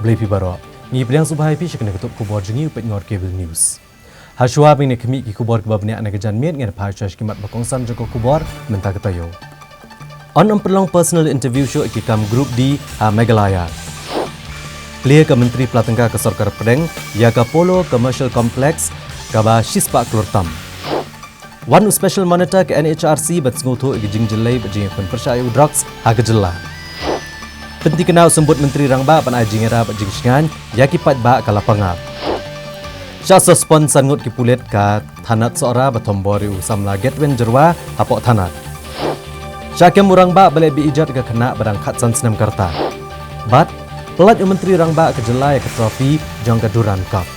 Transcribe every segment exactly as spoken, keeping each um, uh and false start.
Khublei phi baroh. Ngi pdiang sngewbha ïa phi sha kane ka tup khubor jong ngi u Pynïaid Cable News. Hashuwa ban ïa khmih ki khubor kiba bniah na ka janmiet, ngin phai sha ki mat ba kongsan jong ka khubor mynta ka taïew. Yn ym pynlong personal interview shuh ïa ki kam Group D ha Meghalaya. Clear ka Myntri Pla Tyngka ka Sorkar Pdeng ïa ka Polo Commercial Complex kaba shispah klur tam. Wan u Special Monitor ka N H R C ban sngewthuh ïa ka jingjyllei bad jingïapynpyrshah ïa u drugs ha ka jylla. Pynthikna u Symbud Myntri Rangbah ban ai jingïarap bad jingshngaiñ ïa ki paidbah ka Lapangap. Shah suspend san ngut ki pulit ka thanat Sohra ba thombor ïa u samla Gedwin Jyrwa hapoh thanat. Shah kem u rangbah ba leh be-ijot ïa ka khynnah ba dang khatsan snem ka rta. Bad pyllait u Myntri Rangbah ka jylla ïa ka trophy jong ka Durand Cup.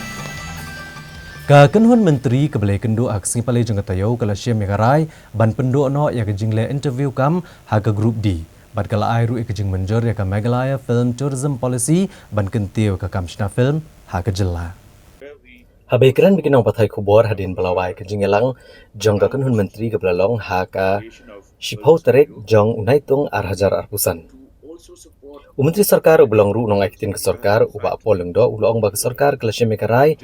Ka kynhun myntri kaba la ïakynduh ha ka sngi Palei jong ka taïew ka la shim ïa ka rai ban pynduh noh ïa ka jingleh interview kam ha ka Group D. Bad ka la ai ruh ïa ka jingmynjur ïa ka Meghalaya Film Tourism Policy ban kyntiew ïa ka kam shna film ha ka jylla. Haba ïakren bad ki nongpathai khubor hadien ba la wai ka jingïalang jong ka kynhun myntri kaba la long ha ka shiphew tarik jong u Naitung ar hajar arphew san, u Myntri Sorkar uba long ruh u nongai ktien ka sorkar, u Bah Paul Lyngdoh, u la ong ba ka sorkar ka la shim ïa ka rai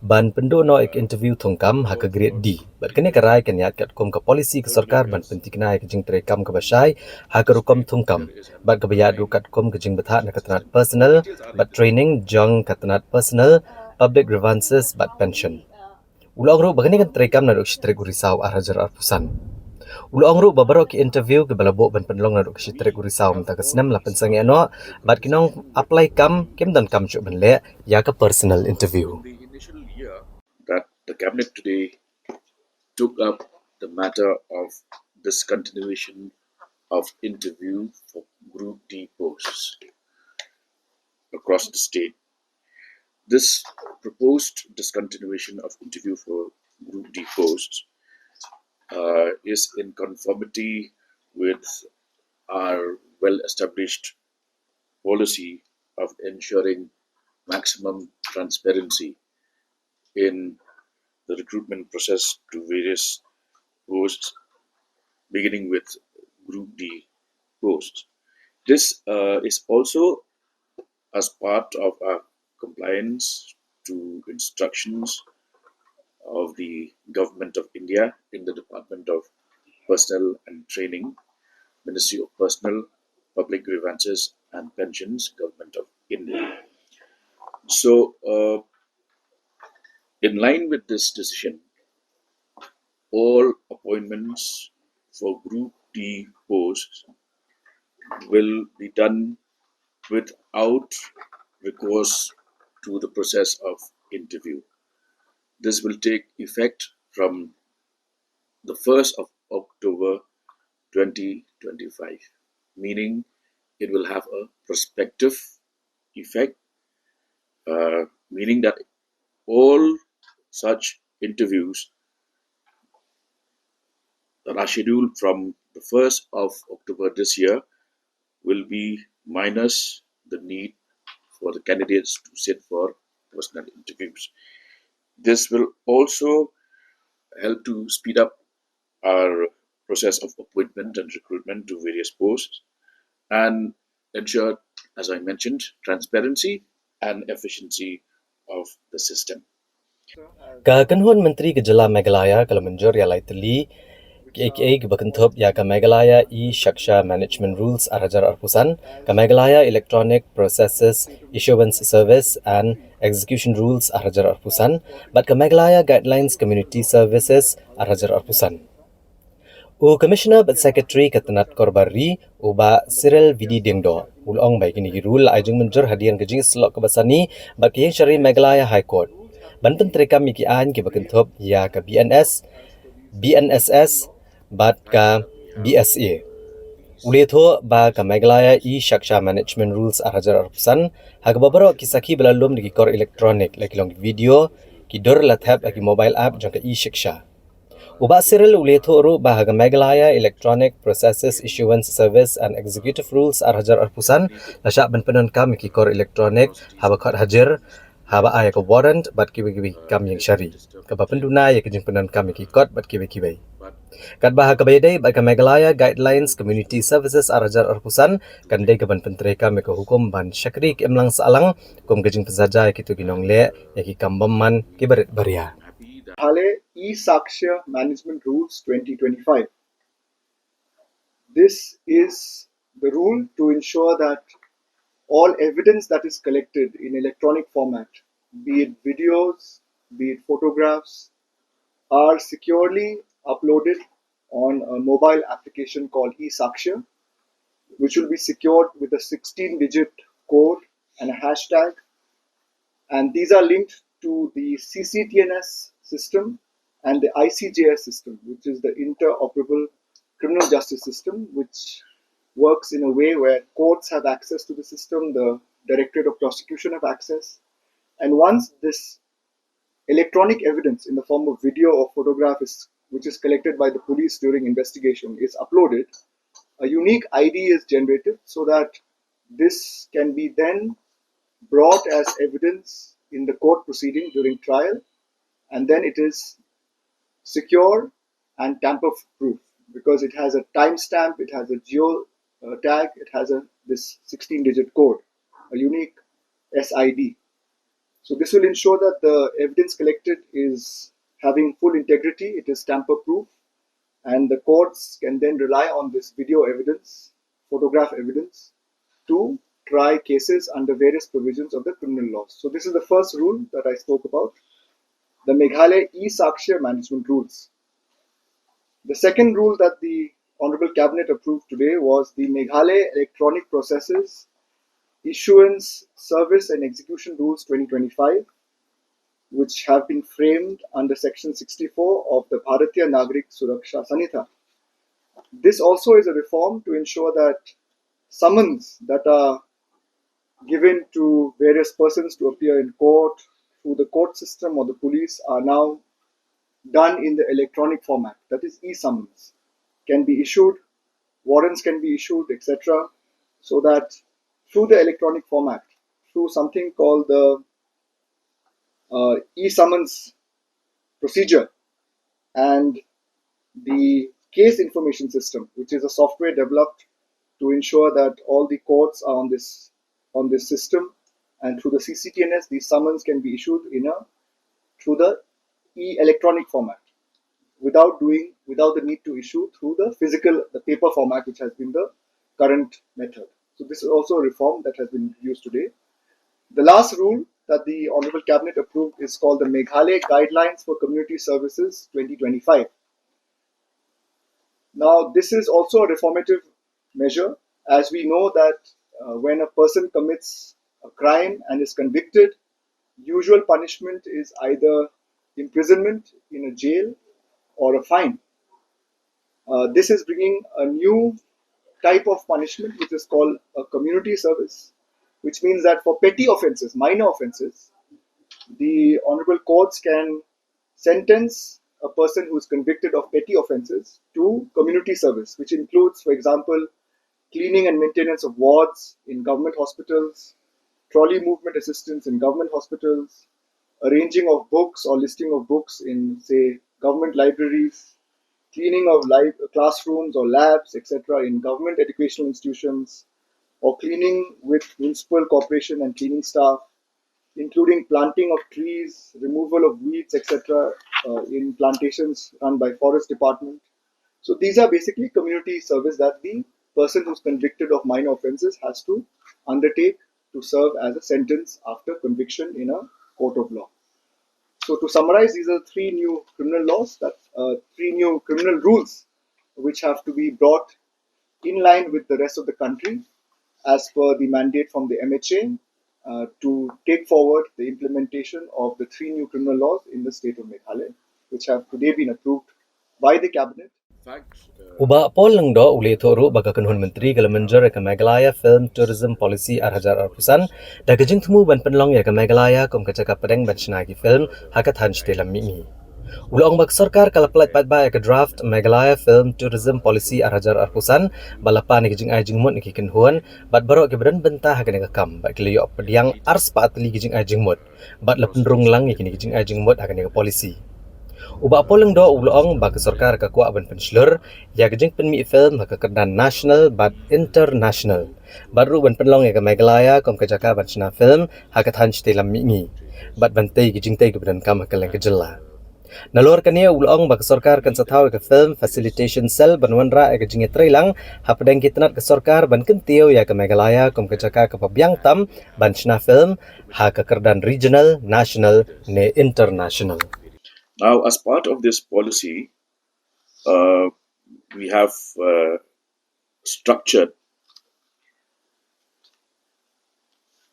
ban pynduh noh ïa ka interview thungkam ha ka Grade D. Bad kane ka rai kan ïaid katkum ka policy ka sorkar ban pynthikna ïa ka jingtrei kam kaba shai ha ka rukom thungkam, bad kaba ïaid ruh katkum ka jingbthah na ka tnat personal bad training jong ka tnat personal, public grievances bad pension. U la ong ruh ba kane kan trei kam naduh ka shi tarik u Risaw ar hajar arphew san. U la ong ruh ba baroh ki interview kiba la buh ban pynlong naduh ka shi tarik u Risaw mynta ka snem la pynsangeh noh, bad ki nong apply kam kim donkam shuh ban leh ïa ka personal interview. That the cabinet today took up the matter of discontinuation of interview for Group D posts across the state. This proposed discontinuation of interview for Group D posts uh, is in conformity with our well established policy of ensuring maximum transparency in the recruitment process to various posts, beginning with Group D posts. This uh, is also as part of our compliance to instructions of the Government of India in the Department of Personnel and Training, Ministry of Personnel, Public Grievances and Pensions, Government of India. So, uh, in line with this decision, all appointments for Group D posts will be done without recourse to the process of interview. This will take effect from the first of October twenty twenty-five, meaning it will have a prospective effect, uh, meaning that all such interviews that are scheduled from the first of October this year will be minus the need for the candidates to sit for personal interviews. This will also help to speed up our process of appointment and recruitment to various posts and ensure, as I mentioned, transparency and efficiency of the system. Ka kynhun myntri ka jylla Meghalaya ka la mynjur ïa lai tylli kiei kiei kiba kynthup ïa ka Meghalaya e-Shiksha Management Rules ar hajar arphew san, ka Meghalaya Electronic Processes Issuance Service and Execution Rules ar hajar arphew san, bad ka Meghalaya Guidelines Community Services ar hajar arphew san. U Commissioner bad Secretary ka tnat kor bar ri, u Bah Cyril Vidi Diengdoh, u la ong ba ïa kine ki rule la ai jingmynjur hadien ka jingïasyllok kaba sani bad ka ïing shari Meghalaya High Court ban pyntreikam ïa ki aiñ kiba kynthup ïa ka B N S, B N S S bad ka B S A. U la ïathuh ba ka Meghalaya e-Shiksha Management Rules ar hajar arphew san, ha kaba baroh ki sakhi ba la lum da ki kor electronic, la ki long ki video, ki dur la thep ha ki mobile app jong ka e-Shiksha. U Bah Cyril u la ïathuh ruh ba ha ka Meghalaya Electronic Processes Issuance Service and Executive Rules ar hajar arphew san la shah ban pyndonkam ïa ki kor electronic haba khot hajir, haba ai ka warrant bad kiwei kiwei ki kam ïing shari, kaba pynduna ïa ka jingpyndonkam ïa ki kot bad kiwei kiwei. Katba ha kaba ïadei bad ka Meghalaya Guidelines Community Services ar hajar arphew san, kan dei kaban pyntreikam ïa ka hukum ban shakri ka imlang sahlang kum ka jingpynsaja ïa kito ki nongleh ïa ki kam bymman kiba rit ba ria. Meghalaya e-Sakshya Management Rules twenty twenty-five. This is the rule to ensure that all evidence that is collected in electronic format, be it videos, be it photographs, are securely uploaded on a mobile application called e-Sakshya, which will be secured with a sixteen digit code and a hashtag. And these are linked to the C C T N S system and the I C J S system, which is the interoperable criminal justice system, which works in a way where courts have access to the system, the Directorate of Prosecution have access. And once this electronic evidence in the form of video or photograph is, which is collected by the police during investigation, is uploaded, a unique I D is generated so that this can be then brought as evidence in the court proceeding during trial, and then it is secure and tamper proof because it has a timestamp, it has a geo uh, tag, it has a this sixteen digit code, a unique S I D. So this will ensure that the evidence collected is having full integrity, it is tamper proof, and the courts can then rely on this video evidence, photograph evidence, to try cases under various provisions of the criminal laws. So this is the first rule that I spoke about, the Meghalaya e-Sakshya management rules. The second rule that the Honorable Cabinet approved today was the Meghalaya Electronic Processes Issuance, Service and Execution Rules twenty twenty-five, which have been framed under Section sixty-four of the Bharatiya Nagarik Suraksha Sanhita. This also is a reform to ensure that summons that are given to various persons to appear in court through the court system or the police are now done in the electronic format, that is e-summons, can be issued, warrants can be issued, et cetera. So that through the electronic format, through something called the uh, e-summons procedure and the case information system, which is a software developed to ensure that all the courts are on this on this system, and through the C C T N S, these summons can be issued in a through the e-electronic format without doing without the need to issue through the physical, the paper format, which has been the current method. So this is also a reform that has been introduced today. The last rule that the Honorable Cabinet approved is called the Meghalaya Guidelines for Community Services twenty twenty-five. Now, this is also a reformative measure, as we know that uh, when a person commits a crime and is convicted, usual punishment is either imprisonment in a jail or a fine. Uh, this is bringing a new type of punishment, which is called a community service, which means that for petty offenses, minor offenses, the honorable courts can sentence a person who is convicted of petty offenses to community service, which includes, for example, cleaning and maintenance of wards in government hospitals, trolley movement assistance in government hospitals, arranging of books or listing of books in, say, government libraries, cleaning of li- classrooms or labs, et cetera, in government educational institutions, or cleaning with municipal corporation and cleaning staff, including planting of trees, removal of weeds, et cetera, uh, in plantations run by Forest Department. So these are basically community service that the person who's convicted of minor offenses has to undertake to serve as a sentence after conviction in a court of law. So to summarize, these are three new criminal laws, that uh, three new criminal rules which have to be brought in line with the rest of the country as per the mandate from the M H A uh, to take forward the implementation of the three new criminal laws in the state of Meghalaya, which have today been approved by the cabinet. U Bah Paul Lyngdoh u la ïathuh ruh ba ka kynhun myntri ka la mynjur ïa ka Meghalaya Film Tourism Policy ar hajar arphew san da ka jingthmu ban pynlong ïa ka Meghalaya kum ka jaka pdeng ban shna ki film ha ka thaiñ shatei lam mihngi. U la ong ba ka sorkar ka la pyllait paidbah ïa ka draft Meghalaya Film Tourism Policy ar hajar arphew san ba la pan ïa ka jingai jingmut na ki kynhun bad baroh kiba don bynta ha kane ka kam bad ki la ïoh pdiang arspah tylli ki jingai jingmut bad la pynrung lang ïa kine ki jingai jingmut ha kane ka policy. U Bah Paul Lyngdoh u la ong ba ka sorkar ka kwah ban pynshlur ïa ka jingpynmih film ha ka kyrdan national bad international, bad ruh ban pynlong ïa ka Meghalaya kum ka jaka ban shna film ha ka thaiñ shatei lam mihngi, bad ban tei ka jingtei kaba donkam ha kylleng ka jylla. Nalor kane u la ong ba ka sorkar kan sa thaw ïa ka Film Facilitation Cell ban wanrah ïa ka jingïatreilang hapdeng ki tnat ka sorkar ban kyntiew ïa ka Meghalaya kum ka jaka kaba biang tam ban shna film ha ka kyrdan regional, national ne international. Now, as part of this policy, uh, we have uh, structured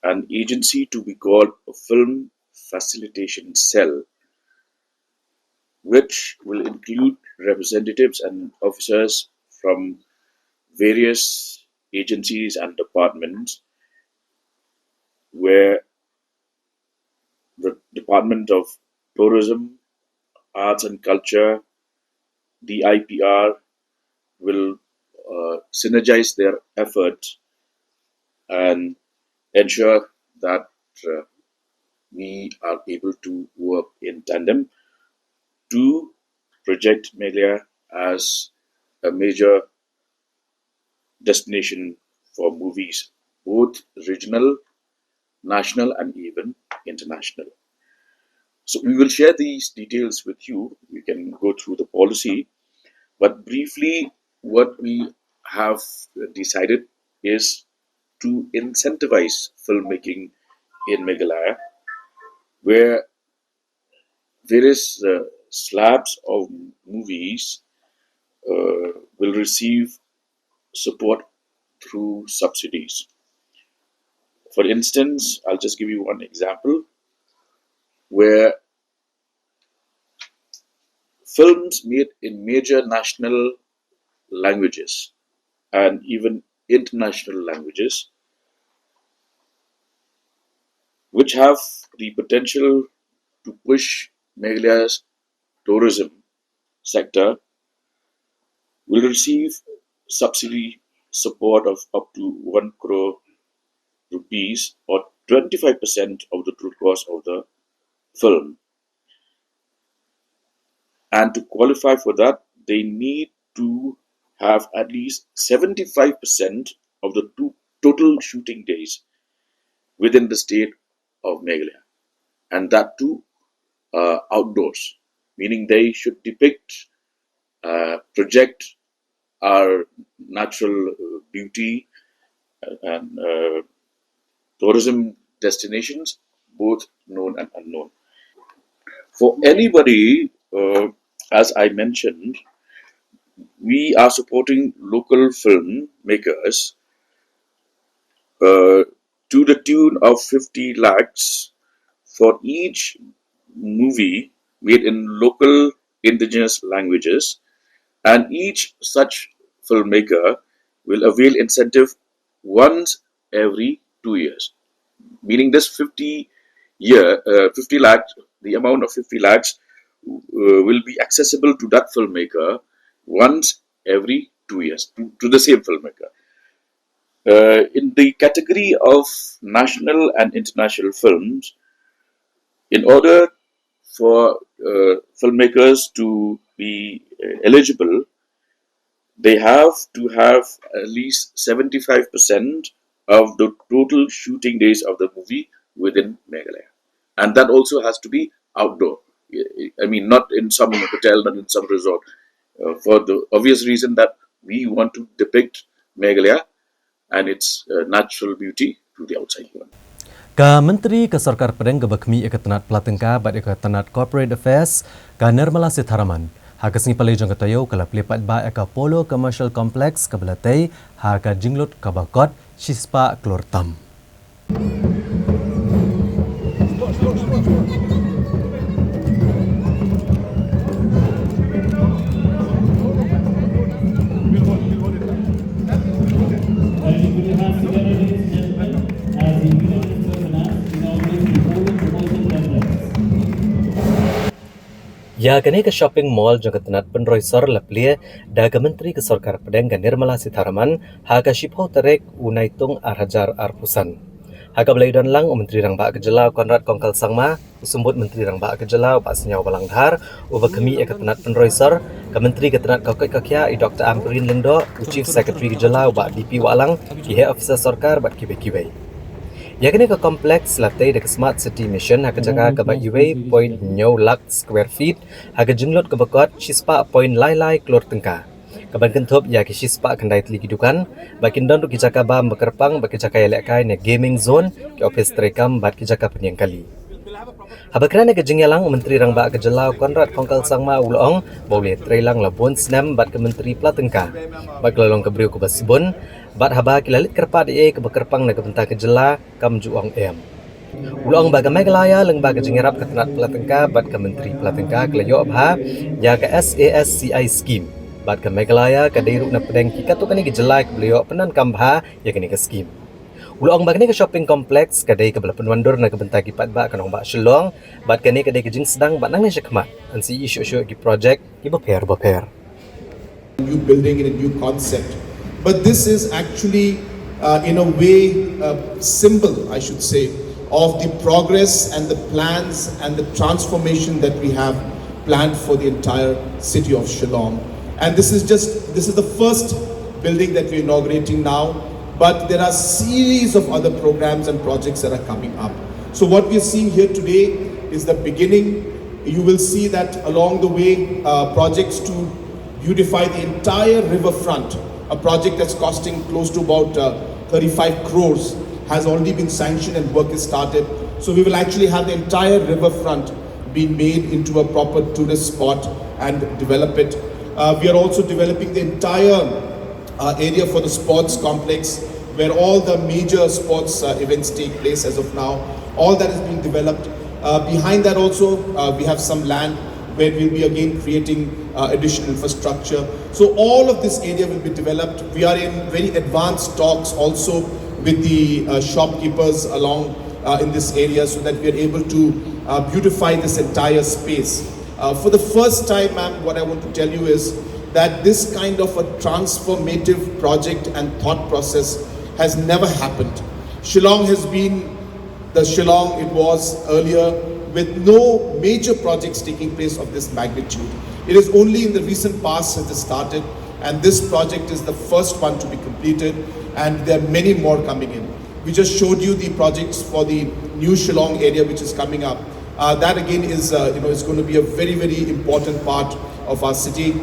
an agency to be called a Film Facilitation Cell, which will include representatives and officers from various agencies and departments, where the Department of Tourism, Arts and Culture, D I P R, will uh, synergize their efforts and ensure that uh, we are able to work in tandem to project Meghalaya as a major destination for movies, both regional, national, and even international. So we will share these details with you. You can go through the policy, but briefly, what we have decided is to incentivize filmmaking in Meghalaya, where various uh, slabs of movies uh, will receive support through subsidies. For instance, I'll just give you one example where films made in major national languages and even international languages, which have the potential to push Meghalaya's tourism sector, will receive subsidy support of up to one crore rupees, or twenty-five percent of the total cost of the film. And to qualify for that, they need to have at least seventy-five percent of the to- total shooting days within the state of Meghalaya, and that too uh, outdoors, meaning they should depict, uh, project our natural uh, beauty uh, and uh, tourism destinations, both known and unknown. For anybody, uh, as I mentioned, we are supporting local filmmakers uh, to the tune of fifty lakhs for each movie made in local indigenous languages, and each such filmmaker will avail incentive once every two years, meaning this fifty year, uh, fifty lakhs, the amount of fifty lakhs uh, will be accessible to that filmmaker once every two years to, to the same filmmaker. Uh, in the category of national and international films, in order for uh, filmmakers to be uh, eligible, they have to have at least seventy-five percent of the total shooting days of the movie within Meghalaya. And that also has to be outdoor. I mean, not in some hotel, not in some resort, uh, for the obvious reason that we want to depict Meghalaya and its uh, natural beauty to the outside world. Ka Myntri ka Sorkar Pdeng kaba khmih ïa ka tnat pla tyngka bad ïa ka tnat Corporate Affairs, ka Nirmala Sitharaman, ha ka sngi Palei jong ka taïew ka la plie paidbah ïa ka Polo Commercial Complex kaba la tei ha ka jinglut kaba kot shispah klur tam. Ïa kane ka shopping mall jong ka tnat pynroi sor la plie da ka Myntri ka Sorkar Pdeng ka Nirmala Sitharaman ha ka shiphew tarik u Naitung ar hajar arphew san. Ha kaba la ïadon lang u Myntri Rangbah ka Jylla u Conrad Kongkal Sangma, u Symbud Myntri Rangbah ka Jylla u Bah Sniawbhalang Dhar, uba khmih ïa ka tnat pynroi sor, ka Myntri ka tnat ka koit ka khiah i Doctor Ampareen Lyngdoh, u Chief Secretary ka Jylla u Bah D P Wahlang, ki heh officer sorkar bad kiwei kiwei. Ïa kane ka complex la tei da ka Smart City Mission ha ka jaka kaba iwei point hynñiew lak square feet, ha ka jinglut kaba kot shispah point lai lai klur tyngka. Kaban kynthup ïa ki shispah khyndai tylli ki dukan, bad kin don ruh ki jaka bam ba kyrpang bad ki jaka ïalehkai ne gaming zone, ki ophis treikam bad ki jaka pynïeng kali. Haba kren ha ka jingïalang u Myntri Rangbah ka Jylla u Conrad Kongkal Sangma u la ong ba u la ïatrei lang la bun snem bad ka Myntri Pla Tyngka bad ka la long ka briew kaba sbun, bad haba ki la leit kyrpad ïa kaba kyrpang na ka bynta ka jylla kam ju ong em. U la ong ba ka Meghalaya lyngba ka jingïarap ka tnat pla tyngka bad ka Myntri Pla Tyngka ka la ïoh bha ïa ka S A S C I scheme, bad ka Meghalaya ka dei ruh na pdeng ki katto katne ki jylla kiba la ïoh pyndonkam bha ïa kane ka scheme. U la ong ba kane ka shopping complex ka dei kaba la pynwandur na ka bynta ki paidbah ka nongbah Shillong, bad kane ka dei ka jingsdang ba nangne shakhmat yn sa ïoh shuh shuh ki project kiba pher bapher. New building in a new concept. But this is actually, uh, in a way, a symbol, I should say, of the progress and the plans and the transformation that we have planned for the entire city of Shillong. And this is just, this is the first building that we're inaugurating now, but there are series of other programs and projects that are coming up. So what we're seeing here today is the beginning. You will see that along the way, uh, projects to beautify the entire riverfront, a project that's costing close to about, uh, thirty-five crores, has already been sanctioned and work is started. So we will actually have the entire riverfront being made into a proper tourist spot and develop it. Uh, we are also developing the entire, uh, area for the sports complex, where all the major sports, uh, events take place as of now. All that is being developed. Uh, behind that also, uh, we have some land where we'll be again creating, uh, additional infrastructure. So all of this area will be developed. We are in very advanced talks also with the, uh, shopkeepers along, uh, in this area, so that we are able to, uh, beautify this entire space. Uh, for the first time, ma'am, what I want to tell you is that this kind of a transformative project and thought process has never happened. Shillong has been the Shillong it was earlier, with no major projects taking place of this magnitude. It is only in the recent past has this started, and this project is the first one to be completed, and there are many more coming in. We just showed you the projects for the new Shillong area which is coming up. Uh, that again is, uh, you know, is going to be a very, very important part of our city.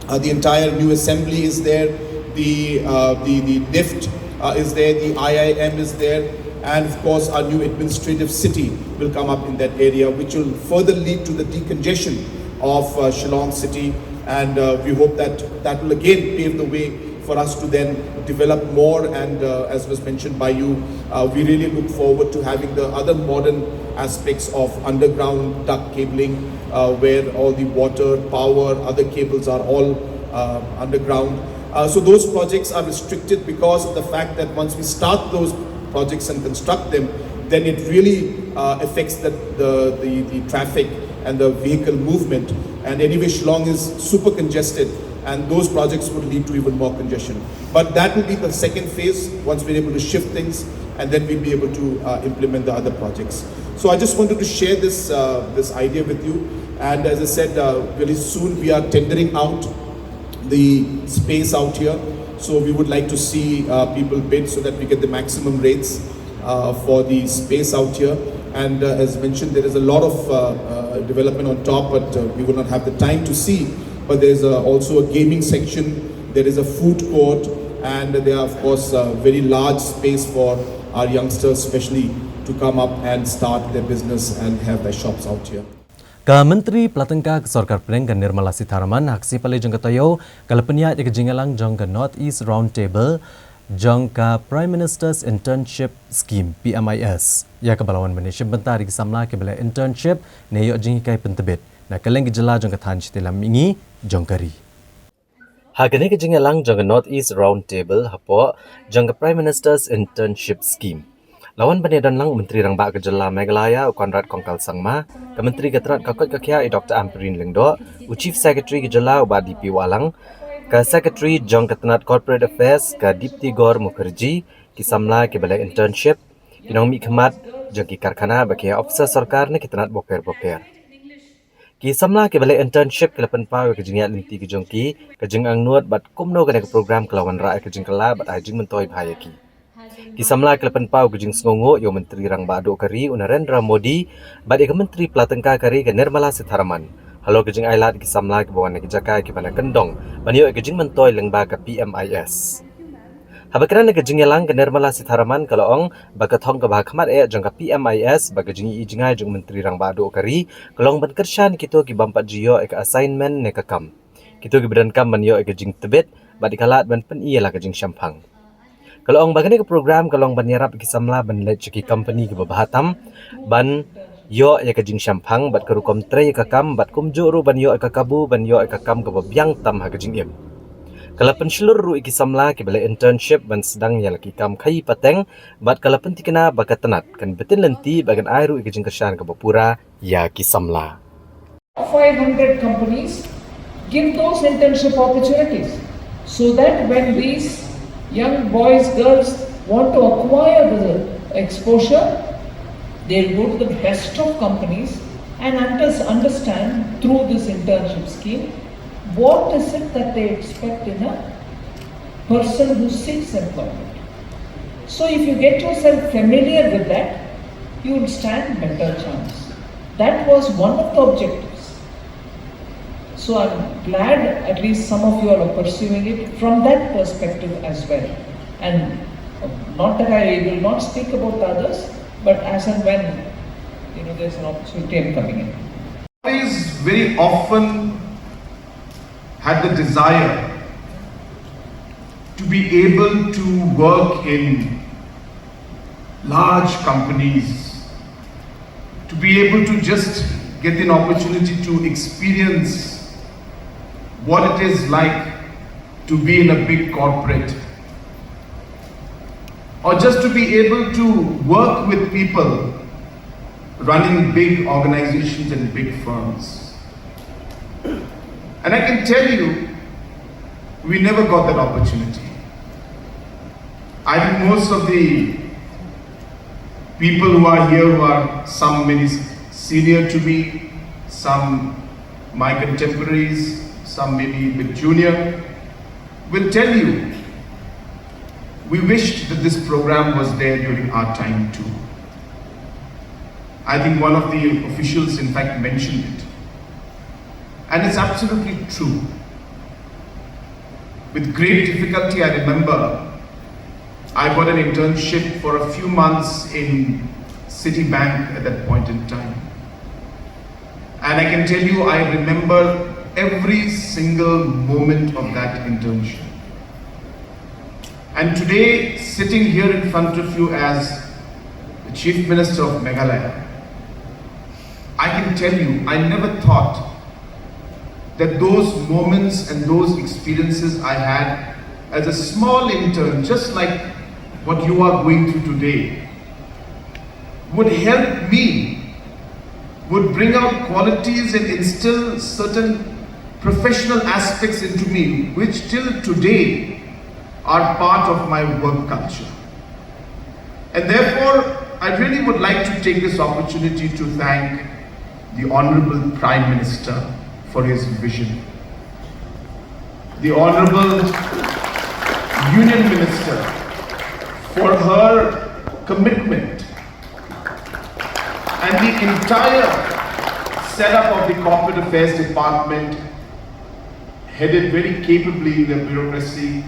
Uh, the entire new assembly is there, the, uh, the, the NIFT, uh, is there, the I I M is there, and of course our new administrative city will come up in that area, which will further lead to the decongestion of, uh, Shillong city, and, uh, we hope that that will again pave the way for us to then develop more, and, uh, as was mentioned by you, uh, we really look forward to having the other modern aspects of underground duct cabling, uh, where all the water, power, other cables are all, uh, underground. Uh, so those projects are restricted because of the fact that once we start those projects and construct them, then it really, uh, affects the, the, the, the traffic and the vehicle movement. And anyway, Shillong is super congested, and those projects would lead to even more congestion. But that will be the second phase once we're able to shift things, and then we'll be able to, uh, implement the other projects. So I just wanted to share this, uh, this idea with you. And as I said, uh, really soon we are tendering out the space out here. So we would like to see, uh, people bid so that we get the maximum rates, uh, for the space out here. And, uh, as mentioned, there is a lot of, uh, uh, development on top, but, uh, we will not have the time to see. But there's, uh, also a gaming section. There is a food court, and there are, of course, uh, very large space for our youngsters, especially, to come up and start their business and have their shops out here. Ka Myntri Pla Tyngka ka Sorkar Pdeng ka Nirmala Sitharaman ha ka sngi Palei jong ka taïew ka la pynïaid ïa ka jingïalang jong ka North East Round Table jong ka Prime Minister's Internship Scheme, P M I S, ïa kaba la wan ban ïashim bynta da ki samla kiba leh internship ne ïoh jinghikai pyntbit na kylleng ki jylla jong ka thaiñ shatei lam mihngi jong ka ri. Ha kane ka jingïalang jong ka North East Round Table hapoh jong ka Prime Minister's Internship Scheme, la wan ban ïadon lang u Myntri Rangbah ka Jylla Meghalaya u Conrad Kongkal Sangma, ka Myntri ka tnat ka koit ka khiah i Doctor Ampareen Lyngdoh, u Chief Secretary ka Jylla u Bah D P Wahlang, ka Secretary jong ka tnat Corporate Affairs ka Dipti Gaur Mukherjee, ki samla kiba leh internship, ki nongmihkhmat jong ki karkhana bad ki officer sorkar na ki tnat bapher bapher. Ki samla kiba leh internship ki la pynpaw ïa ka jingïaid lynti ka jong ki, ka jingangnud bad kumno kane ka program ka la wanrah ïa ka jingkylla bad ai jingmyntoi bha ïa ki. Ki samla ki la pynpaw ka jingsngewnguh ïa u Myntri Rangbah Duh ka ri u Narendra Modi bad ïa ka Myntri Pla Tyngka ka ri ka Nirmala Sitharaman halor ka jingailad ïa ki samla kiba wan na ki jaka kiba na kyndong ban ïoh ïa ka jingmyntoi lyngba ka P M I S. Haba kren ha ka jingïalang, ka Nirmala Sitharaman ka la ong ba ka thong kaba ha khmat eh jong ka P M I S bad ka jingïohi jngai jong u Myntri Rangbah Duh ka ri ka long ban kyrshan ïa kito ki bym pat ju ïoh ïa ka assignment ne ka kam, kito kiba donkam ban ïoh ïa ka jingtbit bad ïa ka lad ban pyni ïa la ka jingshemphang. Ka la ong ba kane ka program ka long ban ïarap ïa ki samla ban leit sha ki company kiba bha tam ban ïoh ïa ka jingshemphang bad ka rukom trei ïa ka kam bad kumjuh ruh ban ïoh ïa ka kabu ban ïoh ïa ka kam kaba biang tam ha ka jingim. Ka la pynshlur ruh ïa ki samla kiba leh internship ban sdang ïa la ki kam khaïi pateng bad ka la pynthikna ba ka tnat kan btin lynti bad kan ai ruh ïa ka jingkyrshan kaba pura ïa ki samla. Five hundred companies, give those internship opportunities so that when these young boys, girls want to acquire the exposure, they'll go to the best of companies and understand through this internship scheme what is it that they expect in a person who seeks employment. So if you get yourself familiar with that, you will stand better chance. That was one of the objectives. So I'm glad at least some of you all are pursuing it from that perspective as well. And not that I will not speak about the others, but as and when, you know, there's an opportunity, I'm coming in. Always, very often, had the desire to be able to work in large companies, to be able to just get an opportunity to experience what it is like to be in a big corporate, or just to be able to work with people running big organizations and big firms. And I can tell you, we never got that opportunity. I think most of the people who are here, who are some maybe senior to me, some my contemporaries, some maybe a bit junior, will tell you, we wished that this program was there during our time too. I think one of the officials, in fact, mentioned it. And it's absolutely true. With great difficulty, I remember I got an internship for a few months in Citibank at that point in time. And I can tell you, I remember every single moment of that internship. And today, sitting here in front of you as the Chief Minister of Meghalaya, I can tell you, I never thought that those moments and those experiences I had as a small intern, just like what you are going through today, would help me, would bring out qualities and instill certain professional aspects into me, which till today are part of my work culture. And therefore, I really would like to take this opportunity to thank the Honorable Prime Minister for his vision, the Honorable Union Minister for her commitment, and the entire setup of the Corporate Affairs Department, headed very capably in the bureaucracy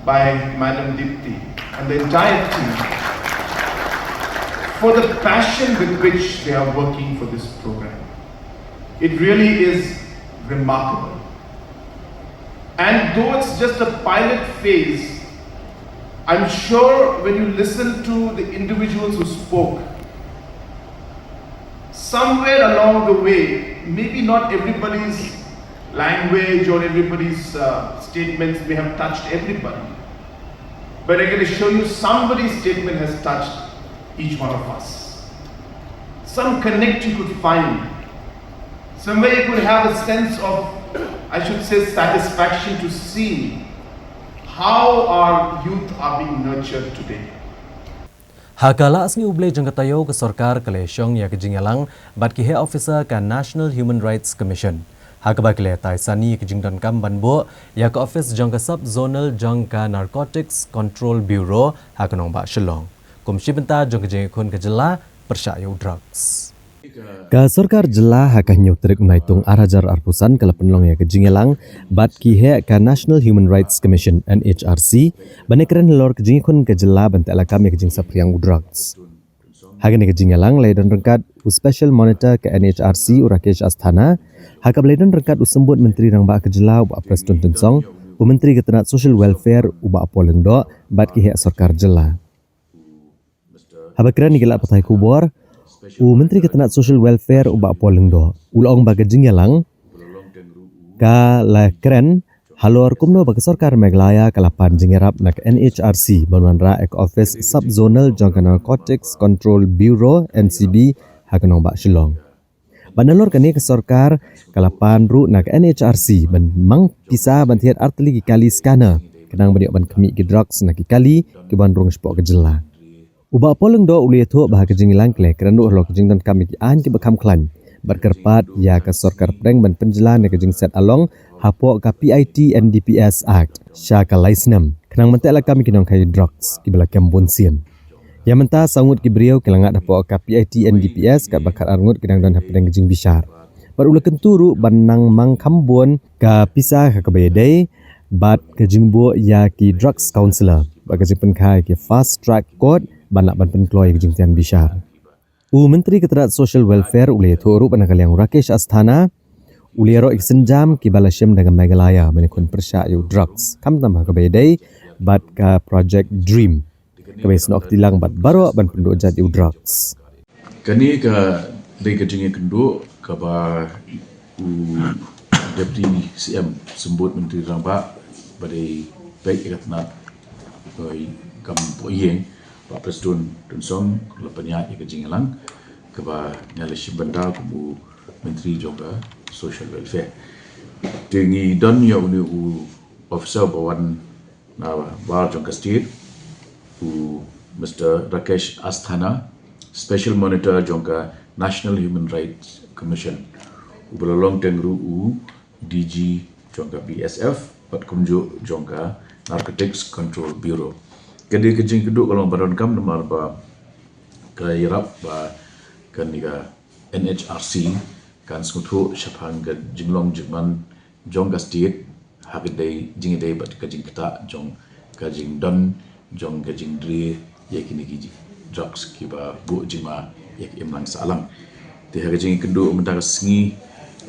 by Madam Dipti and the entire team, for the passion with which they are working for this program. It really is remarkable. And though it's just a pilot phase, I'm sure when you listen to the individuals who spoke, somewhere along the way, maybe not everybody's language or everybody's uh, statements may have touched everybody. But I can assure you, somebody's statement has touched each one of us. Some connect you could find. Somewhere you could have a sense of, I should say, satisfaction to see how our youth are being nurtured today. Ha ka la sngi U Blei jong ka taïew, ka sorkar ka la shong ïa ka jingïalang bad ki heh officer ka National Human Rights Commission, ha kaba ki la tai sani ïa ka jingdonkam ban buh ïa ka office jong ka Sub Zonal jong ka Narcotics Control Bureau ha ka nongbah Shillong, kum shi bynta jong ka jingïakhun ka jylla pyrshah ïa u drugs. Ka sorkar jylla ha ka hynñiew tarik u Naitung ar hajar arphew san ka la pynlong ïa ka jingïalang bad ki heh ka National Human Rights Commission, N H R C, ban ïakren halor ka jingïakhun ka jylla ban teh lakam ïa ka jingsaphriang u drugs. Ha kane ka jingïalang la ïadon ryngkat u Special Monitor ka N H R C, u Rakesh Asthana, ha kaba la ïadon ryngkat u Symbud Myntri Rangbah ka jylla, u Bah Prestone Tynsong, u Myntri ka tnat Social Welfare, u Bah Paul Lyngdoh, bad ki heh sorkar jylla. Haba kren ïa ki lad pathai khubor, u Myntri ka tnat Social Welfare, u Bah Paul Lyngdoh, u la ong ba ka jingïalang ka la kren halor kumno ba ka sorkar Meghalaya ka la pan jingïarap na ka N H R C ban wanrah ïa ka office Sub Zonal jong ka Narcotics Control Bureau, N C B, ha ka nongbah Shillong. Bad nalor kane, ka sorkar ka la pan ruh na ka N H R C ban mang pisa ban thied ar tylli ki kali scanner, khnang ban ïoh ban khmih ki drugs na ki kali kiban rung shapoh ka jylla. U Bah Paul Lyngdoh u la ïathuh ba ha ka jingïalang ki la kren ruh halor ka jingdonkam ïa ki aiñ kiba kham khlaiñ bad kyrpad ïa ka sorkar pdeng ban pynjlan ïa ka jingset along hapoh ka P I T N D P S Act sha ka lai snem, khnang ban teh lakam ïa ki nongkhaïi drugs kiba la kem bunsien. Ïa mynta saw ngut ki briew ki la ngat hapoh ka P I T N D P S, katba khatar ngut ki dang don hapdeng ka jingbishar. Bad u la kyntu ruh ban nang mang kham bun ka pisa ha kaba ïadei bad ka jingbuh ïa ki drugs counsellor bad ka jingpynkha ïa ki fast track court ban lah ban pynkloi ïa ka jingtian bishar. U Myntri ka tnat Social Welfare u la ïathuh ruh ba na ka liang u Rakesh Asthana u la ïaroh ïa ki sienjam kiba la shim da ka Meghalaya ban ïakhun pyrshah ïa u drugs, khamtam ha kaba ïadei bad ka Project Dream, kaba ïasnoh kti lang bad baroh ban pynduh jait ïa u drugs. Kane ka dei ka jingïakynduh kaba u Deputy C M, Symbud Myntri Rangbah, ba dei beit ïa ka tnat, oi, kam poh ïing, Bah Prestone Tynsong, la pynïaid ïa ka jingïalang kaba nga la shim bynta kum u Myntri jong ka Social Welfare. Te ngi don ïa une u officer ba wan na bar jong ka state, u Mister Rakesh Asthana, Special Monitor jong ka National Human Rights Commission, uba la long teng ruh u D G jong ka B S F bad kumjuh jong ka Narcotics Control Bureau. Ka dei ka jingkynduh ka long ba donkam namar ba ka ïarap ba kane ka N H R C kan sngewthuh shaphang ka jinglong jingman jong ka state ha ka dei jingïadei bad ka jingktah jong ka jingdon jong ka jingdrie ïa kine ki ji-, drugs kiba buh jingma ïa ka imlang sahlang. Te ha ka jingïakynduh mynta ka sngi,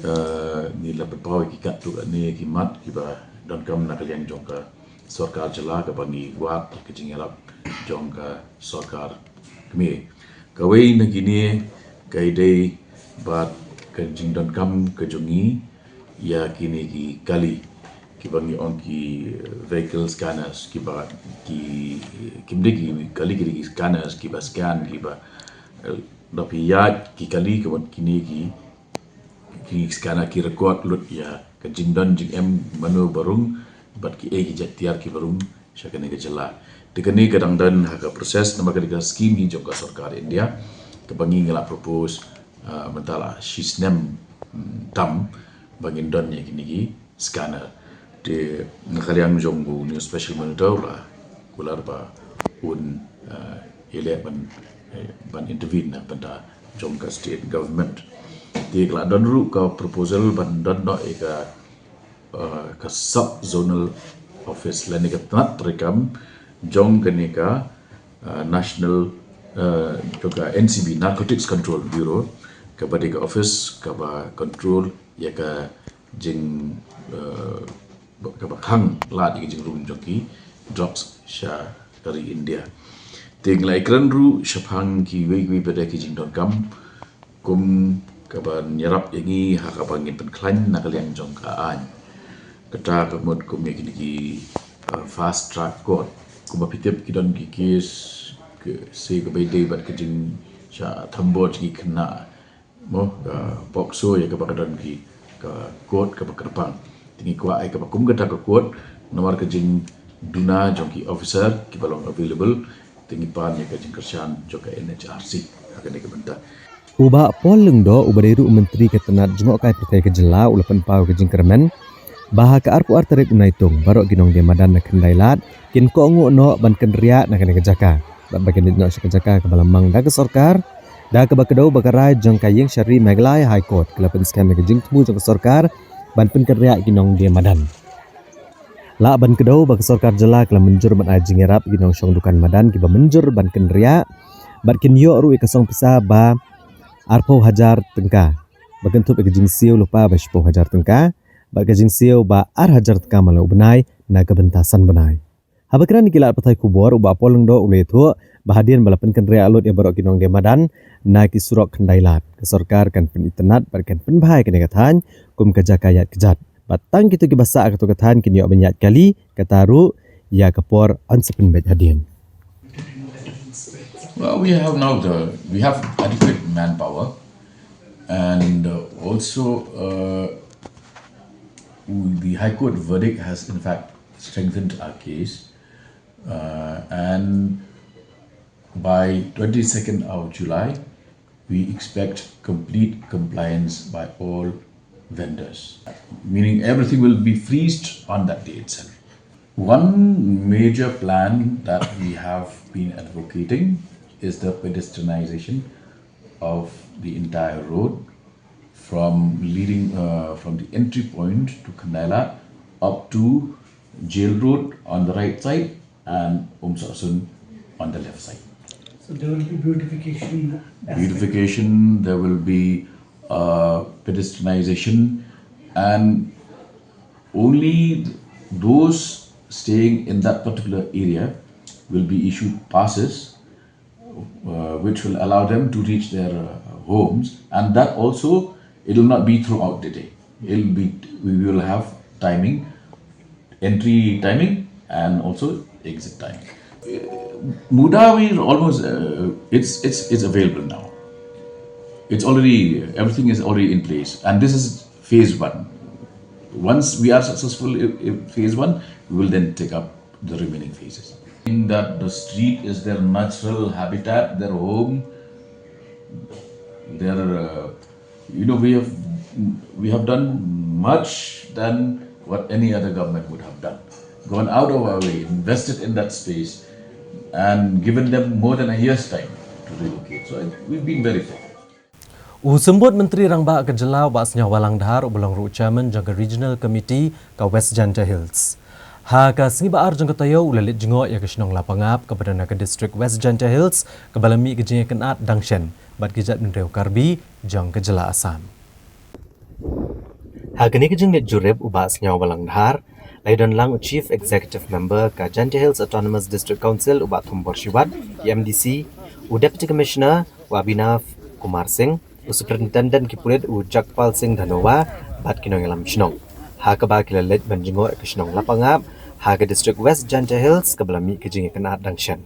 eh, ngi la pynpaw ïa ki katto katne ki mat kiba donkam na ka liang jong ka sorkar jylla kaba ngi wad ka jingïarap jong ka sorkar kmie. Kawei na kine ka ïadei bad ka jingdonkam ka jong ngi ïa kine ki kali kiba ngi ong ki vehicle scanners, kiba ki, kim dei ki kali, ki dei ki scanners kiba scan, kiba, eh, da phi ïaid ki kali, ka mut kine ki, ki scanner ki record lut ïa ka jingdon jingem mano ba rung bad kiei ki jait tiar kiba rung sha kane ka jylla. Te kane ka dang don ha ka process namar ka dei ka skim hi jong ka sorkar India kaba ngi ngi la propose, ah, mynta la shi snem, mm, tam ba ngin don ïa kine ki scanner. Te na ka liang jong u new special monitor la kular ba un, ah, ïaleh ban, eh, ban intervene na bynta jong ka state government. Te ka la don ruh ka proposal ban don noh ïa ka, uh, ka sub zonal office lane ka tnat treikam jong kane ka, uh, national, uh, jong ka N C B, Narcotics Control Bureau, kaba dei ka office kaba control ïa ka jing, uh, kaba khang lad ïa ka jingrung jong ki drugs sha ka ri India. Te ngi la ïakren ruh shaphang kiwei kiwei pat de ki jingdonkam kum kaba ïarap ïa ngi ha kaba ngin pynkhlaiñ na ka liang jong ka aiñ. Kata ka mut kum ïa kine ki, uh, fast track court. Kumba phi tip ki don ki case, ki, se kaba ïadei bad ka jingshah thombor jong ki khynnah, mo, ka POCSO, ïa kaba ka don ki ka court kaba kyrpang. Te ngi kwah ïa kaba kum kata ka court namar ka jingduna jong ki officer kiba long available Te ngi pan ïa ka jingkyrshan jong ka N H R C ha kane ka bynta. U Bah Paul Lyngdoh uba dei ruh u Myntri ka tnat jngohkai pyrthei ka jylla u la pynpaw ka jingkyrmen ba ha ka arphew ar tarik u Naitung baroh ki nongdie madan na Khyndailad kin kohnguh noh ban kynriah na kane ka jaka bad ba kin leit noh sha ka jaka kaba la mang da ka sorkar da kaba kdew ba ka rai jong ka Ïingshari Meghalaya High Court ka la pynskhem ïa ka jingthmu jong ka sorkar ban pynkynriah ki nongdie madan. Lah ban kdew ba ka sorkar jylla ka la mynjur ban ai jingïarap ïa ki nongshong dukan madan kiba mynjur ban kynriah bad kin ïoh ruh ïa ka song pisa ba arphew hajar tyngka ba kynthup ïa ka jingsiew lypa ba shiphew hajar tyngka bad ka jingsiew ba ar hajar tyngka man la u bnai na ka bynta san bnai. Haba kren ïa ki lad pathai khubor u Bah Paul Lyngdoh u la ïathuh ba hadien ba la pynkynriah lut ïa baroh ki nongdie madan na ki surok Khyndailad ka sorkar kan pynitynnad bad kan pynbha ïa kane ka thaiñ kum ka jaka ïaid kjat. Bad tang kito kiba sah ha kato ka thaiñ kin ïoh ban ïaid kali, kata ruh ïa ka por yn sa pynbeit hadien. Well, we have now the we have adequate manpower, and uh, also uh, the High Court verdict has in fact strengthened our case, uh, and by twenty-second of July, we expect complete compliance by all vendors, meaning everything will be freezed on that day itself. One major plan that we have been advocating is the pedestrianization of the entire road from leading uh, from the entry point to Khyndailad up to Jail Road on the right side and Umsoksun on the left side. So there will be beautification. Beautification, there will be uh, pedestrianization, and only those staying in that particular area will be issued passes, uh, which will allow them to reach their uh, homes, and that also it will not be throughout the day. It will be we will have timing, entry timing, and also exit timing. Muda we almost uh, it's it's it's available now. It's already everything is already in place, and this is phase one. Once we are successful in phase one, we will then take up the remaining phases. In that the street is their natural habitat, their home, their uh, you know we have we have done much than what any other government would have done. Gone out of our way, invested in that space, and given them more than a year's time to relocate. So we've been very fair. U Symbud Myntri Rangbah ka Jylla u Bah Sniawbhalang Dhar uba long ruh u Chairman jong ka Regional Committee ka West Jaintia Hills, ha ka sngi ba ar jong ka taïew u la leit jngoh ïa ka shnong Lapangap kaba don ha ka district West Jaintia Hills kaba la mih ka jingïakynad dang shen bad ki jaitbynriew Karbi jong ka jylla Assam. Ha kane ka jingleit jurip u Bah Sniawbhalang Dhar la ïadon lang u Chief Executive Member ka Jaintia Hills Autonomous District Council u Bah Thombor Shiwat, ki M D C, u Deputy Commissioner u Abhinav Kumar Singh, u Superintendent ki pulit u Jagpal Singh Dhanoa bad ki nongïalam shnong, ha kaba ki la leit ban jngoh ïa ka shnong Lapangap ha ka district West Jaintia Hills kaba la mih ka jingïakynad dang shen.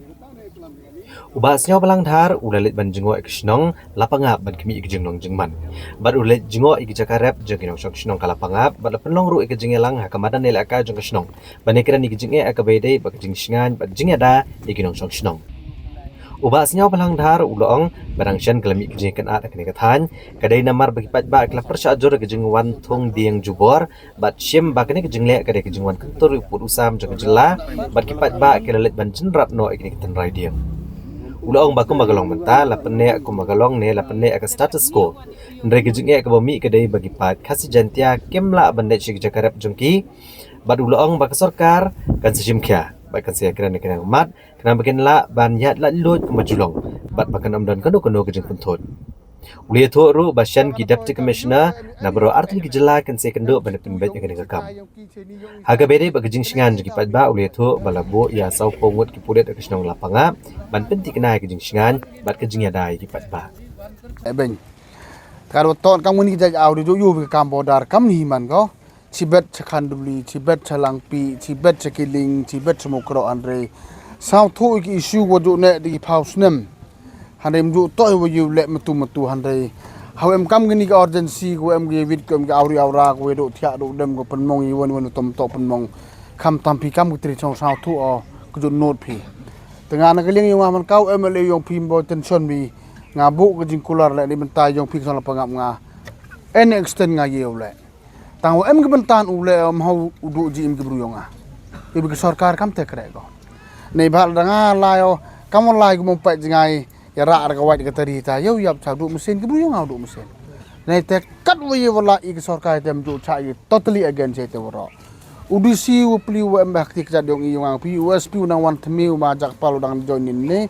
U Bah Sniawbhalang Dhar u la leit ban jngoh ïa ka shnong Lapangap ban khmih ïa ka jinglong jingman bad u la leit jngoh ïa ka jaka rep jong ki nongshong shnong ka Lapangap bad la pynlong ruh ïa ka jingïalang ha ka madan ïalehkai jong ka shnong ban ïakren ïa ka jingeh ha kaba ïadei bad ka jingshngaiñ bad jingïada ïa ki nongshong shnong. U Bah Sniawbhalang Dhar u la ong ba dang shen ka la mih ka jingïakynad ha kane ka thaiñ ka dei namar ba ki paidbah ki la pyrshah jur ïa ka jingwan thung dieng jubor bad shim ba kane ka jingleh ka dei ka jingwan kyntur ïa u pud u sam jong ka jylla bad ki paidbah ki la leit ban jynrat noh ïa kane ka tynrai dieng. U la ong ba kumba ka long mynta la pynneh kumba ka long ne la pynneh ïa ka status quo. Hynrei ka jingeh kaba mih ka dei ba ki paid Khasi Jaiñtia kim lah ban leit sha ki jaka rep jong ki bad u la ong ba ka sorkar kan sa shim khia bad kan sa ïakren ïa kane ka mat khnang ba kin lah ban ïaid laitluid kumba ju long bad ba kan ym don kano kano ka jingpynthut. U la ïathuh ruh ba shen ki Deputy Commissioner na baroh artylli ki jylla kin sa ïakynduh ban ïa pynbeit ïa kane ka kam. Ha kaba ïadei bad ka jingshngaiñ jong ki paidbah u la ïathuh ba la buh ïa sawphew ngut ki pulit ha ka shnong Lapangap ban pynthikna ïa ka jingshngaiñ bad ka jingïada ïa ki paidbah. Eben. Te ka don ton kam ngi ki jait awri ju ïoh ka kam border kam ni man ko. Chibet cha Khanduli, chibet cha Langpih, chibet cha Kiling, chibet cha Mukroh hynrei. Sawthuh ki issue wa ju ne di phaw snem. Hynrei mju toh wa yu leh matu matu hynrei. Haw em kam kini ka urgency ko em ki wit ko em ki awri awra ko do thiah do dem ko pynmong i wan wan tom to pynmong. Kam tam phi kam ki tri chong sawthuh o ko ju note phi. Te nga na ka liang yong nga man ka u M L A yong phi, Mbo Tension, bi nga buh ka jingkular leh na bynta yong phi ka shnong Lapangap, nga any extent nga ïa u leh. Tang wa em ka bynta u leh, em hau u duh jingim ki bru yong nga. Ïa bi ka sorkar kam te kre ko. Nei ba da nga lai o, kam lai ko mong pait jngai, ïa ra ka wait ka tari ta, ïa u ïap cha duh mesin ki bru yong nga u duh mesin. Nei te kat wa ïa wa la i ka sorkar te em ju cha i totally against ïa te wa ro. U D C u pli wa em ba ki kjat yong i yong nga phi, u S P u nang wan tmi u ma jak pal u dang join in ne.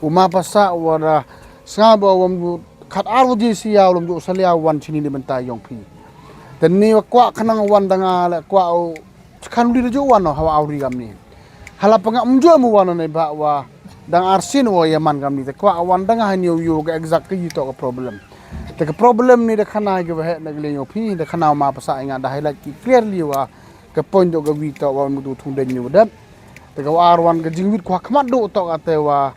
U ma pasa wa da snga ba wa mu khat ar wa ji si ya u lom ju salia wan chini ni bynta yong phi. Te ni wa kwah khnang wan da nga le kwah u khan u di da ju wan o hawa au ri gam ni. Hala panga um ju mu wan ne ba wa dang arsin wa ya man gam ni te kwah wan da nga hani u yu ga exact ka yi to ka problem. Te ka problem ni da khana ga wa he na ga le yong phi, da khana ma pasa nga da highlight ki clearly wa ka point do ga wi to wa mu du thung den ni wa dat. Te ka wa ar wan ka jingwit kwa khmat do to ka te wa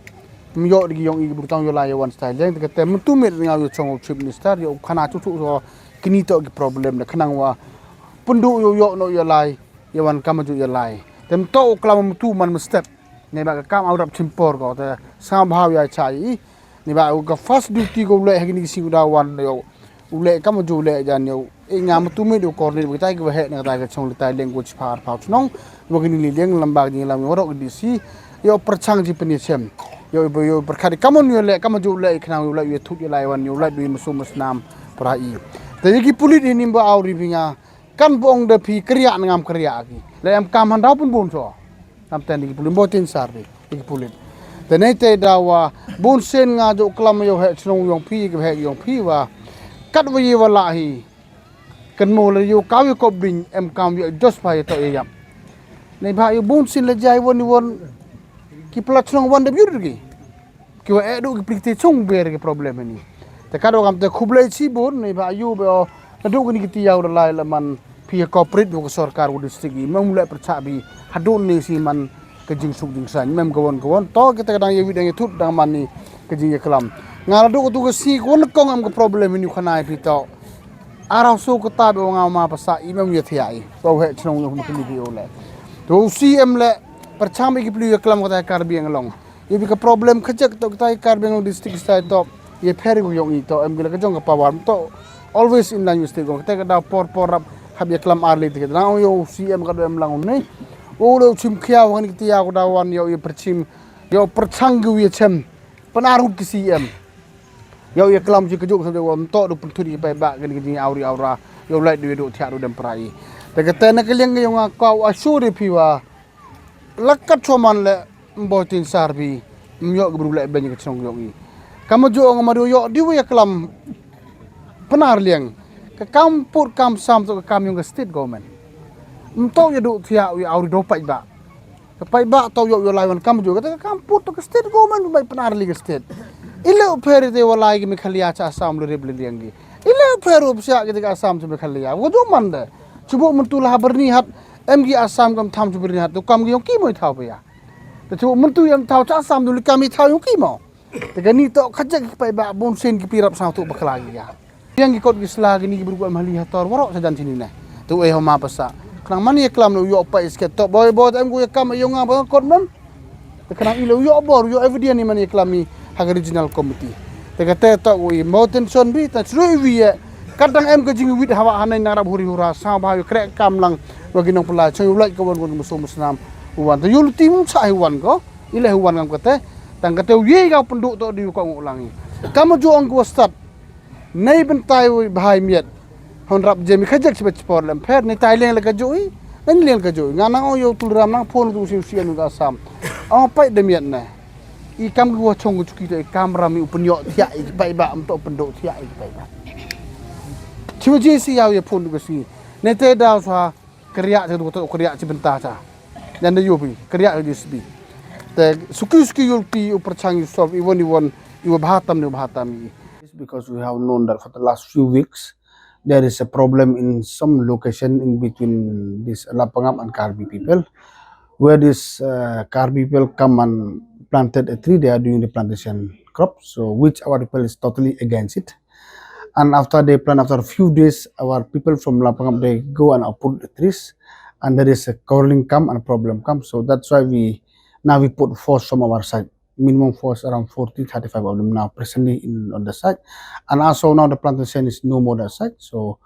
m yo di yong i bru tang yo la ya wan style leng te ka te mutu mit nga yo chong chief minister yo khana chu chu so kini to ki problem da khnang wa pundu yo yo no yo lai ya wan kam ju ya lai. Tem to klam mutu man mstep. Ne ba ka kam au rap chimpor ko te sa bhaw ya chai. Ni ba ka first duty ko le ha kini si u da wan yo. U leh kam ju leh jan ïa u. E nga mutu mit u korni ba tai ka ba he na tai ka chong le tai leng ko chi phar phau chnong. Ba kini li leng lamba ni lam ïa rok di si. Ïa u pyrchang ji pynïa chem. Ïa u ïa u pyrkhat kam ïa leh kam ju leh i khnang ïa u leh ïa thut ïa lai wan ïa u leh du ïa musu musnam pra i. Te ïa ki pulit hi nim ba au ri bi nga. Kan bong da phi kriya na ngam kriya ki. Le em kam han dau pun bun so. Nam ten ki pulit, Mbo Tin Sar di ki pulit. Te nei te da wa bun sen nga ju klam yo he chnong yong phi, ki he yong phi wa kat wa yi wa la hi. Kan mo le yo kaw yo kop bing em kam yo jos pa yo to yo yam. Nei ba yo bun sen le jai won won ki pla chnong wan de yur ki. Ki wa e du ki pli te chung ber ki problem ni. Te kat wa kam te khublei chi bun nei ba yo be o na du ki ni ki ti yaw da lai la man phi ya corporate wa ka sorkar wa district i mem le percha bi hadun ni si man ka jingsuk jingsan mem ka won ka won to kita ka dang ya wi dang ya thut dang man ni ka jing ya klam. Nga la du ka tu ka si ka won kong am ka problem ni khana phi to. Arau so ka ta be wa nga ma pasa i mem ya thia i. Wa he chnong yo ma kini bi o le. To si em le percha bi ki pli ya klam ka ta Karbi Anglong. Ye bi ka problem khajak to kita Karbi Anglong district stai to. Ye pher ko yong i to em gila ka jong ka power to. Always in line with state ko. Kita ka da por por rap hab ye klam arli tiket. Nang yo C M ka do em lang ne. O lo chim khia wa ni kita ya ko da wan yo ye perchim. Yo perchang gu ye chem. Penaru ki C M. Yo ye klam ji ka juk sa de wan to do penthut ye pai ba ka ni ka jing auri aura. Yo lai do ye do thia do dem prai. Te ka te na ka liang yo nga ka wa sure phi wa. Lakat choman le Mbo Tin Sar bi m yo ki bru le ben ka chnong yong i. Kam ju ong ma du yo di wi klam penar liang. Ka kam put kam sam to ka kam yong ka state government. M to ya du thia wi auri do pai ba. Ka pai ba to yo yo lai wan kam ju ka kam put to ka state government bai penar li ka state. Ile u pher te wa lai ki Meghalaya cha Assam lu rib le liang ki. Ile u pher u psia ki ka Assam cha Meghalaya. Wa ju man de. Chubu mentu la berni hat em ki Assam kam tham chu berni hat tu kam ki yong ki moi thau pa ya. Te chu muntu yam thau cha sam du li kam i thau yung ki mo. Te ka ni to khajak ki pai ba bun sen ki pi rap sang tu bakla ki ya. Yang ki kot ki sla ki ni ki bru ko em hali hator warok sa jan sini ne. Tu eh ma pasa. Khnang man ye klam lo yo pai sket to boy boy em ku ye kam yo nga ba kot mem. Te khnang i lo yo bor yo evidence ni man ye klam i ha ka regional committee. Te ka te to ku i mo tension bi ta chru i wi ye. Kat dang em ka jing wit hawa hanai nang rap huri hura sa ba yo krek kam lang wa ki nong pela chong yo lai ka wan wan musu musnam. Wan te yo lu tim cha i wan ko. Ile wan ngam kate. Tang kate u ye ga pendu to di ko ngok lang i. Kam ju ong ko stad. Nei bentai u bhai miet. Hon rap je mi khajak chiba chipor lem pher nei tai leng le ka ju i. Nei leng ka ju i. Nga nang ong yo tul ram nang phone tu siu sian ka sam. Ong pai de miet ne. I kam ki wa chong ki chuki to i kam ram i u penyo thia i pai ba am to pendo thia i pai ba. Chiba je si yaw ye phone tu ka si. Nei te daw sa. Kriya te du to kriya chi benta cha. Nyan de yubi kriya de sbi. Te suki suki yulti u perchang yu solve iwon iwon iwa bhatam ni bhatam i. It's because we have known that for the last few weeks there is a problem in some location in between this Lapangap and Karbi people, where this uh, Karbi people come and planted a tree. They are doing the plantation crop, so which our people is totally against it. And after they plant, after a few days, our people from Lapangap, they go and uproot the trees, and there is a quarreling come and problem come. So that's why we Now we put force from our side. Minimum force around forty, thirty-five of them now presently in on the site. And as of now, the plantation is no more that site. So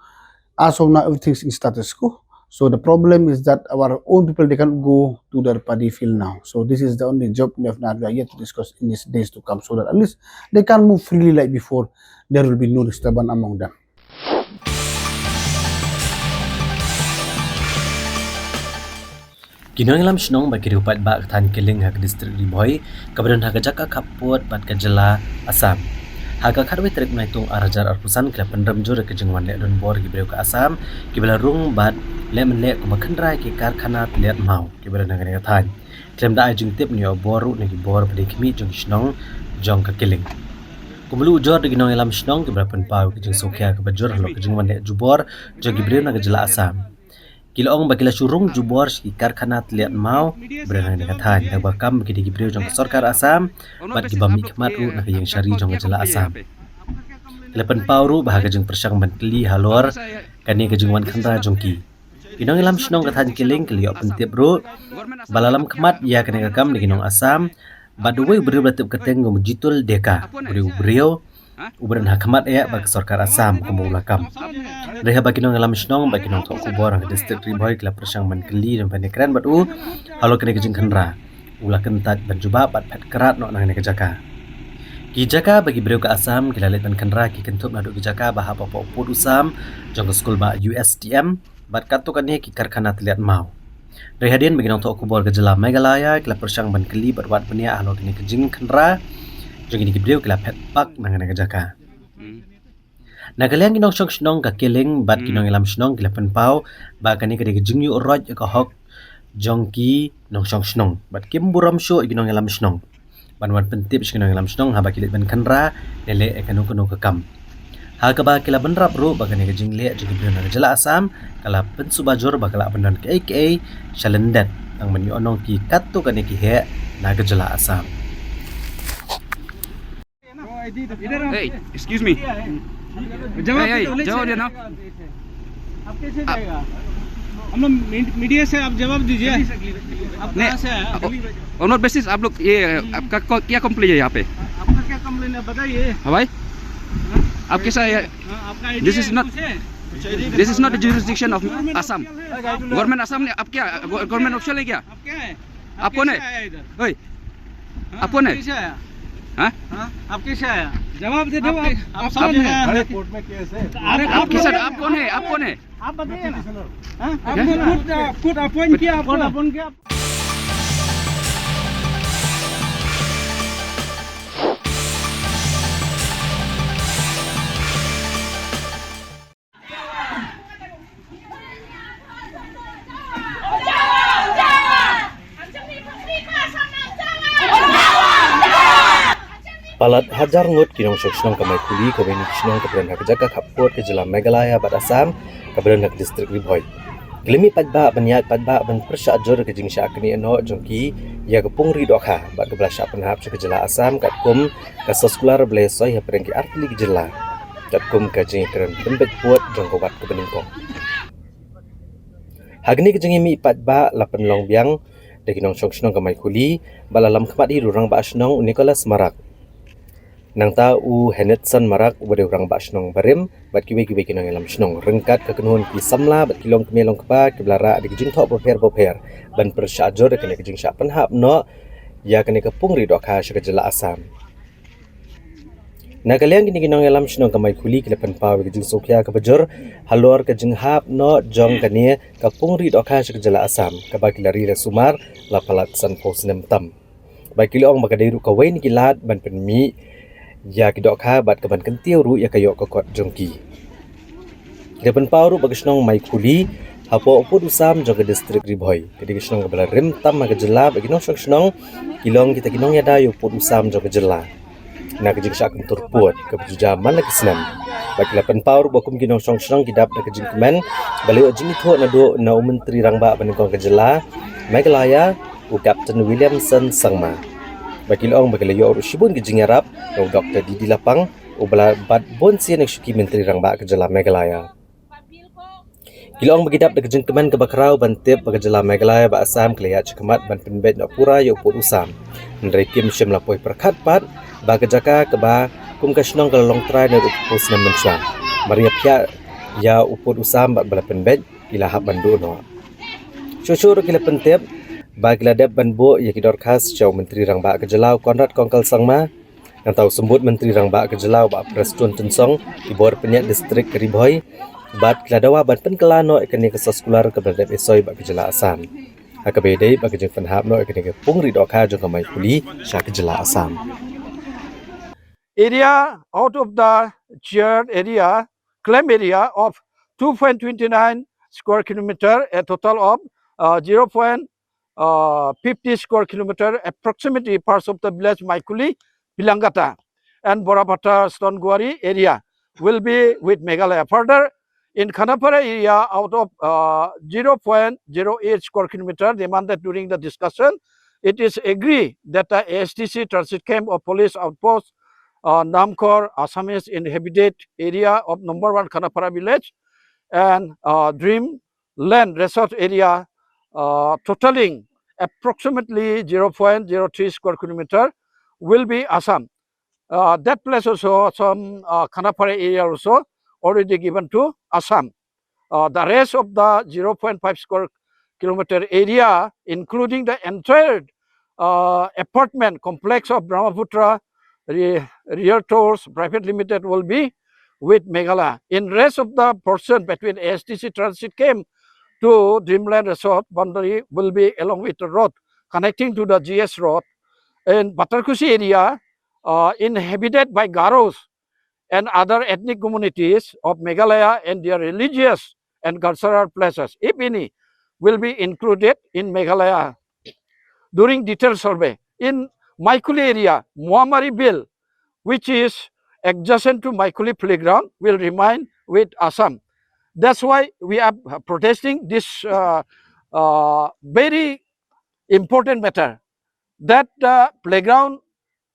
as of now, everything is in status quo. So the problem is that our own people, they can't go to their paddy field now. So this is the only job left that we are yet to discuss in these days to come, so that at least they can move freely like before. There will be no disturbance among them. Ki nongïalam shnong bad ki riew paidbah ka thaiñ Killing ha ka district Ri Bhoi, kaba don ha ka jaka khappud bad ka jylla Assam, ha ka khatwei tarik Naitung ar hajar arphew san ki la pynrem jur ïa ka jingwan leh donbor ki briew ka Assam kiba la rung bad leh mynleh kumba khynra ïa ki karkhana tylliat maw kiba don ha kane ka thaiñ, khlem da ai jingtip ne ïoh bor ruh na ki bor ba dei khmih jong ki shnong jong ka Killing. Kumba la ujor da ki nongïalam shnong kiba la pynpaw ïa ka jingsngewkhia kaba jur halor ka jingwan leh jubor jong ki briew na ka jylla Assam. Ki la ong ba ki la shu rung jubor sha ki karkhana tylliat maw ba don ha kane ka thaiñ, kaba kam ba ki dei ki briew jong ka sorkar Assam bad kiba mihkhmat ruh na ka ïing shari jong ka jylla Assam. Ki la pynpaw ruh ba ha ka jingpyrshang ban kylli halor kane ka jingwan khynra jong ki, ki nongïalam shnong ka thaiñ Killing ki la ïoh pyntip ruh ba la lam khmat ïa kane ka kam da ki nong Assam bad uwei u briew ba la tip kyrteng kum u Jitul Deka, u briew, u briew uba don ha khmat eh ba ka sorkar Assam kumba u la kam. Hynrei haba ki nongïalam shnong bad ki nongthoh khubor ha ka district Ri Bhoi ki la pyrshang ban kylli ne ban ïakren bad u halor kane ka jingkhynra, u la kyntait ban jubab bad phet krad noh na kane ka jaka. Ki jaka ba ki briew ka Assam ki la leit ban khynra ki kynthup naduh ki jaka ba hapoh u pud u sam jong ka skul bah U S T M bad katto katne ki karkhana tylliat maw. Hynrei hadien ba ki nongthoh khubor ka jylla Meghalaya ki la pyrshang ban kylli bad wad bniah halor kane ka jingkhynra jong kine ki briew, ki la phet pak na kane ka jaka. Na ka liang ki nongshong shnong ka Killing bad ki nongïalam shnong ki la pynpaw ba kane ka dei ka jingïuh roit ïa ka hok jong ki nongshong shnong bad kim burom shuh ïa ki nongïalam shnong ban wan pyntip sha ki nongïalam shnong haba ki leit ban khynra ne leh ïa kano kano ka kam, ha kaba ki la bynrap ruh ba kane ka jingleh jong ki briew na ka jylla Assam ka la pynsuba jur ba ka lah ban don kaei kaei sha lyndet tang ban ïoh nong ki katto katne ki heh na ka jylla Assam. Hey, excuse me. जवाब दे दो, जवाब देना। आप कैसे जाएगा? हम लोग मी-, मीडिया से आप जवाब दीजिए। आप नहीं, कहाँ से आए? आप On what basis आप लोग ये, आपका को-, क्या कंप्लेंट है यहाँ पे? आपका क्या कंप्लेंट है, बताइए। हाँ भाई? हाँ? आप कैसा है? हाँ, आपका आईडी This is है not, कुछ है? This is not the jurisdiction of Assam। गवर्नमेंट असम ने, आप क्या, गवर्नमेंट ऑफिशियल है क्या? आप क्या है? आप कौन है? कैसे आया इधर? ओए, हाँ, आप कौन है? कैसे आया? हाँ? हाँ? आप कैसे आया? जवाब दे दो, आप, आप आप कौन कौन है? है? अरे, कोर्ट में केस है। अरे, आप आप किस, कौन है? आप कौन है? आप कौन है? आप बताइए ना। हाँ? आप क्या? खुद, खुद अपॉइंट किया आपको? खुद अपॉइंट किया? Palat hajar ngut ki nongshong shnong ka Maikhuli, kawei na ki shnong kaba don ha ka jaka khappud ka jylla Meghalaya bad Assam, kaba don ha ka district Ri Bhoi, ki la mih paidbah ban ïaid paidbah ban pyrshah jur ka jingshah knieh noh jong ki ïa ka pung ri dohkha bad kaba la shah pynhap sha ka jylla Assam katkum ka soskular ba la soi hapdeng ki artylli ki jylla, katkum ka jingïakren pynbeit pud jong ka wat kaba nyngkong. Ha kane ka jingïamih paidbah la pynlong biang da ki nongshong shnong ka Maikhuli bad la lam khmat hi da u rangbah shnong u Nicholas Marak. Nangta u Henetson Marak uba dei u rangbah shnong barim bad kiwei kiwei ki nongïalam shnong ryngkat ka kynhun ki samla bad ki longkmie longkpa kiba la rah da ki jingthoh bapher bapher ban pyrshah jur ïa kane ka jingshah pynhap noh ïa kane ka pung ri dohkha sha ka jylla Assam. Na ka liang kine ki nongïalam shnong ka Maikhuli ki la pynpaw ïa ka jingsngewkhia kaba jur halor ka jinghap noh jong kane ka pung ri dohkha sha ka jylla Assam kaba ki la ri la sumar la palat sanphew snem tam. Bad ki la ong ba ka dei ruh kawei na ki lad ban pynmih ïa ki dohkha bad ka ban kyntiew ruh ïa ka ïoh ka kot jong ki. Ki la pynpaw ruh ba ka shnong Maikhuli hapoh u pud u sam jong ka district Ri Bhoi ka dei ka shnong kaba la rim tam ha ka jylla bad ki nongshong shnong ki long kita ki nongïada ïa u pud u sam jong ka jylla na ka jingshah kyntur pud kaba ju jia man la ki snem. Bad ki la pynpaw ruh ba kum ki nongshong shnong ki dap da ka jingkmen ba la ïoh jingithuh naduh na u Myntri Rangbah ba nyngkong ka jylla Meghalaya, u Captain Williamson Sangma. Bad ki la ong ba ki la ïoh ruh shibun ki jingïarap na u Doktor D D Lapang uba la bat bun sien na ki shuki Myntri Rangbah ka jylla Meghalaya. Ki la ong ba ki dap da ka jingkmen kaba khraw ban tip ba ka jylla Meghalaya bad Assam ki la ïaid shakhmat ban pynbeit noh pura ïa u pud u sam. Hynrei kim shym la poi pyrkhat pat ba ka jaka kaba kum ka shnong ka la long trai naduh khatphra snem mynshuwa. Mar ïa phiah ïa u pud u sam bad ba la pynbeit, ki la hap ban duh noh. Shuh shuh ruh ki la pyntip ba ki la dep ban buh ïa ki dorkhas sha u Myntri Rangbah ka jylla u Conrad Kongkal Sangma, nangta u Symbud Myntri Rangbah ka jylla u Bah Prestone Tynsong, ki bor pynïaid distrik ka Ri Bhoi, bad ki la dawa ban pynkylla noh ïa kane ka soskular kaba la dep isoi bad ka jylla Assam, ha kaba ïadei bad ka jingpynhap noh ïa kane ka pung ri dohkha jong ka Maikuli sha ka jylla Assam. Area out of the shared area, claim area of two point two nine square kilometer, a total of uh, zero point fifty square kilometer, approximately parts of the village Maikuli, Pilangata, and Borabata Stone Quarry area will be with Meghalaya. Further, in Khanapara area, out of uh, zero point zero eight square kilometer demanded during the discussion, it is agreed that the A S D C transit camp or police outpost uh, Namkhor, Assamese inhabited area of number one Khanapara village, and uh, Dreamland Resort area, uh, totaling approximately zero point zero three square kilometer, will be Assam. Uh, that place also, some uh, Khanapara area also already given to Assam. Uh, the rest of the zero point five square kilometer area, including the entire uh, apartment complex of Brahmaputra Re- Realtors Private Limited, will be with Meghalaya. In rest of the portion between A S D C transit camp to Dreamland Resort boundary will be along with the road connecting to the G S Road. In Pathar Khusi area, uh, inhabited by Garos and other ethnic communities of Meghalaya and their religious and cultural places, if any, will be included in Meghalaya during detailed survey. In Maikuli area, Moamari Bill, which is adjacent to Maikuli playground, will remain with Assam. That's why we are protesting this uh, uh, very important matter, that the playground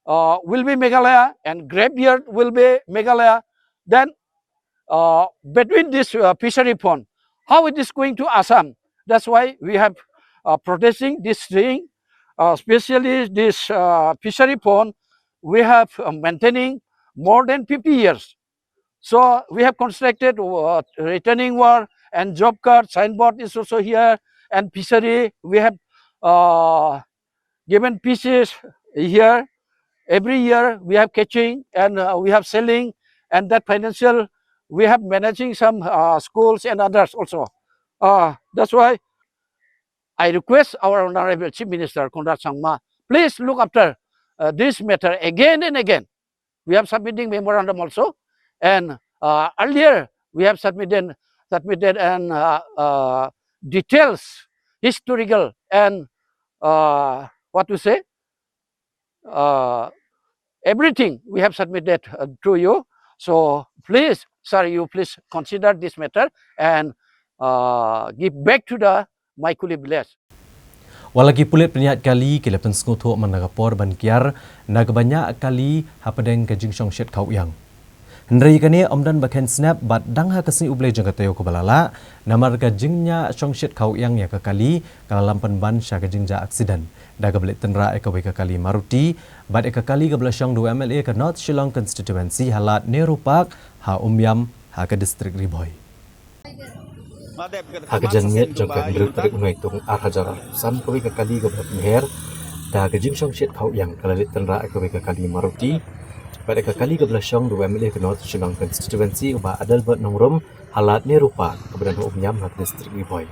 uh, will be Meghalaya and graveyard will be Meghalaya. Then uh, between this uh, fishery pond, how it is going to Assam? That's why we have uh, protesting this thing, uh, especially this uh, fishery pond. We have uh, maintaining more than fifty years. So we have constructed uh, retaining wall and job card, signboard is also here, and fishery. We have uh, given fishes here. Every year we have catching and uh, we have selling, and that financial we have managing some uh, schools and others also. Uh, that's why I request our Honorable Chief Minister Conrad Sangma, please look after uh, this matter again and again. We have submitting memorandum also, and uh, earlier we have submitted submitted an uh, uh, details, historical and uh, what to say, uh, everything we have submitted uh, to you. So please, sir, you please consider this matter and uh, give back to the Maikuli village. Wat la ki pulit pynïaid kali ki la pynsngewthuh man la ka por ban kiar na kaba ñiah kali hapdeng ka jingshongshit khaw iang. Hynrei kane ym don ba khein snep bad dang ha ka sngi U Blei jong ka taïew kaba la lah, namar ka jingñiah shongshit khaw iang ïa ka kali ka la lam pynban sha ka jingjia aksiden, da kaba leit tynrah ïa kawei ka kali Maruti bad ïa ka kali kaba la shong da u M L A ka North Shillong Constituency ha lad Nehru Park ha Umiam ha ka distrik Ri Bhoi. Ha ka janmiet jong ka hynriew tarik u Naitung ar hajar arphew san, kawei ka kali kaba la pynher da ka jingshongshit khaw iang ka la leit tynrah ïa kawei ka kali Maruti bad ïa ka kali kaba la shong da u M L A ka North Shillong Constituency u Bah Adelbert Nongrum ha lad Nehru Park kaba don ha Umiam ha ka distrik Ri Bhoi.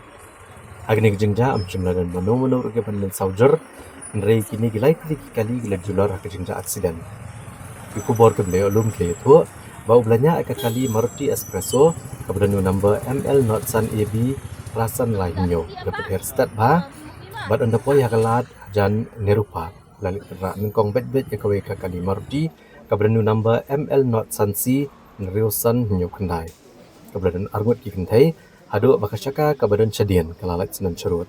Ha kane ka jingjia ym shym la don mano mano ruh kiba mynsaw jur, hynrei kine ki lai tylli ki kali ki la julor ha ka jingjia aksiden. Ki khubor kiba la ïoh lum ki la ïathuh ba uba la ñiah ïa ka kali Maruti Espresso kaba don u number M L not san A B phra san lai hynñiew, u la pynher stet bha bad ynda poi ha ka lad hajan Nehru Park, u la leit tynrah nyngkong beit beit ïa kawei ka kali Maruti kaba don u number M L not san C hynriew san hynñiew khyndai, kaba la don arngut ki kynthei, haduh ba ka shaka kaba don shadien ka la lait snem sharud.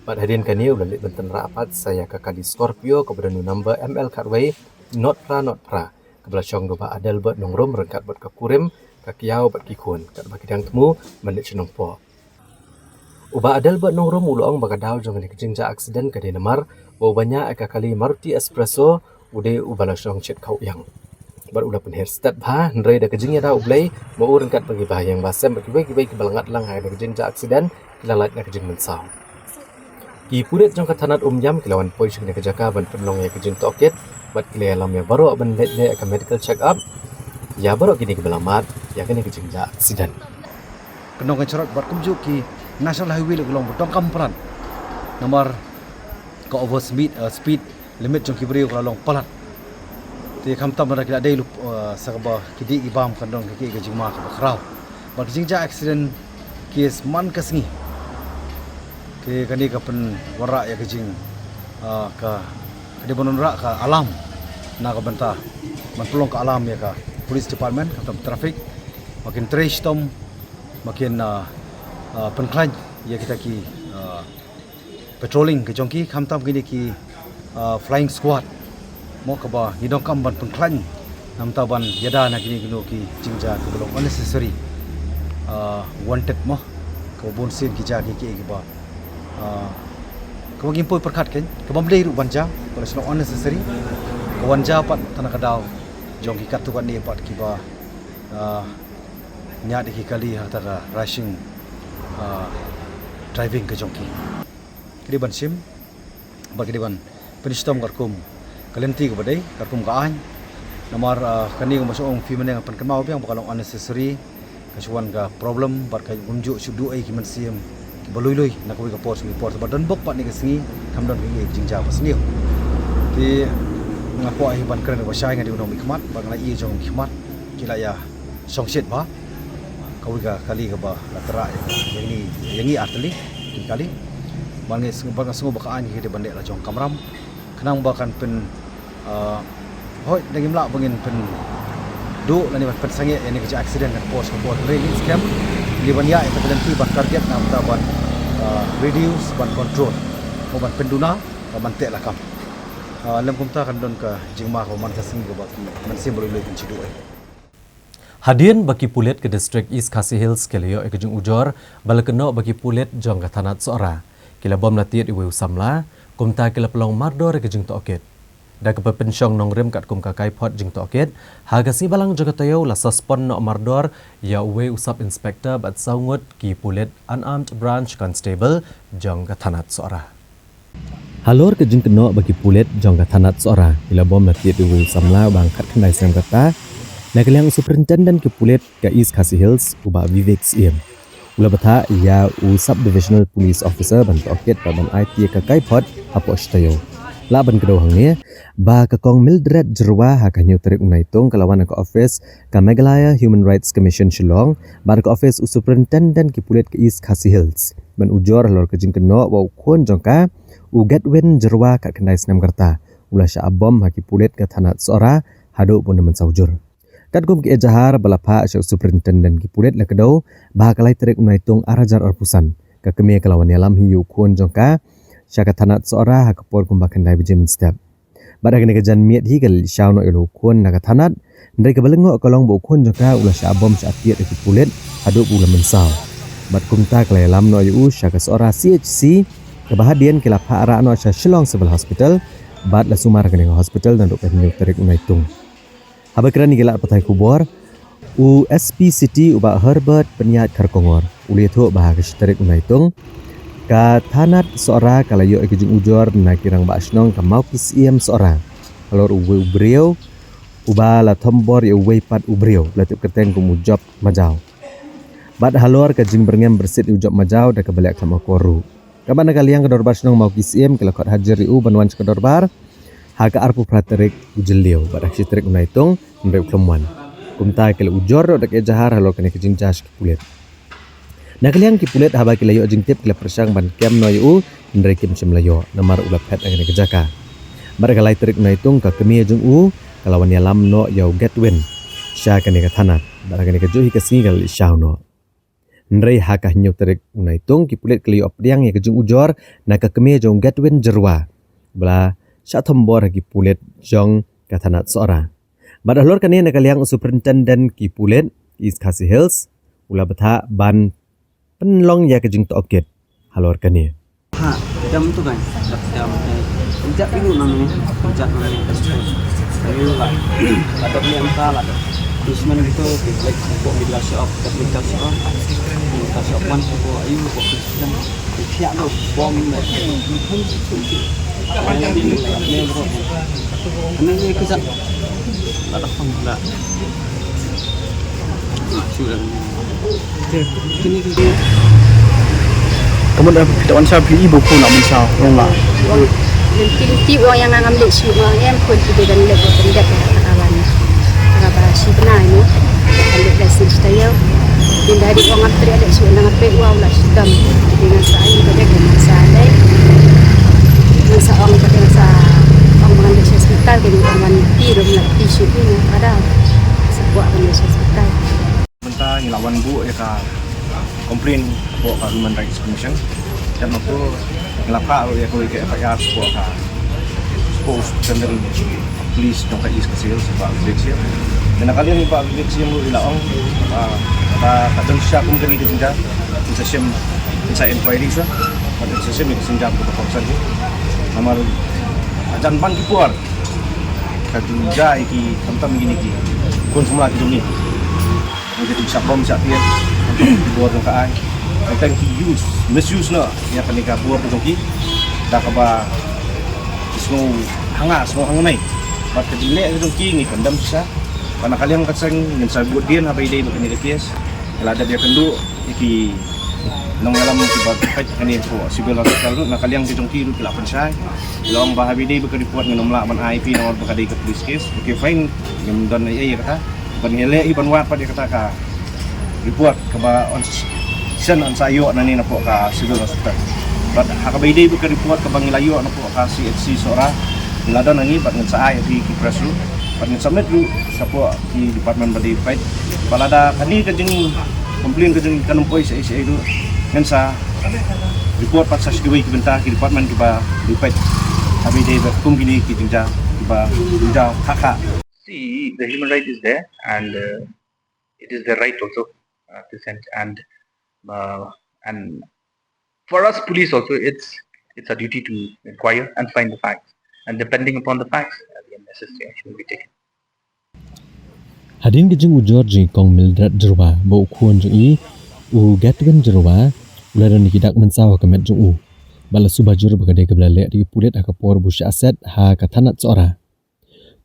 Bad hadien kane u la leit ban tynrah pat sa ïa ka kali Scorpio kaba don u number M L khatwei not phra not phra, kaba la shong da u Bah Adelbert Nongrum ryngkat bad ka kurim, ka kiaw bad ki khun, katba ki dang thmu ban leit sha Nongpoh. U Bah Adelbert Nongrum u la ong ba ka daw jong kane ka jingjia aksiden ka dei namar ba uba ñiah ïa ka kali Maruti Espresso u dei uba la shong shet khaw ïang. Bad u la pynher stet bha, hynrei da ka jingïada U Blei, ma u ryngkat bad ki bahaïing bahasem bad kiwei kiwei kiba la ngat lang ha kane ka jingjia aksiden ki la lait na ka jingmynsaw. Ki pulit jong ka thanat Umiam ki la wan poi sha kane ka jaka ban pynlong ïa ka jingtohkit bad ki la ïalam ïa baroh ban leit leh ïa ka medical check up ïa baroh kine kiba la mad ïa kane ka jingjia aksiden. Ka nongkynshrot bad kumjuh ki National Highway la ki long ba donkam palat namar ka over speed, uh, speed limit jong ki briew ka la long palat. Te khamtam lada ki la dei lup, uh, sa kaba ki dih ki bam kan don ka ki ka jingma kaba khraw. Bad ka jingjia aksiden case man ka sngi. Te kane ka pynwanrah ïa ka jing, uh, ka, ka dei ban wanrah ka alarm na ka bynta ban pynlong ka alarm ïa ka police department, khamtam traffic, ba kin trei shitom, ba kin, uh, uh, pynkhlaiñ ïa kita ki, uh, patrolling ka jong ki, khamtam kine ki, uh, flying squad. Mo, kaba ngi donkam ban pynkhlaiñ namar ban ïada na kine kino ki jingjia kiba long unnecessary, uh, wanted mo. Kaba bun sien ki jia ki ki kiba, uh, kaba ngim poi pyrkhat kein, kaba ym dei ruh ban jia, ba la shu long unnecessary. Ka wan jia pat tang na ka daw jong ki katto katne pat kiba, uh, ñiah ïa ki kali ha kata ka rushing, uh, driving ka jong ki. Ka dei ban shim bad ka dei ban pynshitom katkum ka lynti kaba dei, katkum ka aiñ. Namar, ah, kane kumba shu ong phi mynne nga pynkynmaw biang ba ka long unnecessary, ka shu wan ka problem bad ka kumjuh shu duh ei ki mynsiem kiba lui lui na kawei ka por sha kawei ka por, bad don bok pat ne ka sngi kam don ka jingjia ba sniew. Te nga kwah hi ban kren ba shai, nga dei u nongmihkhmat bad nga la ïohi jong mihkhmat ki la ïa shong shet bha. Kawei ka kali kaba la tyrwa ïa ngi, ïa ngi artylli ki kali. Bad ngi sng-, bad nga sngew ba ka aiñ ka dei ban leh la jong kamram khnang ba kan pyn, ah, hooid, da ngim lah ba ngin pynduh lane ban pynsangeh ïa kane ka jia aksiden na ka por sha ka por, hynrei ngi skhem ngi ban ïa ïa ka lynti ban target namar ban, ah, reduce, ban control, ban pynduna, ban teh lakam. Ah, lym kumta kan don ka jingma kaba man ka sngi kaba ki mynsiem ba lui lui kin shu duh ei. Hadien ba ki pulit ka district East Khasi Hills ki la ïoh ïa ka jingujor ba la kynnoh ba ki pulit jong ka thanat Sohra ki la bom la tied ïa uwei u samla, kumta ki la pynlong mardor ïa ka jingtohkit. Da kaba pynshong nongrim katkum ka kaiphod jingtohkit, ha ka sngi Balang jong ka taïew la suspend noh mardor ïa uwei u sub inspector bad saw ngut ki pulit unarmed branch constable jong ka thanat Sohra. Halor ka jingkynnoh ba ki pulit jong ka thanat Sohra ki la bom la tied ïa uwei u samla uba khatkhyndai snem ka rta, na ka liang u superintendent ki pulit ka East Khasi Hills, u Bah Vivek Syiem, u la bthah ïa u sub divisional police officer ban tohkit bad ban aiti ïa ka kaiphod hapoh shi taïew. Lah ban kdew hangne ba ka Kong Mildred Jyrwa ha ka hynñiew tarik u Naitung ka la wan ha ka office ka Meghalaya Human Rights Commission Shillong bad ka office u superintendent ki pulit ka East Khasi Hills ban ujor halor ka jingkynnoh ba u khun jong ka, u Gedwin Jyrwa, khatkhyndai snem ka rta, u la shah bom ha ki pulit ka thanat Sohra haduh ba un da mynsaw jur. Katkum ka ejahar ba la phah sha u superintendent ki pulit, la kdew ba ha ka lai tarik u Naitung ar hajar arphew san, ka kmie ka la wan ïalam hi ïa u khun jong ka sha ka thanat Sohra ha ka por kumba khyndai baje mynstep. Bad ha kane ka janmiet hi ka la leit shaw noh ïa u khun na ka thanat, hynrei kaba lyngngoh ka long ba u khun jong ka u la shah bom shah tied ha ki pulit haduh ba u la mynsaw. Bad kumta ka la ïalam noh ïa u sha ka Sohra C H C, kaba hadien ki la phah rah noh sha Shillong Civil Hospital bad la sumar ha kane ka hospital naduh ka hynñiew tarik u Naitung. Haba kren ïa ki lad pathai khubor, u S P City, u Bah Herbert Pynïaid Kharkongor, u la ïathuh ba ha ka shi tarik u Naitung, ka thanat Sohra ka la ïoh ïa ka jingujor na ki rangbah shnong ka Mawki Syiem Sohra halor uwei u briew uba la thombor ïa uwei pat u briew ba la tip kyrteng kum u Job Majaw. Bad halor ka jingbyrngem byrsit ïa u Job Majaw da kaba leh khlem akor ruh. Katba na ka liang ka dorbar shnong Mawki Syiem ki la khot hajir ïa u ban wan sha ka dorbar ha ka arphew phra tarik u Jylliew bad ha ka shi tarik u Naitung hynrei u khlem wan. Kumta ki la ujor noh da ka ejahar halor kane ka jingjia sha ki pulit. Na ka liang ki pulit, haba ki la ïoh jingtip ki la pyrshang ban kem noh ïa u, hynrei kim shym la ïoh namar u la phet ha kane ka jaka. Bad ha ka lai tarik u Naitung ka kmie jong u ka la wan ïalam noh ïa u Gedwin sha kane ka thanat. Bad ha kane ka juh hi ka sngi ka la leit shaw noh. Hynrei ha ka hynñiew tarik u Naitung ki pulit ki la ïoh pdiang ïa ka jingujor na ka kmie jong u Gedwin Jyrwa ba la shah thombor ha ki pulit jong ka thanat Sohra. Bad halor kane na ka liang u superintendent ki pulit East Khasi Hills u la bthah ban pynlong ïa ka jingtohkit. halor kane. Ha, dam tu kan, dam, eh, jat ibu nang ni, jat nang ni, ayu lah, ada beli angka lah, punishment gitu, like, kok medical shock, medical shock, medical shock one, kok ayu, kok punishment, pihak tu, bom, ini ni kejap, ada pun lah. Kamu dah kita wan sa beli ibu pun nak mensa, orang lah. Lenti lenti orang yang ngam lek shu orang yang pun kita dan lek buat pendek ya kawan. Kaba shi bena ino. Pendek dah sih kita ya. Yang dari orang ngam teriak lek shu nang apa uang lah shu dam. Kita ngan sa ayu pada kita ngan sa alai. Ngan sa orang pada ngan sa orang mengambil hospital kita ngan ti dong nak ti shu ni ada. Sebuah ambil hospital. Mynta ngi la wan buh ïa ka complaint hapoh ka Human Rights Commission. Kat nangto ngi la phah ruh ïa kawei ka F I R hapoh ka, hapoh u Superintendent Police jong ka East Khasi Hills, Bah Vivek Syiem. Te na ka liang Bah Vivek Syiem ruh i la ong, ah, ka, ka don shisha kum kane ka jingjia, in sa shim, in sa inquiry shuwa, bad in sa shim ïa ka jingjia kaba kongsan hi. Namar hajan ban ki por ka jingjia ïa ki khamtam kine ki khun samla ki jong ngi. Ngi ju shah bom shah tiar, bor jong ka aiñ. Tang ki use, misuse noh ïa kane ka bor ka jong ki da kaba ki sngew hanga, sngew hangne. Bad ka jingleh ka jong ki ngi condemn shisha. Bad na ka liang ka seng ngin sa bud dien haba ïadei bad kane ka case. Ngi la dep ïakynduh ïa ki nongïalam kiba peit kane hapoh Civil Hospital ruh, na ka liang ki jong ki ruh ki la pynshai. Long ba haba ïadei bad ka report ngin ym lah ban ai phi namar ba ka dei ka police case. Okay, fine, ngim don ei ei ïa kata. Ban ïaleh hi ban wad pat ïa kata ka report kaba yn send yn sa ïoh nangne napoh ka Civil Hospital. Bad ha kaba ïadei bad ka report kaba ngi la ïoh napoh ka C H C Sohra, ngi la don nangne bad ngin sa ai ha phi ki press ruh. Bad ngin submit ruh shapoh ki department ba dei peit. Bad lada kane ka jing complain ka jong ngi kan ym poi shaei shaei ruh, ngin sa report pat sha kiwei ki bynta ki department kiba dei peit. Haba ïadei bad kum kine ki jingjia kiba jingjia khah khah. See, the human right is there, and, uh, it is their right also, uh, to send. And, uh, and for us police also, it's, it's our duty to inquire and find the facts. And depending upon the facts, uh, the necessary action will be taken. Hadien ka jingujor jong i Kong Mildred Jyrwa bad u khun jong i, u Gatwin Jyrwa, u la don ïa ki dak mynsaw ha ka met jong u. Bad la suba jur ba ka dei kaba la leh da ki pulit ha ka por ba u shah set ha ka thanat Sohra.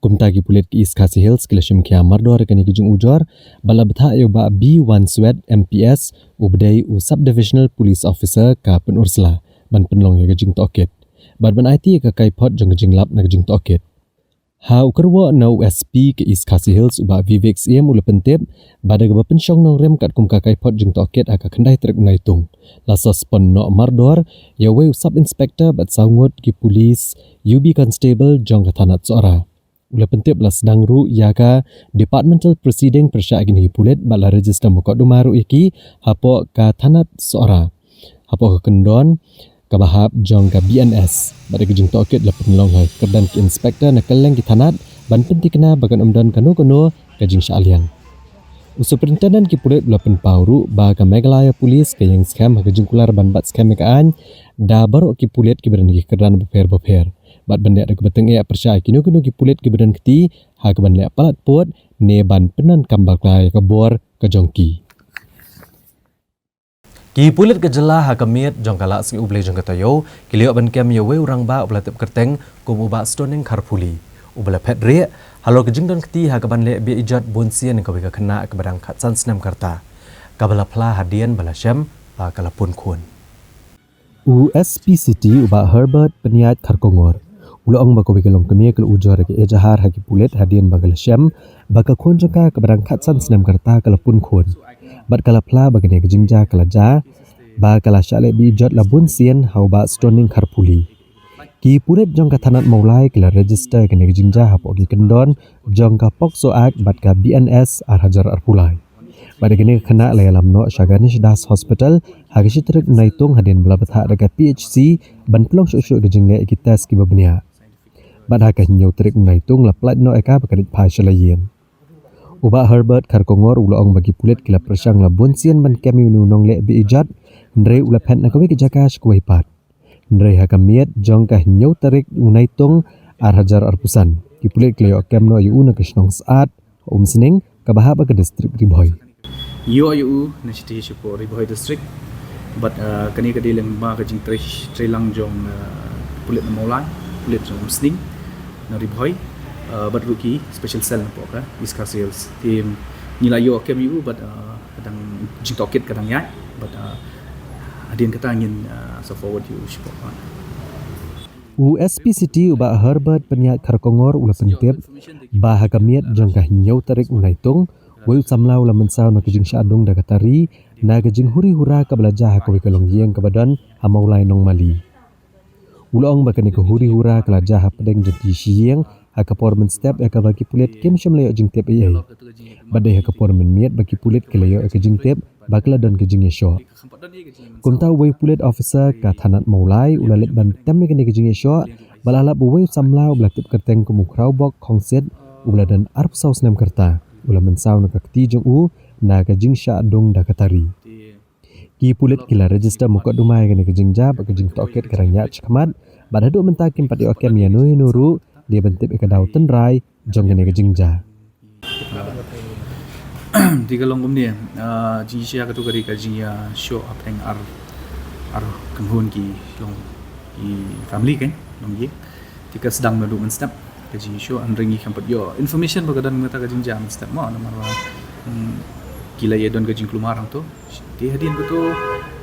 Kumta ki pulit ka East Khasi Hills ki la shim khia mardor ïa kane ka jingujor, bad la bthah ïa u Bah B Wanswet M P S, uba dei u Sub Divisional Police Officer ka Pynursla, ban pynlong ïa ka jingtohkit. Bad ban aiti ïa ka kaiphod jong ka jinglap na ka jingtohkit. Ha u kyrwoh na u S P ka East Khasi Hills u Bah Vivek Syiem u la pyntip, ba da kaba pynshong nongrim katkum ka kaiphod jingtohkit ha ka khyndai tarik u Naitung, la suspend noh mardor ïa uwei u Sub Inspector bad saw ngut ki police U B Constable jong ka thanat Sohra. U la pyntip la sdang ruh ïa ka departmental proceeding pyrshah ïa kine ki pulit bad la register mukotduma ruh ïa ki hapoh ka thanat Sohra, hapoh ka kyndon kaba hap jong ka B N S. Bad ïa ka jingtohkit la pynlong ha ka kyrdan ki inspector na kylleng ki thanat ban pynthikna ba kan ym don kano kano ka jingshah liang. U Superintendent ki pulit u la pynpaw ruh ba ka Meghalaya Police ka ïeng skhem ha ka jingkular ban bat skhem ïa ka aiñ da baroh ki pulit kiba don ha ki kyrdan bapher bapher, bad ban leh da kaba tyngeh pyrshah ïa kino kino ki pulit kiba don kti ha kaban leh palat pud ne ban pyndonkam bakla ïa ka bor ka jong ki. Ki pulit ka jylla ha ka miet jong ka Lah Sngi U Blei jong ka taïew ki la ïoh ban kem ïa uwei u rangbah uba la tip kyrteng kum u Bah Stoning Kharphuli, uba la phet rieh halor ka jingdon kti ha kaban leh beh ijot bunsien ïa kawei ka khynnah kaba dang khatsan snem ka rta, kaba la phla hadien ba la shem ba ka la pun khun. U S P City u Bah Herbert Pynïaid Kharkongor u la ong ba kawei ka longkmie ka la ujor ïa ka ejahar ha ki pulit hadien ba ka la shem ba ka khun jong ka kaba dang khatsan snem ka rta ka la pun khun. Bad ka la phla ba kane ka jingjia ka la jia ba ka la shah leh beh ijot la bunsien ha u Bah Stoning Kharphuli. Ki pulit jong ka thanat Mawlai ki la register ïa kane ka jingjia hapoh ki kyndon jong ka POCSO Act bad ka B N S ar hajar arphew lai. Bad ïa kane ka khynnah la ïalam noh sha Ganesh Das Hospital ha ka shi tarik Naitung hadien ba la bthah da ka P H C ban pynlong shuh shuh ïa ka jingleh ïa ki test kiba bniah. Bad ha ka hynñiew tarik Naitung la pyllait noh ïa ka ba kan leit phai sha la ïing. U Bah Herbert Kharkongor u la ong ba ki pulit ki la pyrshang la bunsien ban kem ïa une u nongleh beh ijot, Hynrei u la phet na kawei ka jaka sha kawei pat. Hynrei ha ka miet jong ka hynñiew tarik u Naitung ar hajar arphew san, ki pulit ki la ïoh kem noh ïa u na ka shnong Syiat, Umsning, kaba hap ha ka distrik Ri Bhoi. Ïoh ïa u na shatei shapoh Ri Bhoi distrik. Bad, uh, kane ka dei lyngba ka jingtrei, trei lang jong, uh, pulit na Mawlai, pulit jong Umsning na Ri Bhoi, uh, bad ruh ki special cell napoh ka East Khasi Hills. Te ngi la ïoh kem ïa u bad, uh, ka dang jingtohkit ka dang ïaid bad, uh, hadien kata ngin, uh, sa forward ïa u shapoh. U S P City u Bah Herbert Pynïaid Kharkongor u la pyntip ba ha ka miet jong ka hynñiew tarik u Naitung, uwei u samla u la mynsaw na ka jingshah dung da ka tari na ka jinghuri hura kaba la jia ha kawei ka longïing kaba don ha Mawlai Nongmali. U la ong ba kane ka huri hura ka la jia hapdeng jong ki shi ïing ha ka por mynstep ïa kaba ki pulit kim shym la ïoh jingtip ei ei. Bad dei ha ka por mynmiet ba ki pulit ki la ïoh ïa ka jingtip ba ka la don ka jingïashoh. Kumta uwei u pulit officer ka thanat Mawlai u la leit ban tem ïa kane ka jingïashoh, bad la lap ba uwei u samla uba la tip kyrteng kum u Khrawbok Khongsit, uba la don arphew saw snem ka rta, u la mynsaw na ka kti jong u na ka jingshah dung da ka tari. Ki pulit ki la register mukotduma ïa kane ka jingjia bad ka jingtohkit ka dang ïaid shakhmat, bad haduh mynta kim pat ïoh kem ïano ïano ruh, dei ban tip ïa ka daw tynrai jong kane ka jingjia. Te ka long kumne, ah, jingïashoh katu ka dei ka jingïashoh hapdeng ar, ar kynhun ki long ki family kan, long ki. Te ka sdang naduh mynstep ka jingïashoh, hynrei ngi kam pat ïoh information ba ka don mynta ka jingjia mynstep mo, namar ba, hmm, ki la ïa don ka jingkulmar hangto. Te hadien kato,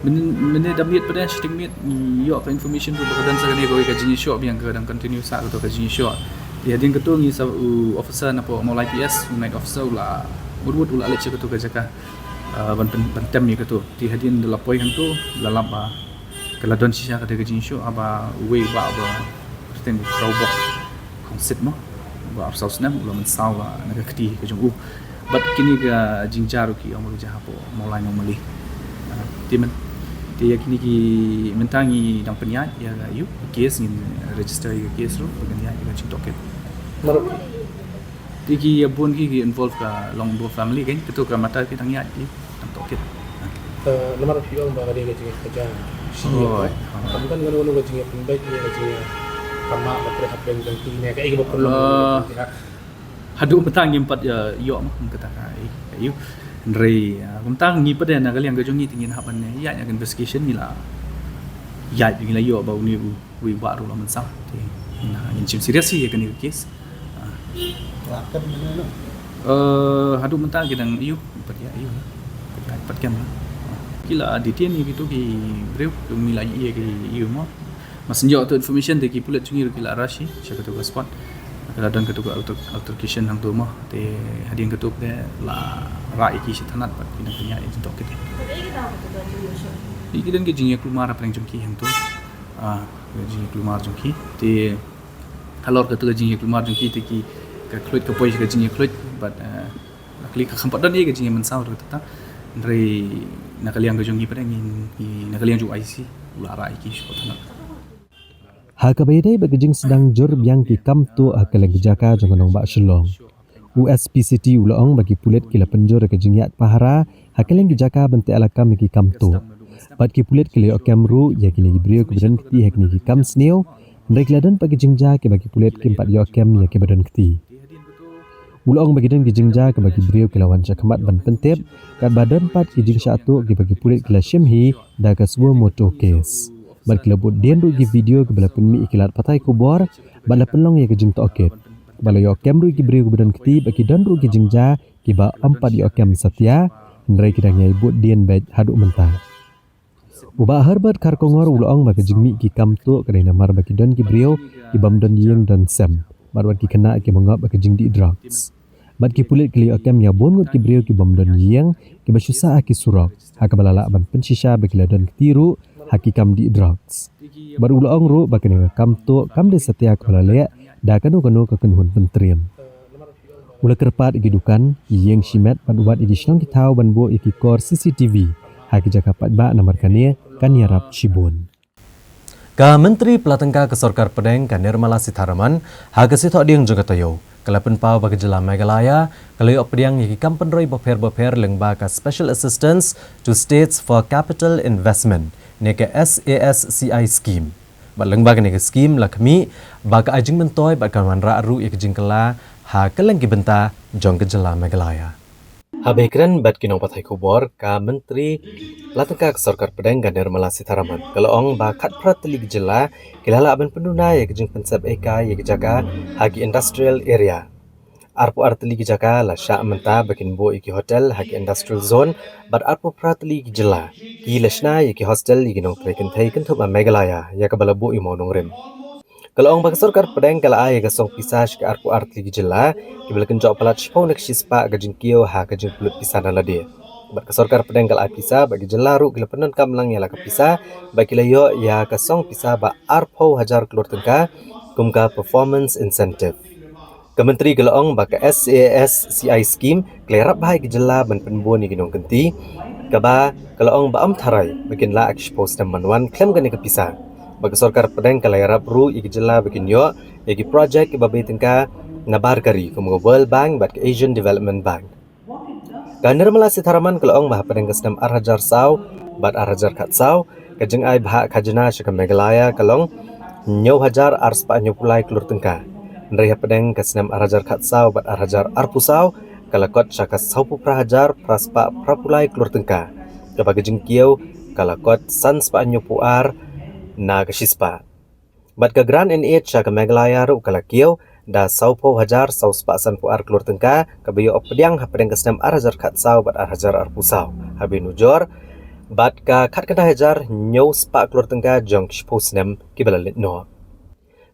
mynne, mynne da miet pat, shiteng miet ngi ïoh ka information ruh ba ka don sa kane kawei ka jingïashoh biang ka dang continue sa kato ka jingïashoh. Te hadien kato ngi sa u officer napoh Mawlai P S, u night officer u la mut mut u la leit sha kato ka jaka, ah, ban pyn-, ban tem ïa kato. Te hadien da la poi hangto la lap ba ka la don shisha kata ka jingïashoh, haba uwei u bah ba kyrteng u Khrawbok Khongsit mo, ba arphew saw snem, u la mynsaw na ka kti ka jong u. Bad kine ka jingjia ruh ki ong ba ka jia hapoh Mawlai Nongmali. Ah, te myn-, te ïa kine ki mynta ngi dang pynïaid ïa ka, ïa u case, ngin register ïa ka case ruh, ba ngin ïaid ïa ka jingtohkit. Te ki ïa bun ki, ki involve ka long both family kan, kato ka matter ki dang ïaid ki dang tohkit. Eh, namar phi ong ba ka dei ka jingïakajia. Shi ïa. Oi. Kam don kano kano ka jingïapynbeit ïa ka jingïakynmaw ba trei hapdeng jong ki ne kaei kaba pynlong. Eh, haduh mynta ngim pat ïa ïoh ma kata ka, eh, ïa. Hynrei, eh, kumta ngi pat de na ka liang ka jong ngi te ngin hap ban ïaid ïa ka investigation, ngi la ïaid, ngi la ïoh ba une u wei u bah ruh la mynsaw. Te ngin, ngin shim serious ïa kane ka case. Ah. Lah, kan mynno? Eh, haduh mynta ki dang ïoh, pat ïa ïoh. Pat ïa, pat kem. Ki la detain ïa kito ki briew, ki la ïoh ki ïoh mo. Mar shu ïoh kato information te ki pulit jong ngi ruh ki la rush sha kato ka spot. Ka la don kato ka alter-, altercation hangto mo. Te hadien kato te la rah ïa ki sha thanat bad ki dang pynïaid ïa ki tohkit. Ïa ki don ki jingïakulmar hapdeng jong ki hangto. Ah, ka jingïakulmar jong ki. Te halor kato ka jingïakulmar jong ki te ki, ka khluit ka poi ka jingïakhluit bad, eh, luckily ka kam pat don ïa ka jingïamynsaw ruh kata. Hynrei na ka liang ka jong ngi pat ngi, ngi, na ka liang jong I C u la rah ïa ki sha thanat. Ha kaba ïadei bad ka jingsdang jur biang ki kam tuh ha kylleng ki jaka jong ka nongbah Shillong, u S P City u la ong ba ki pulit ki la pynjur ïa ka jingïaid pahara ha kylleng ki jaka ban teh lakam ïa ki kam tuh. Bad ki pulit ki la ïoh kem ruh ïa kine ki briew kiba don kti ha kine ki kam sniew, hynrei ki la don pat ki jingjia kiba ki pulit kim pat ïoh kem ïa kiba don kti. U la ong ba ki don ki jingjia kiba ki briew ki la wan shakhmat ban pyntip, katba don pat ki jingshah tuh kiba ki pulit ki la shim hi da ka suo motu case. Bad ki la bud dien ruh ki video kiba la pynmih ïa ki lad pathai khubor, bad la pynlong ïa ka jingtohkit. Bad la ïoh kem ruh ki briew kiba don kti, bad ki don ruh ki jingjia kiba ym pat ïoh kem satia, hynrei ki dang ïai bud dien beit haduh mynta. U Bah Herbert Kharkongor u la ong ba ka jingmih ki kam tuh ka dei namar ba ki don ki briew kibym don ïing don sem, bad wat ki khynnah kiba ngop ha ka jingdih drugs. Bad ki pulit ki la ïoh kem ïa bun ngut ki briew kibym don ïing, kiba shu sah ha ki surok, ha kaba la lah ban pynshisha ba ki la don kti ruh ha ki kam dih drugs. Bad u la ong ruh ba kane ka kam tuh kam dei satia kaba la leh da kano kano ka kynhun pyntriem. U la kyrpad ïa ki dukan, ki ïing shimet bad wat ïa ki shnong ki thaw ban buh ïa ki kor C C T V ha ki jaka paidbah namar kane kan ïarap shibun. Ka Myntri Pla Tyngka ka Sorkar Pdeng ka Nirmala Sitharaman ha ka Sngi Thohdieng jong ka taïew Ka la pynpaw ba ka jylla Meghalaya ka la ïoh pdiang ïa ki kam pynroi bapher bapher lyngba ka Special Assistance to States for Capital Investment ne ka SASCI scheme. Bad lyngba kane ka scheme la khmih ba ka ai jingmyntoi bad ka wanrah ruh ïa ka jingkylla ha kylleng ki bynta jong ka jylla Meghalaya. Haba ïakren bad ki nongpathai khubor, ka Myntri Pla Tyngka ka Sorkar Pdeng ka Nirmala Sitharaman ka la ong ba khatphra tylli ki jylla ki la lah ban pynduna ïa ka jingpynsep ïa ka ïa ka jaka ha ki industrial area. Arphew ar tylli ki jaka la shah mynta ba kin buh ïa ki hotel ha ki industrial zone, bad arphew phra tylli ki jylla ki la shna ïa ki hostel ïa ki nongtrei kynthei kynthup ha Meghalaya, ïa kaba la buh ïa u mawnongrim. Ka la ong ba ka Sorkar Pdeng ka la ai ïa ka song pisa sha ka arphew ar tylli ki jylla kiba la kynjoh palat shiphew na ka shispah ka jingkiew ha ka jingpynlut pisa na lade. Bad ka Sorkar Pdeng ka la ai pisa bad ki jylla ruh ki la pyndonkam lang ïa la ka pisa, bad ki la ïoh ïa ka song pisa ba arphew hajar klur tyngka kum ka performance incentive. Ka Myntri ka la ong ba ka SASCI scheme ka la ïarap bha ïa ki jylla ban pynbun ïa ki nongkynti, kaba ka la ong ba ym tharai ba kin lah ha ki shiphew snem ban wan khlem kane ka pisa. Bad ka Sorkar Pdeng ka la ïarap ruh ïa ki jylla ba kin ïoh ïa ki projek kiba bei tyngka na bar ka ri kum ka World Bank bad ka Asian Development Bank. Ka Nirmala Sitharaman ka la ong ba hapdeng ka snem ar hajar saw bad ar hajar khatsaw, ka jingai bhah khajna sha ka Meghalaya ka long hynñiew hajar ar spah hynñiewphew lai klur tyngka. Hynrei hapdeng ka snem ar hajar khatsaw bad ar hajar arphew saw ka la kot sha ka sawphew phra hajar phra spah phraphew lai klur tyngka, kaba ka jingkiew ka la kot san spah hynñiewphew ar na ka shispah. Bad ka grant in aid sha ka Meghalaya ruh ka la kiew da sawphew hajar saw spah sanphew ar klur tyngka, kaba ïoh pdiang hapdeng ka snem ar hajar khatsaw bad ar hajar arphew saw, haba ïanujor bad ka khatkhyndai hajar hynñiew spah klur tyngka jong ki shiphew snem kiba la leit noh.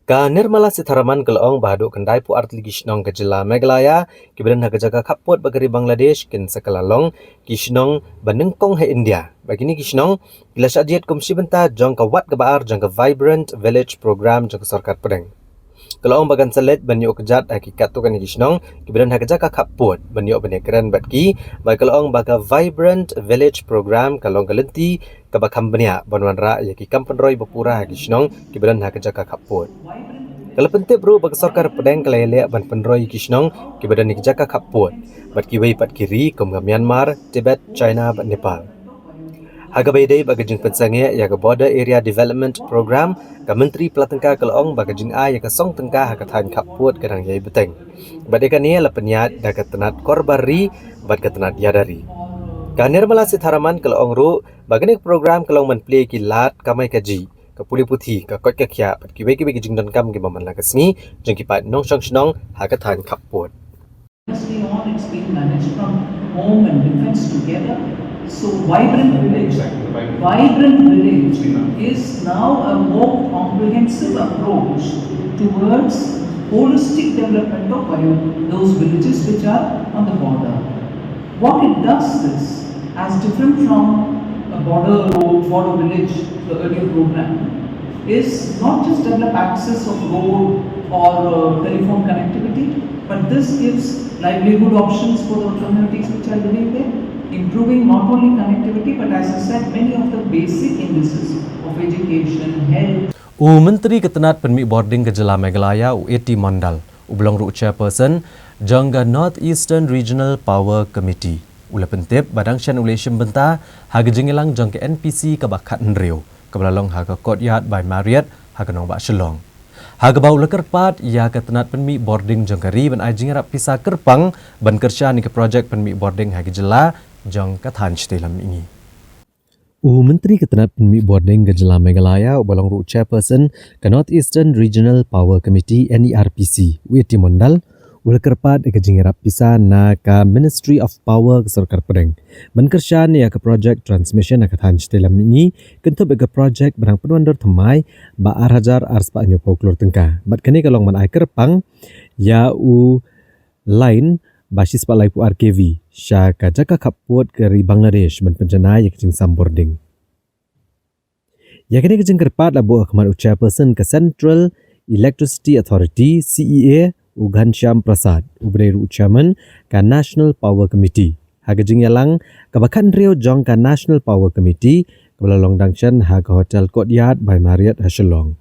Ka Nirmala Sitharaman ka la ong ba haduh khyndaiphew ar tylli ki shnong ka jylla Meghalaya kiba don ha ka jaka khappud bad ka ri Bangladesh kin sa kylla long ki shnong ba nyngkong ha India. Bad kine ki shnong ki la shah jied kum shi bynta jong ka wat kaba ar jong ka Vibrant Village Program jong ka Sorkar Pdeng. Ka la ong ba kan sa leit ban ïoh kjat ha ki katto katne ki shnong kiba don ha ka jaka khappud ban ïoh ban ïakren bad ki, bad ka la ong ba ka Vibrant Village Program ka long ka lynti kaba kham bniah ban wanrah ïa ki kam pynroi bapura ha ki shnong kiba don ha ka jaka khappud. Ka la pyntip ruh ba ka Sorkar Pdeng ka la ïaleh ban pynroi ïa ki shnong kiba don ha ki jaka khappud bad kiwei pat ki ri kum ka Myanmar, Tibet, China bad Nepal. Ha kaba ïadei bad ka jingpynsangeh ïa ka Border Area Development Program, ka Myntri Pla Tyngka ka la ong ba ka jingai ïa ka song tyngka ha ka thaiñ khappud ka dang ïai bteng. Bad ïa kane la pynïaid da ka tnat Korbar Ri bad ka tnat Ïada Ri. Ka Nirmala Sitharaman ka la ong ruh ba kane ka program ka long ban plie ki lad kamai kajih, ka pule puthi, ka koit ka khiah bad kiwei kiwei ki jingdonkam kiba man la ka sngi jong ki paid nongshong shnong ha ka thaiñ khappud. Honestly, all it's been managed from home and defense together. So Vibrant Village, Vibrant Village is now a more comprehensive approach towards holistic development of bio-, those villages which are on the border. What it does is, as different from a border road, border village, the earlier program, is not just develop access of road or, uh, telephone connectivity, but this gives livelihood options for the communities which are living there, improving not only connectivity, but as I said, many of the basic indices of education, health. U Myntri ka tnat pynmih bording ka jylla Meghalaya, u A T Mondal, uba long ruh u chairperson jong ka North Eastern Regional Power Committee, u la pyntip ba dang shen u la shim bynta ha ka jingïalang jong ka N P C kaba khathynriew, kaba la long ha ka Courtyard by Marriott ha ka nongbah Shillong, ha kaba u la kyrpad ïa ka tnat pynmih bording jong ka ri ban ai jingïarap pisa kyrpang ban kyrshan ïa ka projek pynmih bording ha ka jylla jong ka thaiñ shatei lam mihngi. U Myntri ka tnat pynmih bording ka jylla Meghalaya, uba long ruh chairperson ka North Eastern Regional Power Committee, N E R P C, u A T Mondal, u la kyrpad ïa ka jingïarap pisa na ka Ministry of Power ka Sorkar Pdeng ban kyrshan ïa ka projek transmission ha ka thaiñ shatei lam mihngi, kynthup ïa ka projek ba dang pynwandur thymmai ba ar hajar ar spah hynñiewphew klur tyngka. Bad kane ka long ban ai kyrpang ïa u line ba shispah laiphew ar K V sha ka jaka khappud ka ri Bangladesh ban pynjanai ïa ka jingsam bording. Ïa kane ka jingkyrpad la buh ha khmat u chairperson ka Central Electricity Authority, C E A, u Ghanshyam Prasad, uba dei ruh u chairman ka National Power Committee, ha ka jingïalang kaba khathynriew jong ka National Power Committee, kaba la long dang shen ha ka Hotel Courtyard by Marriott ha Shillong.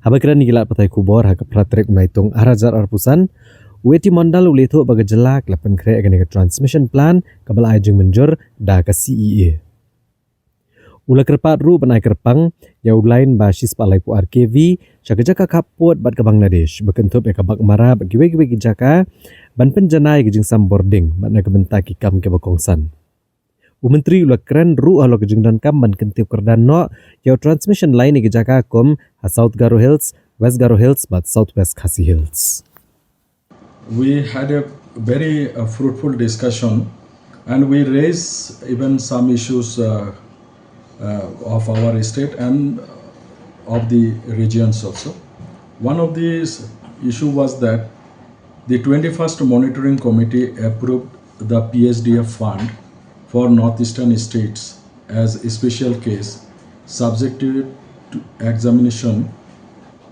Haba kren ïa ki lad pathai khubor ha ka phra tarik u Naitung ar hajar arphew san, U A T Mondal u la ïathuh ba ka jylla ka la pynkhreh ïa kane ka transmission plan kaba la ai jingmynjur da ka C E A. U la kyrpad ruh ban ai kyrpang ïa u line ba shispah laiphew ar K V sha ka jaka khappud bad ka Bangladesh, ba kynthup ïa ka Baghmara bad kiwei kiwei ki jaka, ban pynjanai ïa ka jingsam bording bad na ka bynta ki kam kiba kongsan. U Myntri u la kren ruh halor ka jingdonkam ban kyntiew kyrdan noh ïa u transmission line ïa ki jaka kum ha South Garo Hills, West Garo Hills bad South West Khasi Hills. We had a very uh, fruitful discussion, and we raised even some issues uh, uh, of our state and of the regions also. One of these issue was that the twenty-first Monitoring Committee approved the P S D F fund for Northeastern states as a special case, subjected to examination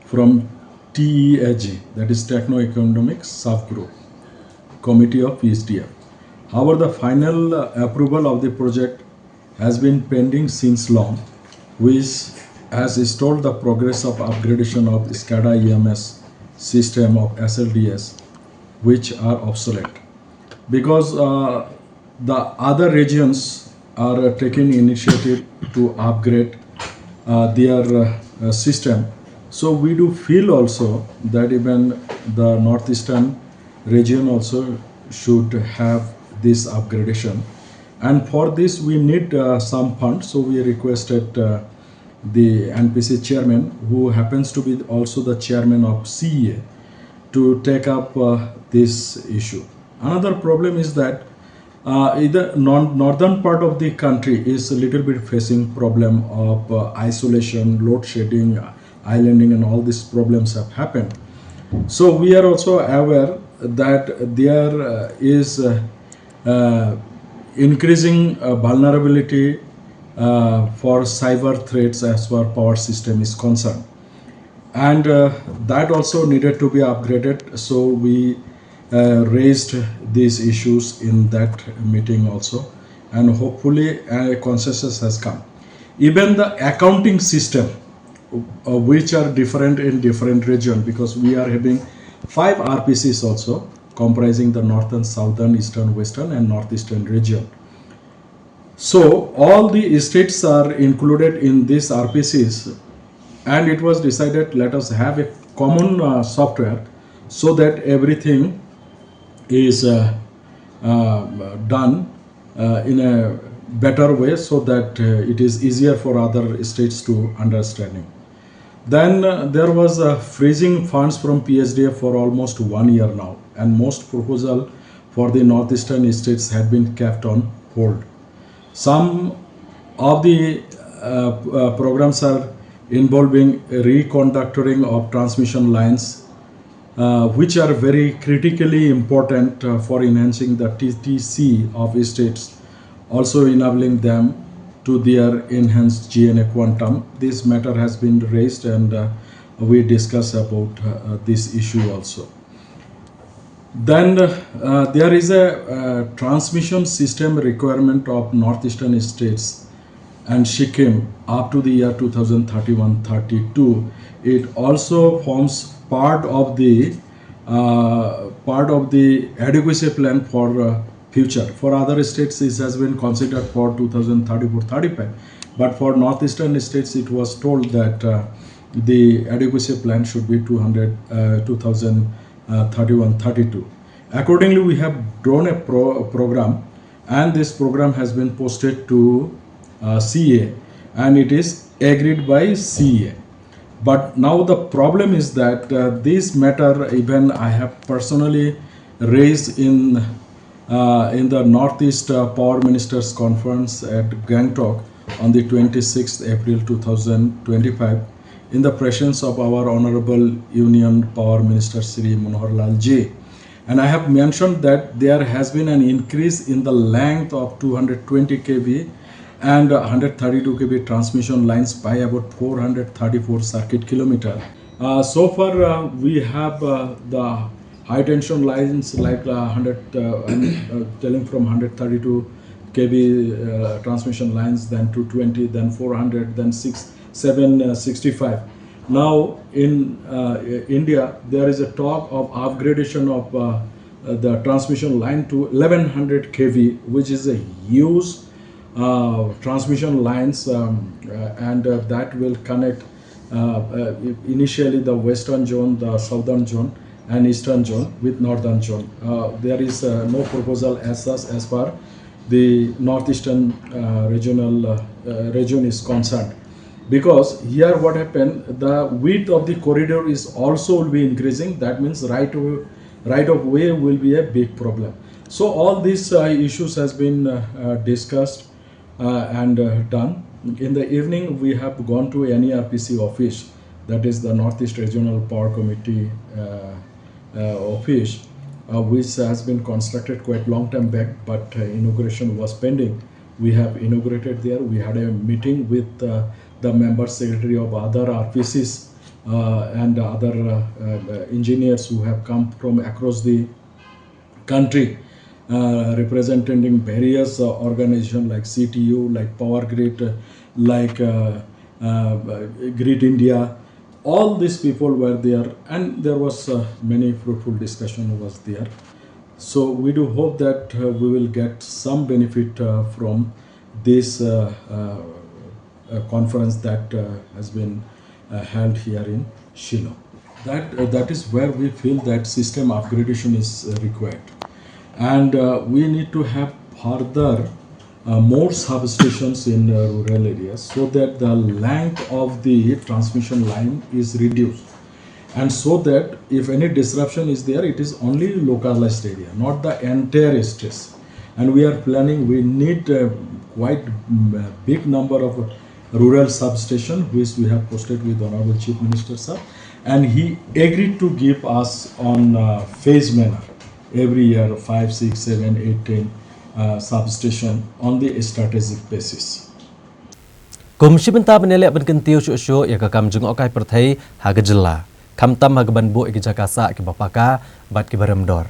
from T E A G, that is Techno Economic Subgroup Committee of P S D F. However, the final uh, approval of the project has been pending since long, which has stalled the progress of upgradation of SCADA E M S system of S L D S, which are obsolete. Because uh, the other regions are uh, taking initiative to upgrade uh, their uh, uh, system. So we do feel also that even the northeastern region also should have this upgradation. And for this, we need uh, some funds. So we requested uh, the N P C chairman, who happens to be also the chairman of C E A, to take up uh, this issue. Another problem is that uh, in the non- northern part of the country is a little bit facing problem of uh, isolation, load shedding, islanding, and all these problems have happened. So we are also aware that there uh, is uh, uh, increasing uh, vulnerability uh, for cyber threats as far power system is concerned. And uh, that also needed to be upgraded. So we uh, raised these issues in that meeting also, and hopefully a consensus has come. Even the accounting system, uh, which are different in different region, because we are having five R P Cs also, comprising the northern, southern, eastern, western, and northeastern region. So all the states are included in these R P Cs, and it was decided, let us have a common uh, software so that everything is uh, uh, done uh, in a better way, so that uh, it is easier for other states to understanding. Then uh, there was uh, freezing funds from P S D F for almost one year now, and most proposal for the northeastern states had been kept on hold. Some of the uh, uh, programs are involving reconductoring of transmission lines, uh, which are very critically important uh, for enhancing the T T C of states, also enabling them to their enhanced G N A quantum. This matter has been raised, and uh, we discuss about uh, this issue also. Then uh, there is a uh, transmission system requirement of northeastern states and Sikkim up to the year two thousand thirty-one thirty-two. It also forms part of the uh, part of the adequacy plan for uh, future. For other states, this has been considered for two thousand thirty-four thirty-five, but for northeastern states, it was told that uh, the adequacy plan should be two hundred, uh, two thousand thirty-one thirty-two. Accordingly, we have drawn a, pro- a program, and this program has been posted to uh, C A, and it is agreed by C A. But now the problem is that uh, this matter, even I have personally raised in uh, in the Northeast uh, Power Ministers Conference at Gangtok on the twenty-sixth April two thousand twenty-five, in the presence of our Honorable Union Power Minister Shri Manohar Lal Ji. And I have mentioned that there has been an increase in the length of two hundred twenty K V and uh, one hundred thirty-two K V transmission lines by about four hundred thirty-four circuit kilometer. Uh, so far, uh, we have uh, the high tension lines like uh, one hundred, uh, I'm uh, telling from one hundred thirty-two K V uh, transmission lines, then two twenty, then four hundred, then six, seven sixty-five. Now in uh, India, there is a talk of upgradation of uh, uh, the transmission line to eleven hundred K V, which is a huge uh, transmission lines, um, uh, and uh, that will connect uh, uh, initially the western zone, the southern zone, and eastern zone with northern zone. Uh, there is uh, no proposal as such as far the northeastern uh, regional uh, uh, region is concerned. Because here what happened, the width of the corridor is also will be increasing. That means right of, right of way will be a big problem. So all these uh, issues has been uh, uh, discussed uh, and uh, done. In the evening, we have gone to N E R P C office, that is the Northeast Regional Power Committee uh, uh, office, uh, which has been constructed quite long time back, but uh, inauguration was pending. We have inaugurated there. We had a meeting with uh, the member secretary of other R P Cs uh, and other uh, uh, engineers who have come from across the country, uh, representing various uh, organizations like C T U, like Power Grid, uh, like uh, uh, Grid India. All these people were there, and there was uh, many fruitful discussion was there. So we do hope that uh, we will get some benefit uh, from this uh, uh, uh, conference that uh, has been uh, held here in Shillong. That, uh, that is where we feel that system upgradation is uh, required. And uh, we need to have further uh, more substations in uh, rural areas so that the length of the transmission line is reduced. And so that if any disruption is there, it is only localized area, not the entire stress. And we are planning, we need a quite mm, a big number of rural substation, which we have posted with Honorable Chief Minister sir, and he agreed to give us on uh, phase manner every year five, six, seven, eight, ten uh, substation on the strategic basis. Kum shi bynta ban ïaleh ban kyntiew shuh shuh ïa ka kam jngohkai pyrthei ha ka jylla, khamtam ha ka ban buh ïa ki jaka sah kiba paka bad kiba rem dor.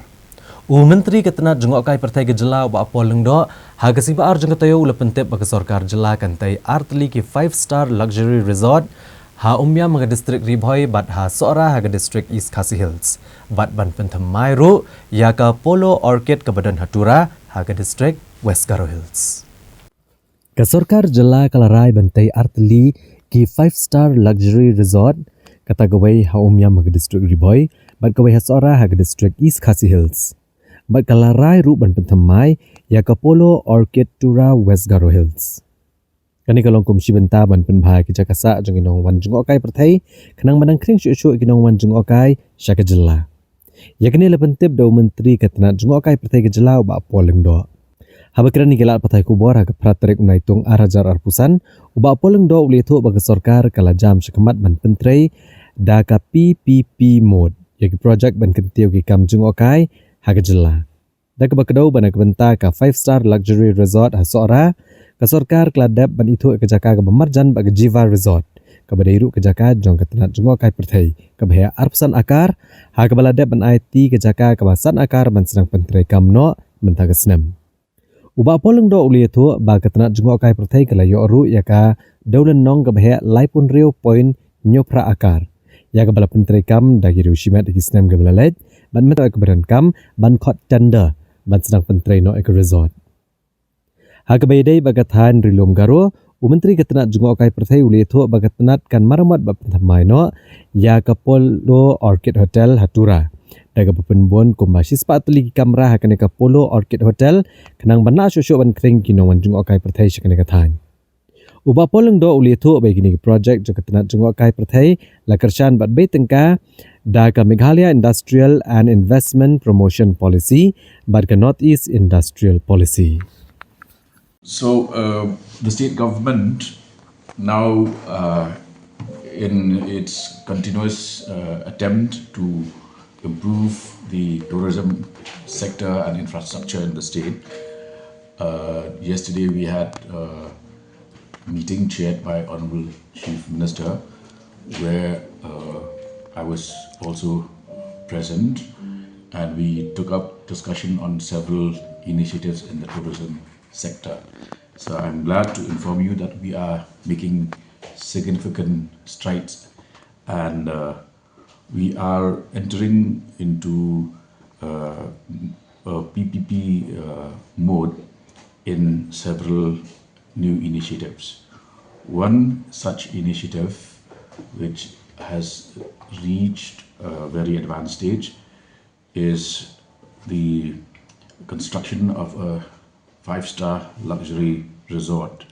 U Myntri ka tnat jngohkai pyrthei ka jylla u Bah Paul Lyngdoh ha ka sngi ba ar jong ka taïew u la pyntip ba ka sorkar jylla kan tei ar tylli ki five star luxury resort ha Umiam ha ka district Ri Bhoi bad ha Sohra ha ka district East Khasi Hills, bad ban pynthymmai ruh ïa ka Polo Orchid kaba don ha Tura ha ka district West Garo Hills. Ka sorkar jylla ka la rai ban tei ar tylli ki five star luxury resort, kata kawei ha Umiam ha ka district Ri Bhoi bad kawei ha Sohra ha ka district East Khasi Hills. Bad ka la rai ruh ban pynthymmai ïa ka Polo Orchid Tura West Garo Hills. Kane ka long kum shi bynta ban pynbha ki jaka sah jong ki nongwan jngohkai pyrthei, khnang ban nang khring shuh shuh ki nongwan jngohkai sha ka jylla. Ïa kane la pyntip da u Myntri ka tnat jngohkai pyrthei ka jylla u Bah Paul Lyngdoh. Haba kren ïa ki lad pathai khubor ha ka phra tarik u Naitung ar hajar arphew san, u Bah Paul Lyngdoh u la ïathuh ba ka sorkar ka la jam shakhmat ban pyntrei da ka P P P mode ïa ki project ban kyntiew ki kam jngohkai ha ka jylla. Da kaba kdew ban na ka bynta ka five star luxury resort ha Sohra, ka sorkar ka la dep ban ithuh ïa ka jaka kaba marjan bad ka Jiva Resort, kaba dei ruh ka jaka jong ka tnat jngohkai pyrthei kaba heh arphew san akar, ha kaba la dep ban aiti ka jaka kaba san akar ban sdang pyntreikam noh mynta ka snem. U Bah Paul Lyngdoh u la ïathuh ba ka tnat jngohkai pyrthei ka la ïoh ruh ïa ka dewlynnong kaba heh laiphew hynriew point hynñiew phra akar, ïa kaba la pyntreikam da ki riew shimet ha ki snem kiba la leit, bad mynta ka ba donkam ban khot tender ban sdang pyntrei noh ïa ka resort. Ha kaba ïadei bad ka thaiñ Ri Lum Garo, u Myntri ka tnat jngohkai pyrthei u la ïathuh ba ka tnat kan maramot bad pynthymmai noh ïa ka Polo Orchid Hotel ha Tura, da kaba pynbun kumba shispah tylli ki kamra ha kane ka Polo Orchid Hotel, khnang ban lah shuh shuh ban khring ki nongwan jngohkai pyrthei sha kane ka thaiñ. U Bah Paul Lyngdoh u la ïathuh ba ïa kine ki project jong ka tnat jngohkai pyrthei la kyrshan bad bei tyngka da ka Meghalaya Industrial and Investment Promotion Policy bad ka North East Industrial Policy. So uh, the state government now, uh, in its continuous uh, attempt to improve the tourism sector and infrastructure in the state, uh, yesterday we had a meeting chaired by Honorable Chief Minister, where uh, I was also present, and we took up discussion on several initiatives in the tourism sector. So I'm glad to inform you that we are making significant strides And uh, we are entering into uh, a P P P uh, mode in several new initiatives. One such initiative, which has reached a very advanced stage, is the construction of a five-star luxury resort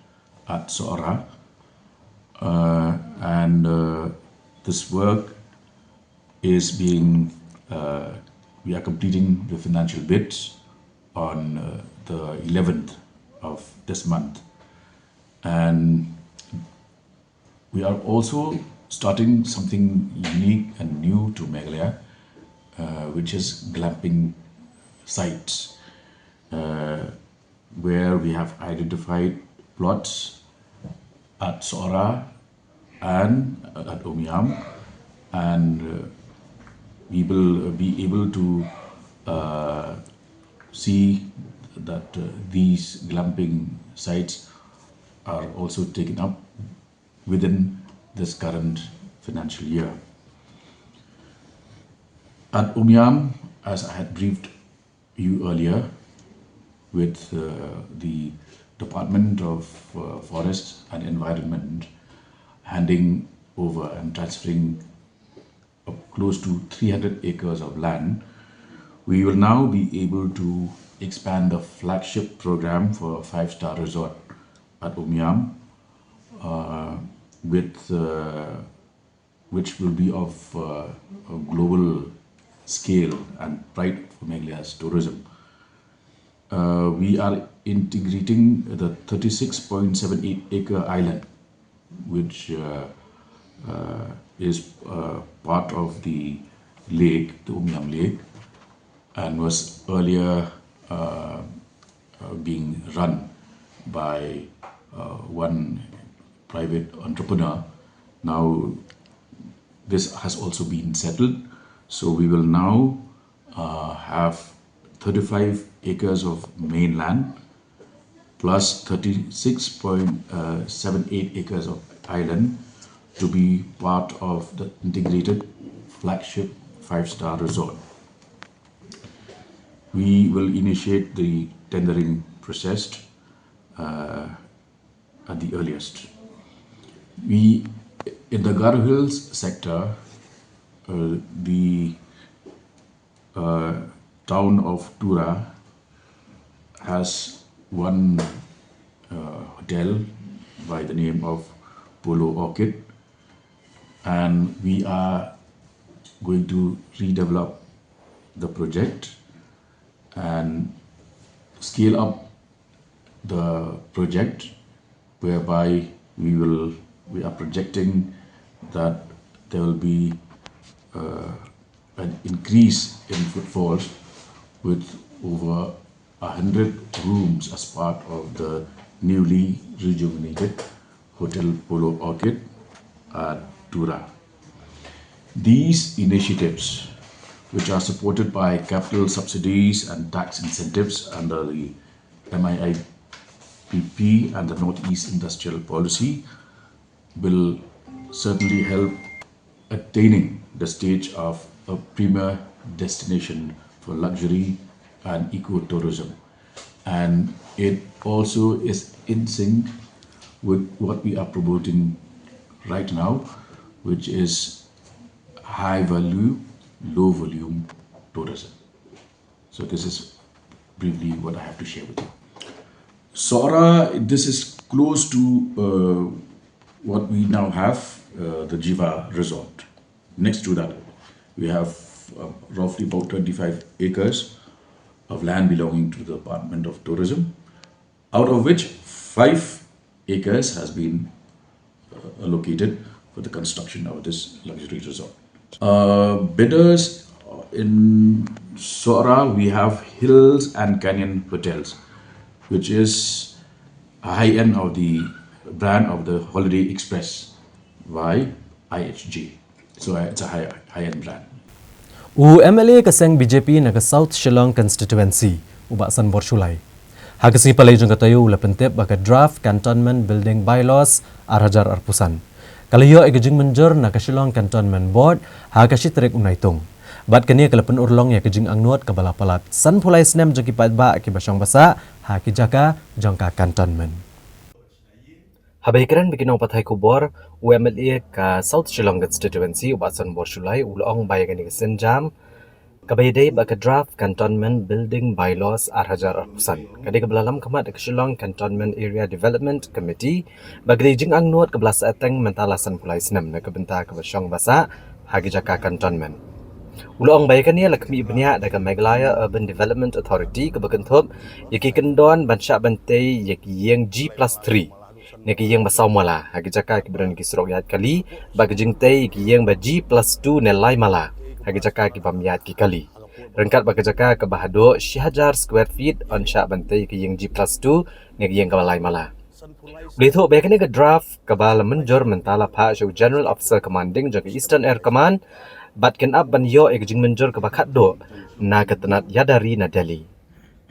at Sohra. Uh, and uh, this work is being, uh, we are completing the financial bids on uh, the eleventh of this month. And we are also starting something unique and new to Meghalaya, uh, which is glamping sites, uh, where we have identified plots at Sohra and at Umiam, and uh, we will be able to uh, see that uh, these glamping sites are also taken up within this current financial year. At Umiam, as I had briefed you earlier, with uh, the Department of uh, Forest and Environment handing over and transferring uh, close to three hundred acres of land, we will now be able to expand the flagship program for a five-star resort at Umiam, uh, with uh, which will be of uh, a global scale and pride for Meghalaya's tourism. Uh, we are integrating the thirty-six point seven eight acre island, which uh, uh, is uh, part of the lake, the Umiam Lake, and was earlier uh, uh, being run by uh, one private entrepreneur. Now, this has also been settled. So we will now uh, have thirty-five acres of mainland plus thirty-six point seven eight acres of island to be part of the integrated flagship five-star resort. We will initiate the tendering process uh, at the earliest. We, in the Garo Hills sector, uh, the uh, town of Tura has one uh, hotel by the name of Polo Orchid, and we are going to redevelop the project and scale up the project, whereby we will, we are projecting that there will be uh, an increase in footfalls with over a hundred rooms as part of the newly rejuvenated Hotel Polo Orchid at Tura. These initiatives, which are supported by capital subsidies and tax incentives under the M I I P P and the Northeast Industrial Policy, will certainly help attaining the stage of a premier destination for luxury and ecotourism. And it also is in sync with what we are promoting right now, which is high value, low volume tourism. So this is briefly what I have to share with you. Sohra, this is close to uh, what we now have, uh, the Jiva Resort. Next to that, we have uh, roughly about twenty-five acres of land belonging to the Department of Tourism, out of which five acres has been uh, allocated for the construction of this luxury resort. Uh, bidders in Sohra, we have Hills and Canyon Hotels, which is a high end of the brand of the Holiday Express by I H G. So uh, it's a high, high end brand. U M L A ka seng B J P na ka South Shillong Constituency, u Bah Sanbor Shullai, ha ka sngi Palei jong ka taïew u la pyntip ba ka Draft Cantonment Building Bylaws ar hajar arphew san Ka la ïoh ïa ka jingmynjur na ka Shillong Cantonment Board ha ka shi tarik u Naitung. Bad kane ka la pynurlong ïa ka jingangnud kaba la palat sanphew lai snem jong ki paidbah kiba shong ba sah ha ki jaka jong ka cantonment. Haba ïakren bad ki nongpathai khubor, u M L A ka South Shillong Constituency, u Bah Sanbor Shullai, u la ong ba ïa kane ka sienjam kaba ïadei bad ka draft Cantonment Building Bylaws ar hajar arphew san, ka dei kaba la lam khmat da ka Shillong Cantonment Area Development Committee, bad ka dei jingangnud kaba la sahteng mynta la sanphew lai snem na ka bynta kaba shong ba sah ha ki jaka cantonment. U la ong ba ïa kane la khmih bniah da ka Meghalaya Urban Development Authority kaba kynthup ïa ki kyndon ban shah ban tei ïa ki ïing G plus three ne ki ïing ba saw mala ha ki jaka kiba don ki surok ïaid kali, bad ka jingtei ïa ki ïing ba G plus two ne lai mala ha ki jaka ki bym ïaid ki kali. Ryngkat bad ka jaka kaba haduh shi hajar square feet yn shah ban tei ïa ki ïing G plus two ne ki ïing kaba lai mala. U la ïathuh ba ïa kane ka draft kaba la mynjur mynta la phah sha u General Officer Commanding jong ka Eastern Air Command, bad kin ap ban ïoh ïa ka jingmynjur kaba khatduh na ka tnat ïada ri na Delhi.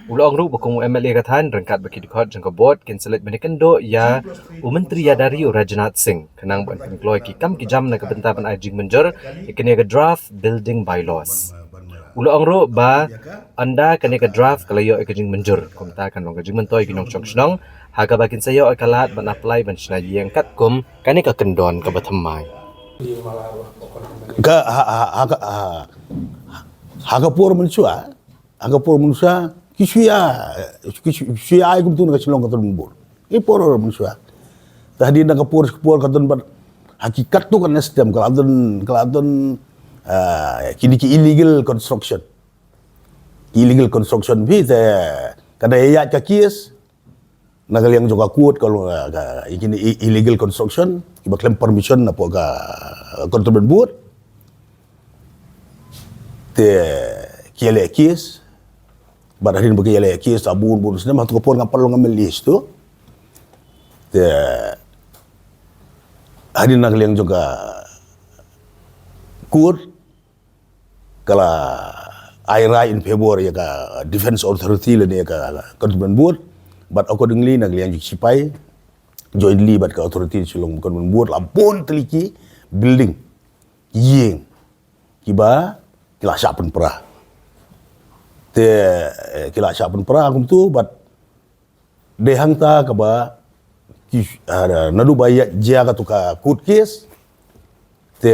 U la ong ruh ba kum u M L A ka thaiñ ryngkat bad ki dkhot jong ka board kin sa leit ban ïakynduh ïa u Myntri ïada ri u Rajnath Singh khnang ban pynkloi ki kam ki jam na ka bynta ban ai jingmynjur ïa kane ka draft building bylaws. U la ong ruh ba ynda kane ka draft ka la ïoh ïa ka jingmynjur, kumta kan long ka jingmyntoi ïa ki nongshong shnong ha kaba kin sa ïoh ïa ka lad ban apply ban shna ïing katkum kane ka kyndon kaba thymmai. Ka ha ha ha ka ha, ha ka por mynshuwa, ha ka por mynshuwa ki shu ïa, ki shu ki shu ïa ai kumtu na ka Shillong Cantonment Board. Ki por mynshuwa. Te hadien na ka por, por ka don bad ha ki katto katne snem ka la don, ka la don, ah, kine ki illegal construction. Ki illegal construction phi te ka da ïaid ka case na ka liang jong ka court ka long, ah, ka, i-, kine i-, illegal construction kiba khlem permission na pdeng ka, ah, Cantonment Board. Te ki ïaleh case. Bad hadien ba ki ïaleh case ha bun bun snem, hato ka por nga pat long M L A shuh. Te hadien na ka liang jong ka court ka la ai rai in favour ïa ka Defence Authority lane ïa ka Cantonment Board. Bad accordingly na ka liang jong ki sipai jointly bad ka authority Shillong Cantonment Board la bun tylli ki building, ïing, kiba ki la shah pynpra. Te, eh, ki la shah pynpra kumtu bad dei hangta kaba ki, ah, naduh ba ïa jia katu ka court case te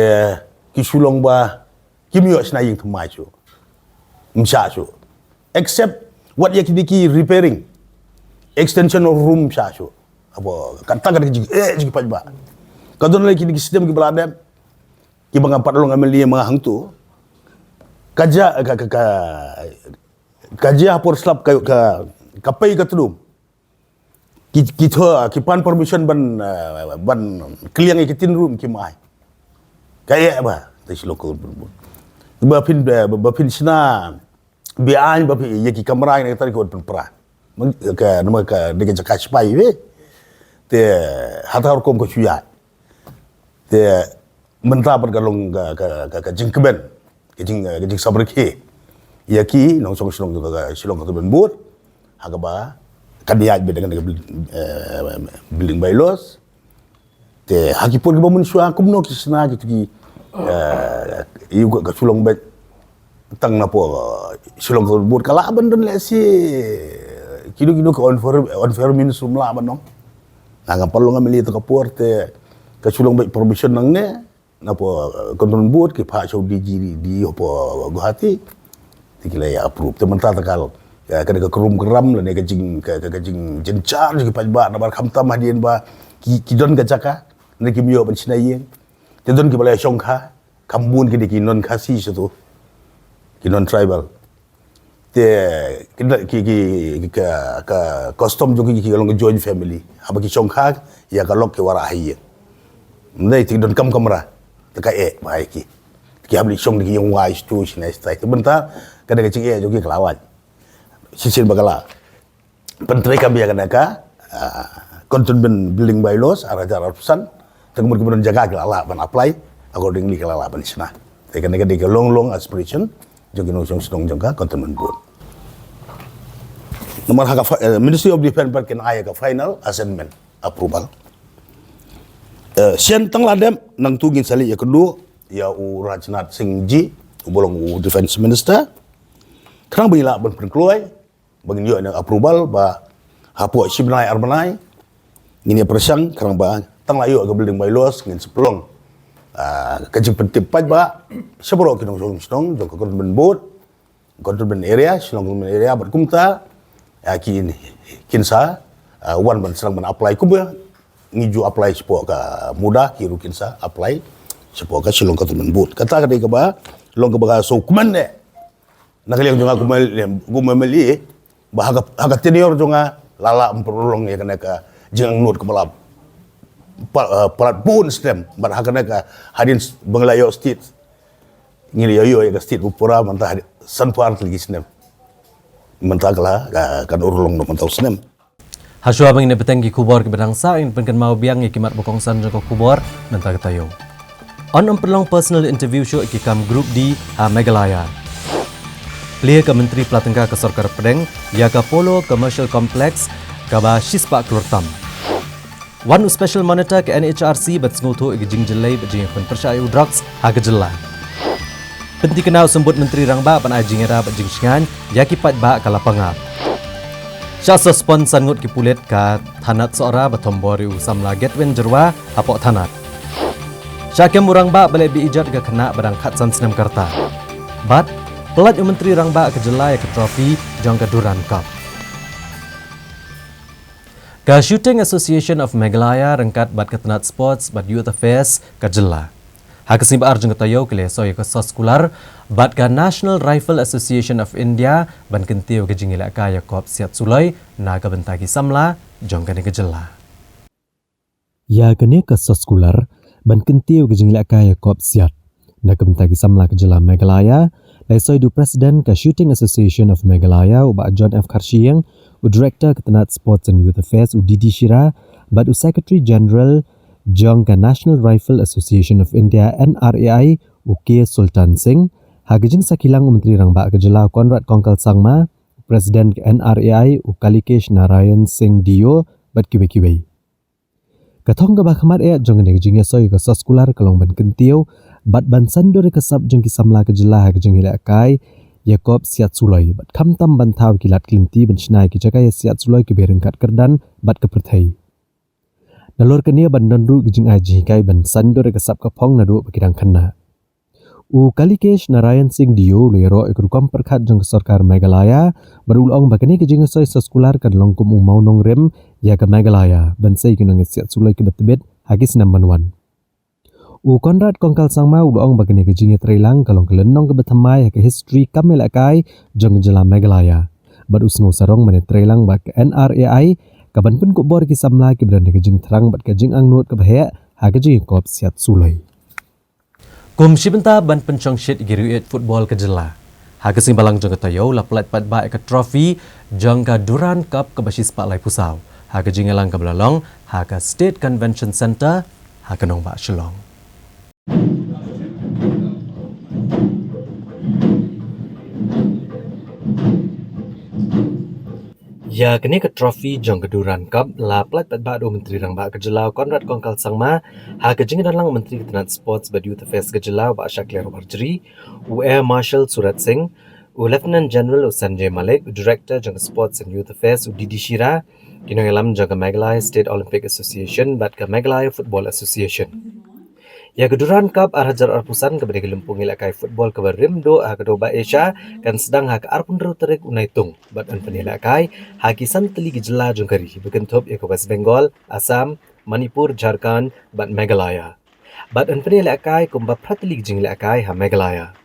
ki shu long ba kim ïoh shna ïing thymmai shuh. Ym shah shuh. Except wat ïa kine ki repairing, extension of room, ym shah shuh. Haba kata ka dei ka jing, eh, jingpait ba ka don lei kine ki snem kiba la dep kiba nga pat long M L A ma nga hangtu. Ka jia ka, ka, ka, ka jia por slap ka, ka, ka pei ka tdum. Ki, ki thoh, ki pan permission ban, eh, ban kylliang ïa ki tin room kim ai. Ka ïeh ba te Shillong Cantonment Board. Ba phin, eh, ba phin shna beaiñ ba phi ïa ki kamra ne ka tari ki wan pynpra. Ka, namar ka dei ka jaka sipai phi. Te hata rukom ka shu ïaid. Te mynta pat ka long ka, ka, ka, ka jingkmen, ka jing, ka jingsabrikhe ïa ki nongshong shnong ka, ka Shillong Cantonment Board ha kaba kan ïaid beit da ka, eh, building bylaws. Te ha ki por kiba mynshuwa kumno ki shna kito ki, eh, ïa ka, ka shu long beit tang na pdeng Shillong Cantonment Board ka lah ban don lehse kino kino ka unfair, unfairness um lah ban long. Nga ngam pat long M L A ha kata ka por te ka shu long beit permission nangne na pdeng, eh, Cantonment Board ki phah sha u D G, D E hapoh Guwahati. Te ki la ïa approve. Te mynta te ka, eh, ka dei ka krum kram lane ka jing, ka, ka, ka jingjynjar jong ki paidbah namar khamtam hadien ba ki, ki don ka jaka ne kim ïoh ban shna ïing. Te don kiba la ïa shongkha. Kham bun ki dei ki non Khasi shuh tu. Ki non tribal. Te ki, ki, ki, ki, ka, ka custom jong ki, ki long joint family. Haba ki shongkha ïa ka lok ki wanrah ha ïing. Ym dei te ki don kam kamra. Te ka eh ba ïa ki. Ki hap leit shong da ki ïing wai shuh tu shane shatai. Te mynta ka dei ka jingeh jong ki ka la wan. Shisien ba ka la pyntreikam ïa kane ka, ah, Cantonment Building Bylaws ar hajar arphew san. Te ka mut ka mut jaka ki la lah ban apply, accordingly ki la lah ban shna. Te kane ka dei ka long long aspiration jong ki nongshong shnong jong ka Cantonment Board. Namar ha ka fi-, eh, Ministry of Defence pat kin ai ka final assessment approval. Shen tang la dep nangtu ngin sa leit ïa kynduh ïa u Rajnath Singh ji, u ba long u Defence Minister. Khnang ba ngin lah ban pynkloi ba ngin ïoh ïa ka approval ba hapoh shi bnai ar bnai ngin ïa pyrshang, khnang ba tang la ïoh ka building bylaws ngin sa pynlong ka jingpyntip paidbah sha baroh ki nongshong shnong jong ka Cantonment Board, Cantonment Area, Shillong Cantonment Area, bad kumta kin sa wan ban sdang ban apply kumba ngi ju apply shapoh ka MUDA, ki ruh kin sa apply shapoh ka Shillong Cantonment Board. Kata ka dei kaba long kaba ka sngewkmen eh na ka liang jong nga kum u MLA ba ha ka tenure jong nga la lah ban pynlong ïa kane ka jingangnud kaba la palat bun snem, bad ha kane ka hadien ba ngi la ïoh state, ngi la ïoh ïa ka state ba pura mynta hadien sanphew ar tylli ki snem. Mynta ka la kan urlong noh mynta u snem. Hashuwa ba ngin ïa bteng ki khubor kiba dang sah, ngin pynkynmaw biang ïa ki mat ba kongsan jong ka khubor mynta ka taïew. Yn ym pynlong personal interview shuh ïa ki kam Group D ha Meghalaya. Plie ka Myntri Pla Tyngka ka Sorkar Pdeng ïa ka Polo Commercial Complex kaba shispah klur tam. Wan u Special Monitor ka NHRC ban sngewthuh ïa ka jingjyllei bad jingïakhun pyrshah ïa u drugs ha ka jylla. Pynthikna u Symbud Myntri Rangbah ban ai jingïada bad jingshngaiñ ïa ki paidbah ka Lapangap. Shah suspend san ngut ki pulit ka thanat Sohra ba thombor ïa u samla Gedwin Jyrwa hapoh thanat. Shah kem u rangbah ba leh beh ijot ïa ka khynnah ba dang khatsan snem ka rta. Bad pyllait u Myntri Rangbah ka jylla ïa ka trophy jong ka Durand Cup. Ka Shooting Association of Meghalaya ryngkat bad ka tnat Sports bad Youth Affairs ka jylla, ha ka sngi ba ar jong ka taïew ki la soi ïa ka soskular bad ka National Rifle Association of India ban kyntiew ïa ka jingïalehkai ïa kop siat suloi na ka bynta ki samla jong kane ka jylla. Ïa kane ka soskular ban kyntiew ïa ka jingïalehkai ïa kop siat na ka bynta ki samla ka jylla Meghalaya la soi da u President ka Shooting Association of Meghalaya u Bah John F Kharshiing, u Director ka tnat Sports and Youth Affairs u D D Shira, bad u Secretary General jong ka National Rifle Association of India, N R A I, u K Sultan Singh. Ha ka jingsakhi lang u Myntri Rangbah ka jylla u Conrad Kongkal Sangma, u President ka N R A I u Kalikesh Narayan Singh Diyo, bad kiwei kiwei. Ka thong kaba khmat eh jong kane ka jingïasoi ïa ka soskular ka long ban kyntiew bad ban saiñdur ïa ka sap jong ki samla ka jylla ha ka jingïalehkai ïa kop siat suloi, bad khamtam ban thaw ïa ki lad ki lynti ban shna ïa ki jaka ïa siat suloi kiba ryngkat kyrdan bad ka pyrthei. Nalor kane ban don ruh ki jingai jinghikai ban saiñdur ïa ka sap ka phong naduh ba ki dang khynnah. U Kalikesh Narayan Singh Diyo u la ïaroh ïa ka rukom pyrkhat jong ka sorkar Meghalaya, bad u la ong ba kane ka jingïasoi soskular kan long kum u mawnongrim ïa ka Meghalaya ban sei ïa ki nongïasiat suloi kiba tbit ha ki snem ban wan. U Conrad Kongkal Sangma u la ong ba kane ka jingïatreilang ka long ka lynnong kaba thymmai ha ka history kam ïalehkai jong ka jylla Meghalaya, bad u sngew sarong ban ïatreilang bad ka N R A I ka ban pynkupbor ïa ki samla kiba don ïa ka jingthrang bad ka jingangnud kaba heh ha ka jingïakop siat suloi. Kum shi bynta ban pynshongshit ïa ki riewieit football ka jylla, ha ka sngi Balang jong ka taïew la pyllait paidbah ïa ka trophy jong ka Durand Cup kaba shispah laiphew saw ha ka jingïalang kaba la long ha ka State Convention Centre ha ka nongbah Shillong. Ïa kane ka trophy jong ka Durand Cup la pyllait paidbah da u Myntri Rangbah ka jylla u Conrad Kongkal Sangma, ha ka jingdonlang u Myntri ka tnat Sports bad Youth Affairs ka jylla u Bah Shakliar Warjri, u Air Marshal Surat Singh, u Lieutenant General u Sanjay Malik, u Director jong ka Sports and Youth Affairs u D D Shira, ki nongïalam jong ka Meghalaya State Olympic Association bad ka Meghalaya Football Association. Ïa ka Durand Cup ar hajar arphew san kaba dei ka lympung ïalehkai football kaba rim duh ha ka Dewbah Asia kan sdang ha ka arphew hynriew tarik u Naitung bad yn pynïalehkai ha ki san tylli ki jylla jong ka ri, ba kynthup ïa ka West Bengal, Assam, Manipur, Jharkhand bad Meghalaya. Bad yn pynïalehkai kumba phra tylli ki jingïalehkai ha Meghalaya.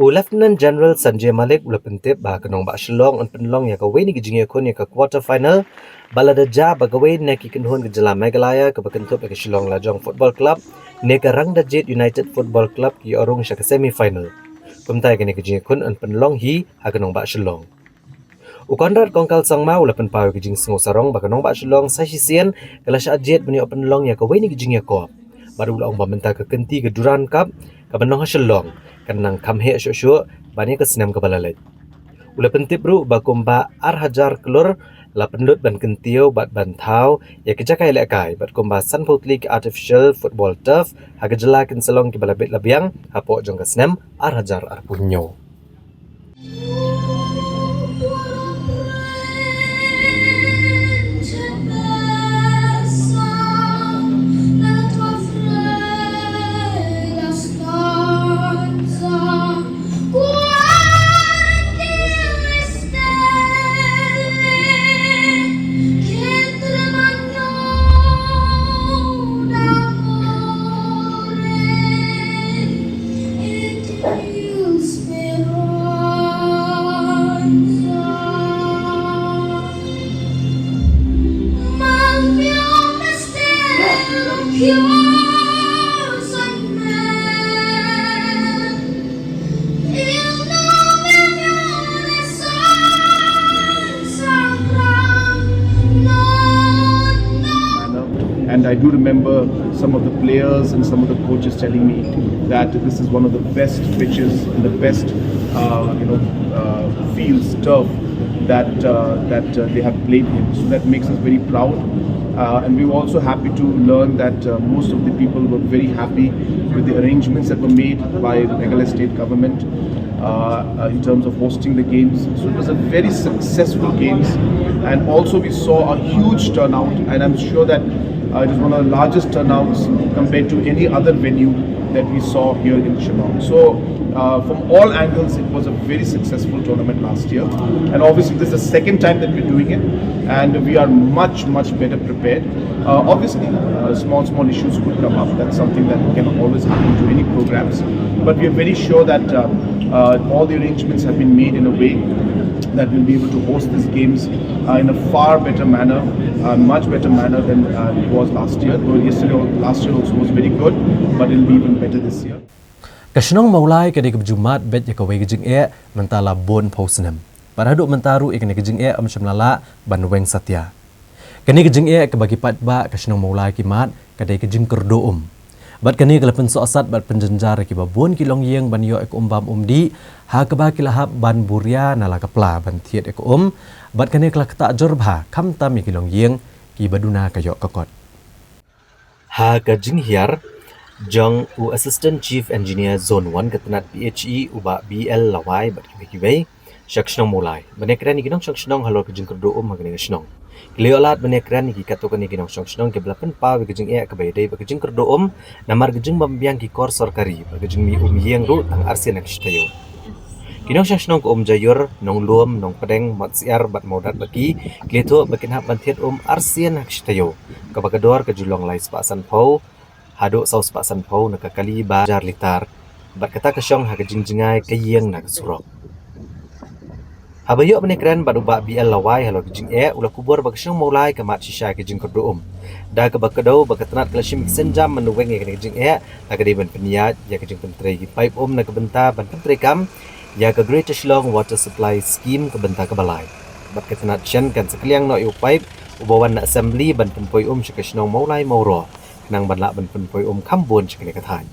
U Lieutenant General Sanjay Malik u la pyntip ba ha ka nongbah Shillong yn pynlong ïa kawei na ki jingïakhun ïa ka quarter final, bad lada jia ba kawei na ki kynhun ka jylla Meghalaya kaba kynthup ïa ka Shillong Lajong Football Club ne ka Rangdajied United Football Club ki ïoh rung sha ka semi final, kumta ïa kane ka jingïakhun yn pynlong hi ha ka nongbah Shillong. U Conrad Kongkal Sangma u la pynpaw ïa ka jingsngew sarong ba ka nongbah Shillong sa shisien ka la shah jied ban ïoh pynlong ïa kawei na ki jingïakop, bad u la ong ba mynta ka kynti ka Durand Cup kaba nang ha Shillong kan nang kham heh shuh shuh ban ïa ka snem kaba la leit. U la pyntip ruh ba kumba ar hajar klur La pynlut ban kyntiew bad ban thaw ïa ki jaka ïalehkai bad kumba sanphew tylli ki artificial football turf ha ka jylla kin sa long kiba la bit la biang hapoh jong ka snem ar hajar arphew hynñiew. And I do remember some of the players and some of the coaches telling me that this is one of the best pitches and the best, uh, you know, uh, fields, turf that uh, that uh, they have played in. So that makes us very proud. Uh, and we were also happy to learn that uh, most of the people were very happy with the arrangements that were made by the Meghalaya State Government uh, uh, in terms of hosting the games. So it was a very successful games, and also we saw a huge turnout, and I'm sure that uh, it is one of the largest turnouts compared to any other venue that we saw here in Shillong. So uh, from all angles, it was a very successful tournament last year, and obviously this is the second time that we're doing it, and we are much, much better prepared. Uh, obviously, uh, small, small issues could come up. That's something that can always happen to any programs. But we are very sure that uh, uh, all the arrangements have been made in a way that we'll be able to host these games uh, in a far better manner, uh, much better manner than uh, it was last year. Though yesterday, last year also was very good, but it'll be even better this year. Ka shnong Mawlai ka dei kaba ju mad beit ïa kawei ka jingeh mynta la bun phew snem. Bad haduh mynta ruh ïa kane ka jingeh ym shym la lah ban weng satia. Kane ka jingeh kaba ki paidbah ka shnong Mawlai ki mad ka dei ka jingkyrduh um. Bad kane ka la pynsohsat bad pynjynjar ïa kiba bun ki longïing ban ïoh ïa ka um bam um dih, ha kaba ki la hap ban buh ria na la ka pla ban thied ïa ka um. Bad kane ka la ktah jur bha khamtam ïa ki longïing kiba duna ka ïoh ka kot. Ha ka jinghiar jong u Assistant Chief Engineer Zone one ka tnad P H E, u Bah B L Lawai bad kiwei kiwei sha ka shnong Mawlai ban ïakren ïa ki nongshong shnong halor ka jingkyrduh um ha kane ka shnong. Ki la ïoh lad ban ïakren ïa ki katto katne ki nongshong shnong kiba la pynpaw ïa ka jingeh kaba ïadei bad ka jingkyrduh um namar ka jingbym biang ki kor sorkari bad ka jingmih um ïing ruh tang arsien ha ka shi taïew. Ki nongshong shnong ka Umjaiur, Nonglum, Nongpdeng, Mawsiar bad Mawdat bad ki, ki la ïathuh ba kin hap ban thied um arsien ha ka shi taïew, kaba ka dor ka ju long lai spah sanphew haduh saw spah sanphew na ka kali ba hajar litar. Bad kata ka shong ha ka jingjngai ka ïing na ka surok. Haba ïoh ban ïakren bad u Bah B L Lawai halor ka jingeh, u la kubur ba ka shnong Mawlai ka mad shisha ïa ka jingkyrduh um, da kaba kdew ba ka tnad ka la shim ïa ki sienjam ban weng ïa kane ka jingeh, la ka dei ban pynïaid ïa ka jingpyntrei ki paip um na ka bynta ban pyntreikam ïa ka Greater Shillong Water Supply Scheme ka bynta kaba lai. Bad ka tnad shen kan sa kylliang noh ïa u paip uba wan na Assembly ban pynpoi um sha ka shnong Mawlai Mawroh, khnang ban lah ban pynpoi um kham bun sha kane ka thaiñ.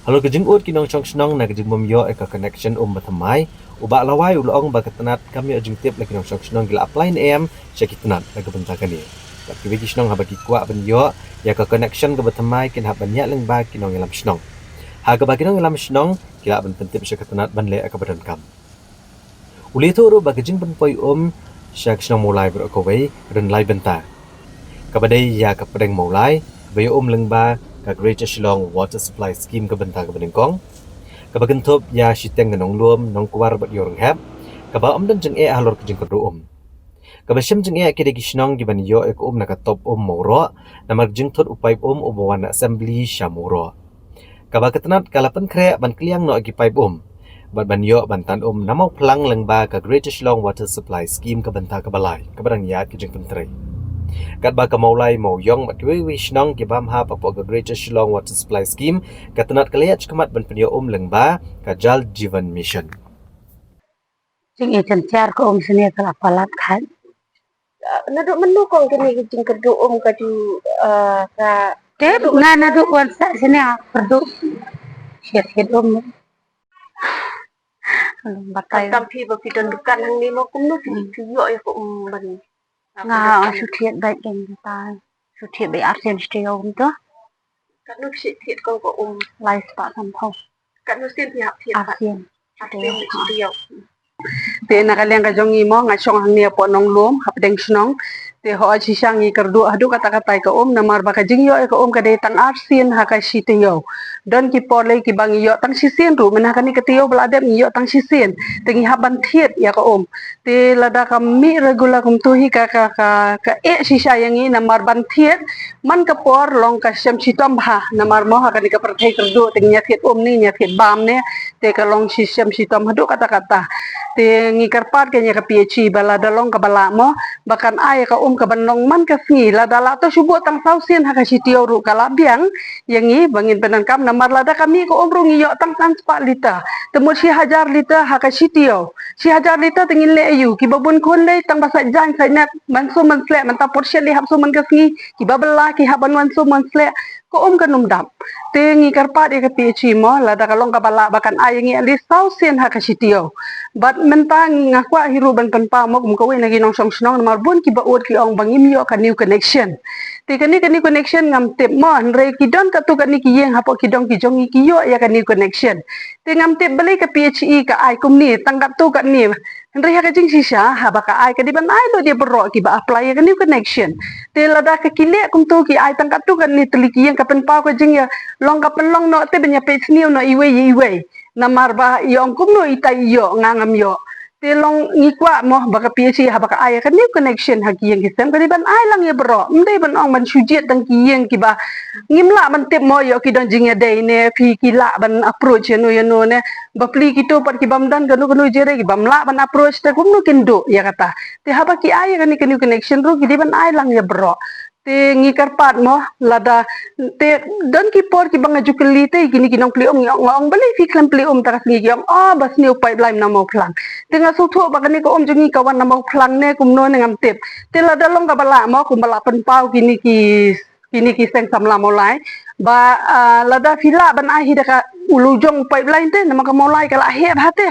Halor ka jingud ki nongshong shnong na ka jingbym ïoh ïa ka connection um ba thymmai, u Bah Lawai u la ong ba ka tnad kam ïoh jingtip la ki nongshong shnong ki la apply ne em sha ki tnad na ka bynta kane. Bad kiwei ki shnong haba ki kwah ban ïoh ïa ka connection kaba thymmai kin hap ban ïaid lyngba ki nongïalam shnong, ha kaba ki nongïalam shnong ki lah ban pyntip sha ka tnad ban leh ïa kaba donkam. U la ïathuh ruh ba ka jingpynpoi um sha ka shnong Mawlai baroh kawei ka don lai bynta, kaba dei ïa ka pdeng Mawlai ba ïoh um lyngba ka Greater Shillong Water Supply Scheme ka bynta kaba nyngkong, kaba kynthup ïa shiteng ka Nonglum, Nongkwar bad Ïewrynghep, kaba ym don jingeh halor ka jingkyrduh um. Kaba shem jingeh ki dei ki shnong kiban ïoh ïa ka um na ka top um Mawroh namar ka jingthut u paip um uba wan na Assembly sha Mawroh. Kaba ka tnad ka la pynkhreh ban kylliang noh ïa ki paip um bad ban ïoh ban tan um na Mawphlang lyngba ka Greater Shillong Water Supply Scheme ka bynta kaba lai, kaba dang ïaid ka jingpyntrei. Katba ka Mawlai, Mawiong bad kiwei kiwei shnong ki bam hap hapoh ka Greater Shillong Water Supply Scheme, ka tnad ka la ïaid shakhmat ban pynïoh um lyngba ka Jal Jeevan Mission. Jingïeit jynjar ka um shane ka la palat khat. Naduh mynno kong kane ka jingkyrduh um ka ju, ah, ka Te na naduh wan sah shane ha kyrduh. Shit hit um. Ka long batai. Tam phi ba phi don dukan hangne mo, kumno phi, hmm, phi ïoh ïa ka um ban. Nga shu thied beit kein kata. Shu thied beit arsien shi taïew kumta. Katno phi thied kong ka um? Lai spah sanphew. Katno sien phi hap thied? Arsien. Arsien shi taïew. Te na ka liang ka jong ngi mo, nga shong hangne hapoh Nonglum, hapdeng shnong. Te hooid shisha ngi kyrduh haduh katta katta ïa ka um, namar ba ka jingïoh ïa ka um ka dei tang arsien ha ka shi taïew. Don ki por lei kiba ngi ïoh tang shisien ruh, mynta ha kane ka taïew ba la dep ngi ïoh tang shisien. Te ngi hap ban thied ïa ka um. Te lada ka mih regular kumta hi ka, ka, ka, ka eh shisha ïa ngi namar ban thied, man ka por long ka shem shitom bha, namar mo ha kane ka pyrthei kyrduh te ngi ïa thied um ne, ngi ïa thied bam ne, te ka long shi shem shitom haduh katta katta. Te ngi kyrpad kein ïa ka P H E ba lada long kaba lah mo, ba kan ai ïa ka um kaban long man ka sngi, lada lah to shu buh tang saw sien ha ka shi taïew ruh ka la biang ïa ngi ba ngin pyndonkam, namar lada ka mih ka um ruh ngi ïoh tang san spah liter. Te mut shi hajar liter ha ka shi taïew. Shi hajar liter te ngin leh aïu? Kiba bun khun lei tang ba sait jaiñ sait net, man sum man sleh, mynta por shet lei hap sum man ka sngi, kiba bylla ki hap ban wan sum wan sleh, ka um kan ym dap. Te ngi kyrpad ïa ka P H E mo, lada ka long kaba lah ba kan ai ïa ngi at least saw sien ha ka shi taïew. Bad mynta nga kwah hi ruh ban pynpaw mo kum kawei na ki nongshong shnong, namar bun kiba ud ki ong ba ngim ïoh ka new connection. Te kane ka new connection ngam tip mo, hynrei ki don katto katne ki ïing hapoh ki dong ki jong ngi ki ïoh ïa ka new connection. Te ngam tip balei ka P H E ka ai kumne, tang katto katne. Hynrei ha ka jingshisha, haba ka ai ka dei ban ai lut ïa baroh kiba apply ïa ka new connection. Te lada ka ki leh kumta ki ai tang katto katne tylli ki ïing, ka pynpaw ka jingïalong ka pynlong noh te ban ïa peit sniew noh iwei ïa iwei. Namar ba i ong kumno itai i ïoh, nga ngam ïoh. Te long ngi kwah mo ba ka P H E haba ka ai ïa ka new connection ha ki ïing ki sem ka dei ban ai lang ïa baroh. Ym dei ban ong ban shu jied tang ki ïing kiba ngim lah ban tip mo ïoh ki don jingïadei ne, phi ki lah ban approach ïano ïano ne. Bapli kito pat kibym don kano kano jingïadei, kibym lah ban approach, te kumno kin duh ïa kata? Te haba ki ai ïa kane ka new connection ruh ki dei ban ai lang ïa baroh. Te ngi kyrpad mo, lada, te don ki por kiba nga ju kylli te kine ki nongplie um, nga ong, nga ong balei phi khlem plie um ta ka sngi, ki ong, oh, ba sniew pipeline na Mawphlang. Te nga sngewthuh ba kane ka um jong ngi ka wan na Mawphlang ne kumno ne ngam tip. Te lada long kaba lah mo, kumba la pynpaw kine ki, kine ki seng samla Mawlai, ba, ah, lada phi lah ban ai hi da ka u lujong pipeline te, namar ka Mawlai ka la heh bha te.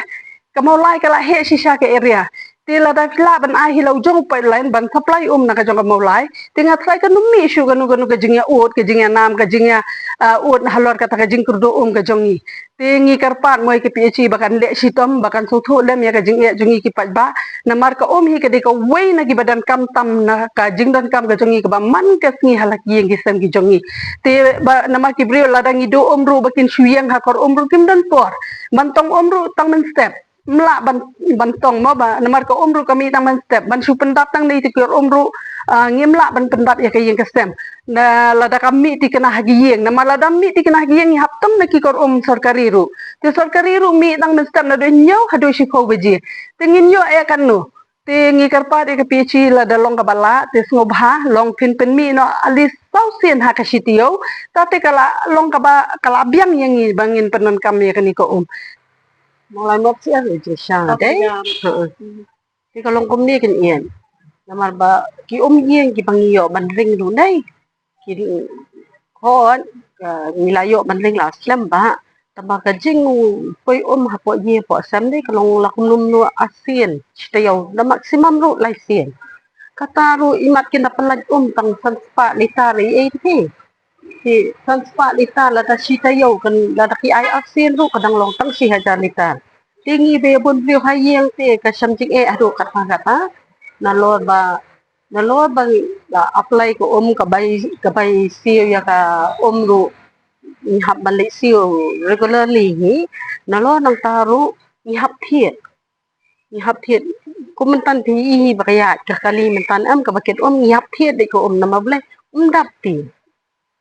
Ka Mawlai ka la heh shisha ka area. Te lada phi lah ban ai hi la u jong u pipeline ban supply um na ka jong ka Mawlai, te nga tharai kan ym mih shuh kano kano ka jingïaud, ka jingïanam, ka jingïa, ah, ud halor kata ka jingkyrduh um ka jong ngi. Te ngi kyrpad mo ïa ka P H E ba kan leh shitom, ba kan sngewthuh lem ïa ka jingeh jong ngi ki paidbah. Namar ka um hi ka dei kawei na kiba donkam tam na ka jingdonkam ka jong ngi kaba man ka sngi ha la ki ïing ki sem ki jong ngi. Te ba namar ki briew lada ngi duh um ruh ba kin shu ïeng ha kor um ruh kim don por. Ban tong um ruh tang mynstep. Ym lah ban, ban tong mo ba, namar ka um ruh ka mih tang mynstep, ban shu pyndap tang na ïa ki kor um ruh, ah, ngim lah ban pyndap ïa ka ïing ka sem. Na lada ka mih thikna ha ki ïing, namar lada mih thikna ha ki ïing ngi hap tong na ki kor um sorkari ruh. Te sorkari ruh mih tang mynstep naduh hynñiew haduh shiphew baje. Te ngin ïoh eh katno? Te ngi kyrpad ïa ka P H E lada long kaba lah, te sngewbha long phin pynmih noh at least saw sien ha ka shi taïew, ta te ka la long kaba, ka la biang ïa ngi ba ngin pyndonkam ïa kane ka um. Mawlai mop siar jingsha dei. Te ka long kumne kan ïeng. Namar ba ki um ïing kiba ngi ïoh ban ring ruh dei. Ki ring hooid, ka ngi la ïoh ban ring la slem ba. Tangba ka jingpoi um hapoh ïing hapoh sem dei ka long la kumno kumno arsien, shi taïew, la maximum ruh lai sien. Kata ruh imat kin da pynlait um tang san spah litar ei ei te. Te san spah litar lada shi taïew kan lada ki ai arsien ruh ka dang long tang shi hajar litar. Te ngi ba bun briew ha ïing te ka shem jingeh haduh katta katta. Nalor ba, nalor ba ngi la apply ka um ka bai, ka bai siew ïa ka um ruh. Ngi hap ban leit siew regularly hi. Nalor nangta ruh ngi hap thied. Ngi hap thied. Kum mynta te i hi ba ka ïaid ka kali mynta em kaba kit um ngi hap thied dei ka um namar balei um dap te.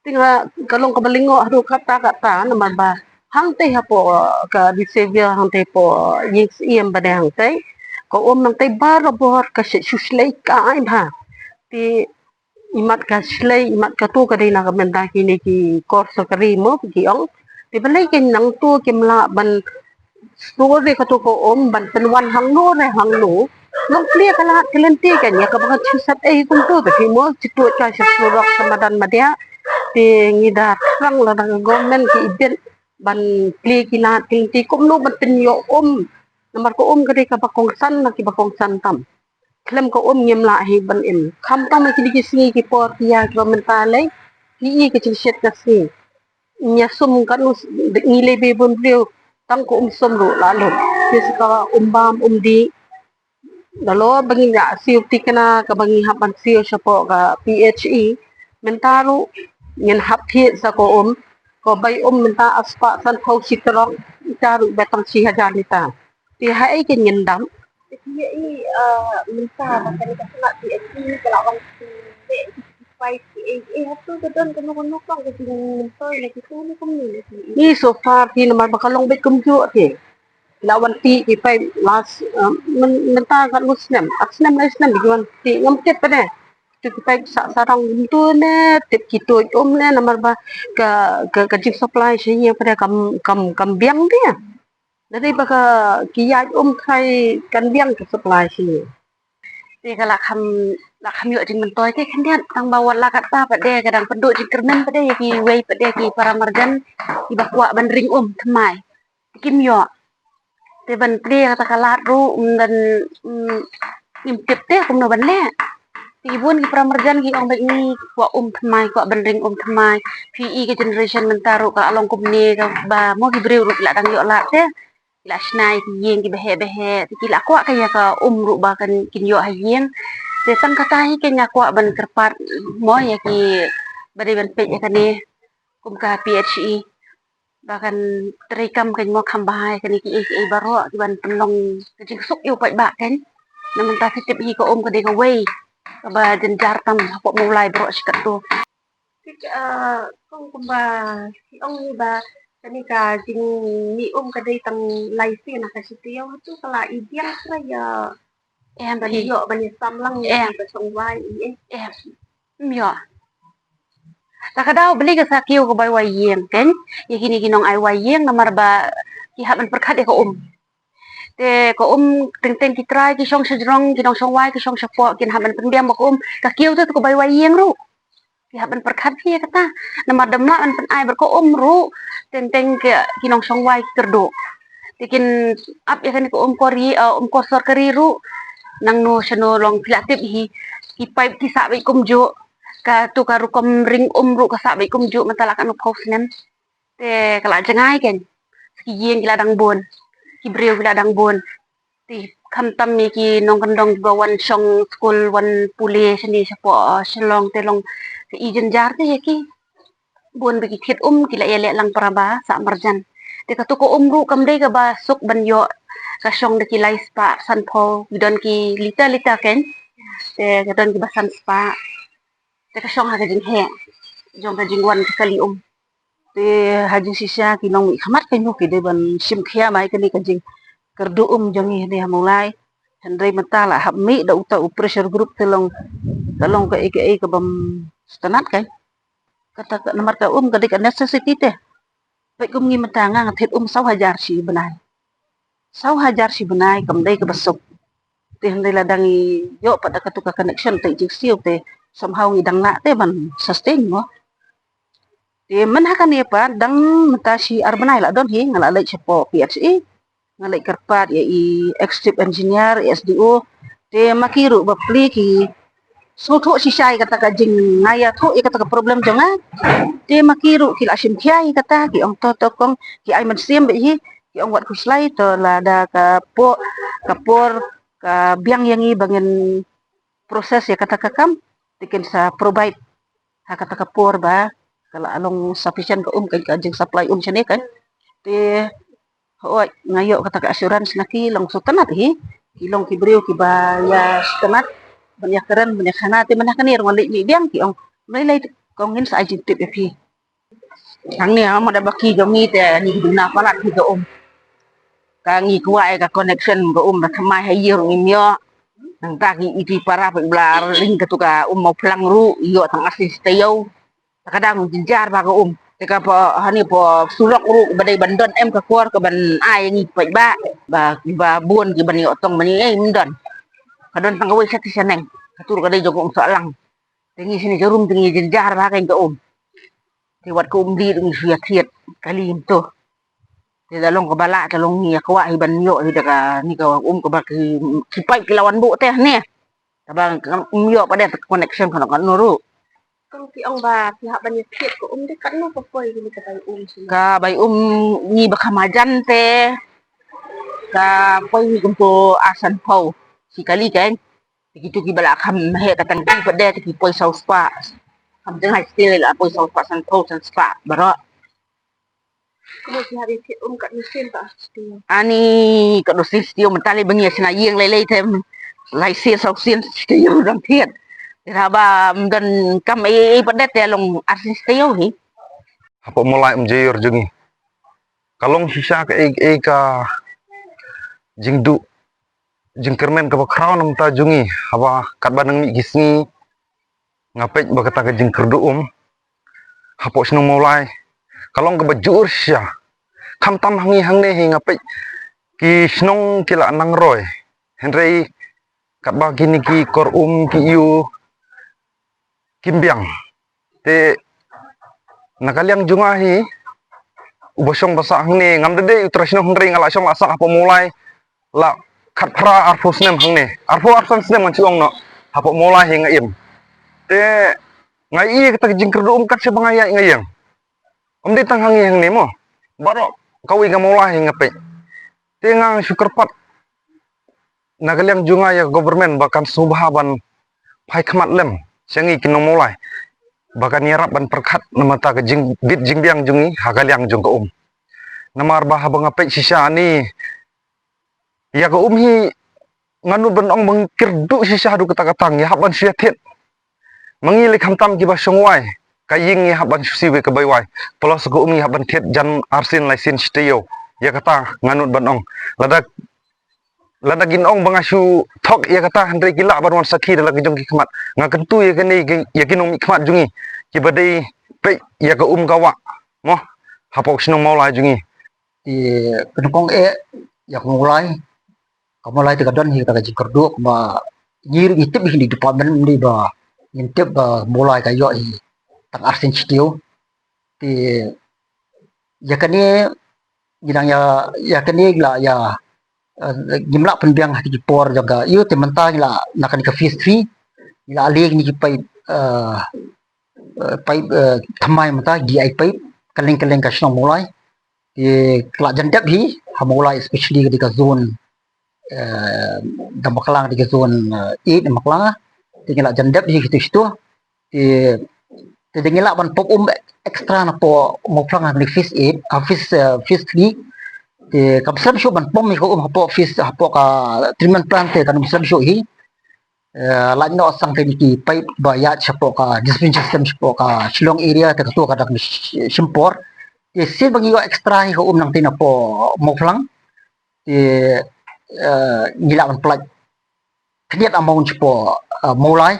Te nga ka long kaba lyngngoh haduh katta katta namar ba hangtei hapoh ka Disabled hangtei hapoh ïing syiem ba dei hangtei. Ka um nangtei barabor ka shu shlei ka ai bha. Te imat ka shlei, imat katu ka dei na ka bynta kine ki kor sorkari mo ki ong. Te balei kein nangtu kim lah ban store katu ka um ban pynwan hangno re hangno. Long clear ka lad ka lynti kein ïa kaba ngat shu sat ei kumtu te ki mo ki tuh ka sha surok sha madan madiah. Te ngi da thrang lada ka government ki ibit ban plie ki lad ki lynti kumno ban pynïoh um Namar ka um ka dei kaba kongsan na kiba kongsan tam. Khlem ka um ngim lah hi ban im. Khamtam ha kine ki sngi ki por ki ïa kiba mynta lei, ki i ka jingshet ka sngi. Ngi ïa sum katno s-, ngi lei bun briew, tang ka um sum ruh la lut. Ki sa ka um bam, um dih. Nalor ba ngin ïa siew thikna kaba ngi hap ban siew shapoh ka P H E, mynta ruh ngin hap thied sa ka um. Ka bai um mynta arspah sanphew shi trok, ita ruh ba tang shi hajar lita. Te ha ei kein ngin dap? Te ki ïa i, ah, mynta ba kane ka sla P H E ka la wan ki leh ki pai ki ei ei, hato ka don kano kano ka jingmyntoi na kitu ne kumne ne ki i? Ni so far te namar ba ka long beit kumjuh te. Ki la wan tih ki paip last, ah, myn-, mynta katno snem, ar snem lai snem ki wan tih, ngam tip pat de. Tih ki paip sah sarong kumtu ne, tip ki tuid um ne, namar ba ka, ka, ka jingsupply sha ïing pat de kam, kam, kam biang de. Lada dei ba ka, ki ïaid um trai kan biang ka supply sha ïing. Te ka la kham, la kham ïoh jingmyntoi te khyndiat, tang ba wat la katta pat de ka dang pynduh jingkyrmen pat de ïa kiwei pat de ki para marjan kiba kwah ban ring um thymmai. Te kim ïoh. Te ban plie kata ka lad ruh, mm, ban, mm, ngim tip te kumno ban leh. Te bun ki para marjan ki ong bad ngi kwah um thymmai, kwah ban ring um thymmai. Phi i ka generation mynta ruh ka la long kumne kaba mo ki briew ruh ki la dang ïoh lad te. Ki la shna ïa ki ïing kiba heh ba heh, te ki la kwah ka ïa ka um ruh ba kan kin ïoh ha ïing. Te tang kata hi kein nga kwah ban kyrpad mo ïa kiba dei ban peit ïa kane kum ka P H E. Ba kan treikam kein mo kham bha ïa kane kiei kiei baroh ki ban pynlong ka jingsuk ïa u paidbah kein. Na mynta phi tip hi ka um ka dei kawei kaba jynjar tam hapoh Mawlai baroh shi katto. Te, ah, kong kumba ki ong hi ba kane ka jingmih um ka dei tang lai sien ha ka shi taïew, hato ka la i biang shuh ïa? Em, ban ïoh ban ïa sam lang ïa kiba shong wai i, eh? Em. Ym ïoh. Ta ka daw bli ka sa kiew ka bai wai ïing kein ïa kine ki nong ai wai ïing namar ba ki hap ban pyrkhat ïa ka um. Te ka um teng teng ki trai ki shong sha jrong, ki nongshong wai ki shong shapoh, kin hap ban pynbiang ba ka um ka kiew te ka bai wai ïing ruh. Ki hap ban pyrkhat hi ïa kata. Namar dam lah ban pynai bad ka um ruh teng teng ki, ki nongshong wai ki kyrduh. Te kin ap ïa kane ka um kor ïing, eh, um kor sorkari ruh. Nangno shano long phi la tip hi. Ki paip ki sah beit kumjuh. Katu ka rukom ring um ruh ka sah beit kumjuh mynta la katno phew snem. Te ka la jngai kein. Ki ïing ki la dang bun. Ki briew ki la dang bun. Te khamtam ïa ki nongkyndong kiba wan shong skul wan pule shane shapoh, ah, Shillong te long ka i jynjar te ïa ki. Bun ba ki thied um ki la ïaleh lang para ba sah marjan. Te katu ka um ruh kam dei kaba suk ban ïoh ka shong da ki lai spah sanphew, ki don ki lita lita kein. Te ka don kiba san spah. Te ka shong ha ka jingheh jong ka jingwan ka kali um. Te ha jingshisha ki nongmihkhmat kein ki dei ban shim khia mai kane ka jingkyrduh um jong ngi hangne ha Mawlai. Hynrei mynta la hap mih da uta u pressure group te long, ka long kaei kaei kaba ym sngewtynnat kein. Kata ka namar ka um ka dei ka necessity te. Peit kum ngi mynta nga nga thied um saw hajar shi bnai. Saw hajar shi bnai kam dei kaba suk. Te hynrei lada ngi ïoh pat da katu ka connection te jingsiew te somehow ngi dang lah te ban sustain mo. Te mynta kane pat dang mynta shi ar bnai la don hi nga la leit shapoh P H E. Nga leit kyrpad ïa i executive engineer, i S D O. Te ma ki ruh ba plie ki sngewthuh shisha ïa kata ka jing, nga ïathuh ïa kata ka problem jong nga. Te ma ki ruh ki la shim khia ïa kata, ki ong to to kong, ki ai mynsiem beit hi, ki ong wat khuslai to lada ka por, ka por ka biang ïa ngi ba ngin process ïa kata ka kam, te kin sa provide ha kata ka por ba ka la long sufficient ka um, ka jingsupply um shane kein. Te hooid nga ïoh kata ka assurance na ki, long sngewtynnat hi. Ki long ki briew kiba ïa sngewtynnat ban ïakren ban ïakhana. Te mynta kane ruh nga leit mih biang, ki ong, "Mlei lei," kong, "ngin sa ai jingtip ïa phi." Hangne ha madan ba ki jong ngi te ngi duna palat hi ka um. Ka ngi kwah ïa ka connection ka um, ba thymmai ha ïing ruh ngim ïoh. Nangta ki iti para peit ba la ring katu ka um Mawphlang ruh ïoh tang ar sien shi taïew. Te ka dang jynjar bha ka um. Te ka poi hangne poi surok ruh ba dei ban don em ka kor ka ban ai ngi peit ba, ba, ba bun ki ban ïoh tong ban ïoh, eh, ym don. Ka don tang kawei sha te shaneng. Katu ruh ka dei jong ka um Sohlang. Te ngi shane jarum te ngi jynjar bha kein ka um. Te wat ka um dih ruh ngi shu ïa thied kali kumto. Te da long kaba lah, te long ngi ïa kwah hi ban ïoh hi da kani ka um kaba ki, ki paip ki la wan buh te ne. Kaba um ïoh pat de connection kano kano ruh. Tang ki ong ba ki hap ban ïa thied ka um de, katno ka poi kini ka bai um shi? Ka bai um ngi ba kham hajan te ka poi hi kumto arsan phew shi kali kan. Te kitu kiba la kham heh ka tangki pat de te ki poi saw spah. Kham jngai stil la poi saw spah, san phew, san spah baroh. Kumno ki hap ïa thied um katno sien ba stia? Ani katno sien stia, mynta lei ba ngi ïa shna ïing lei lei te lai sien saw sien stia u dang thied. Te haba ym don kam ei ei pat de te long ar sien stia hi. Hapoh Mawlai Umjaiur jong ngi ka long shisha ka ei ei ka jingduh jingkyrmen kaba khraw na bynta jong ngi, haba katba nang mih ki sngi nga peit ba kata ka jingkyrduh um hapoh shnong Mawlai ka long kaba jur shisha. Khamtam ha ngi hangne hi nga peit ki shnong ki la nang roi, hynrei katba kine ki kor um ki ïoh kim biang. Te na ka liang jong nga hi, uba shong ba sah hangne, ngam da dei u trai shnong hynrei nga la shong la sah hapoh Mawlai la khatphra arphew snem hangne, arphew arsan snem ngan shu ong noh, hapoh Mawlai hi nga im. Te nga ïohi kata ka jingkyrduh um kat shaba nga ïaid nga ïeng. Ym dei tang ha ngi hangne mo, baroh kawei ka Mawlai hi nga peit. Te nga shu kyrpad na ka liang jong nga ïa ka government ba kan sngewbha ban phai khmat lem sha ngi ki nong Mawlai, ba kan ïarap ban pyrkhat na bynta ka jingbit jingbiang jong ngi ha ka liang jong ka um. Namar ba haba nga peit shisha ani ïa ka um hi, nga nud ban ong ba ngi kyrduh shisha haduh katta katta, ngi hap ban shu ïa thied. Ma ngi lei khamtam kiba shong wai, ka ïing ngi hap ban shu siew ïa ka bai wai, plus ka um ngi hap ban thied jan arsien laisien shi taïew. Ïa kata nga nud ban ong. Lada lada kin ong ba nga shu thok ïa kata, hynrei ki lah ban wan sakhi da la ki jong ki khmat. Nga kyntu ïa kane ïa ki nongmihkhmat jong ngi kiba dei peit ïa ka um ka wah mo hapoh shnong Mawlai jong ngi. Te ka nyngkong eh ïa ka Mawlai, ka Mawlai te ka don hi kata ka jingkyrduh, kumba ngi ruh ngi tip hi kane ka department, ym dei ba ngim tip ba Mawlai ka ïoh hi tang arsien shi taïew. Te ïa kane ngi dang ïa, ïa kane ngi la ïa, eh, ngim lah pynbiang ha ki por jong ka ïew. Te mynta ngi la na kane ka phase three ngi la leh kine ki paip, eh, eh, paip, eh, thymmai mynta, D I paip, kylleng kylleng ka shnong Mawlai. Te ka la jan dep hi ha Mawlai, especially ka dei ka zone, eh, dang bakla ka dei ka zone, eh, eight bakla. Te ngi la jan dep hi kito kito. Te, te dang ngi lah ban pop um extra napoh Mawphlang ha phase eight, ha phase, eh, phase three. Te kam slem shuh ban pom hi ka um hapoh phase, hapoh ka treatment plant te kan ym slem shuh hi. Eh, lait noh sang te ki paip ba ïaid shapoh ka dispensing system shapoh ka Shillong area te kato ka dang sh-, shim por. Te sien ba ngi ïoh extra hi ka um nangta napoh Mawphlang. Te, eh, ngi lah ban pynlait khyndiat amount shapoh, eh, Mawlai.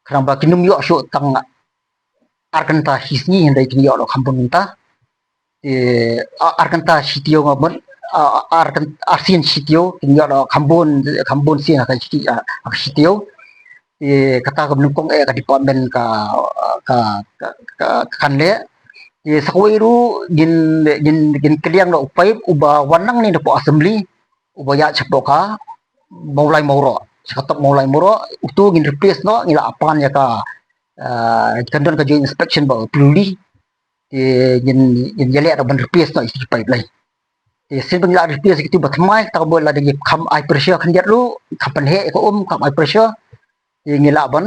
Khnang ba kin ym ïoh shuh tang ar kynta shi sngi, hynrei kin ïoh noh kham bun kynta. Te, a-, ar kynta shi taïew nga mut, a-, ar kyn-, arsien shi taïew, kin ïoh noh kham bun, kham bun sien ha ka shi, ha ka shi taïew. Te kata ka nyngkong eh ka department ka, ka, ka, ka, kan leh. Te sa kawei ruh ngin, ngin, ngin kylliang noh u paip uba wan nangne napoh assembly, uba ïaid shapoh ka Mawlai Mawroh, sha ka top Mawlai Mawroh, uto ngin replace noh, ngi la pan ïa ka, ah, kan don ka joint inspection bad u Pyrluli. Te ngin, ngin ïaleh ban replace noh ïa ki paip lei. Te sien ba ngi la replace ïa kitu ba thymmai, kata ka mut lada ngi kham ai pressure khyndiat ruh, kham pynheh ïa ka um, kham ai pressure. Te ngi lah ban,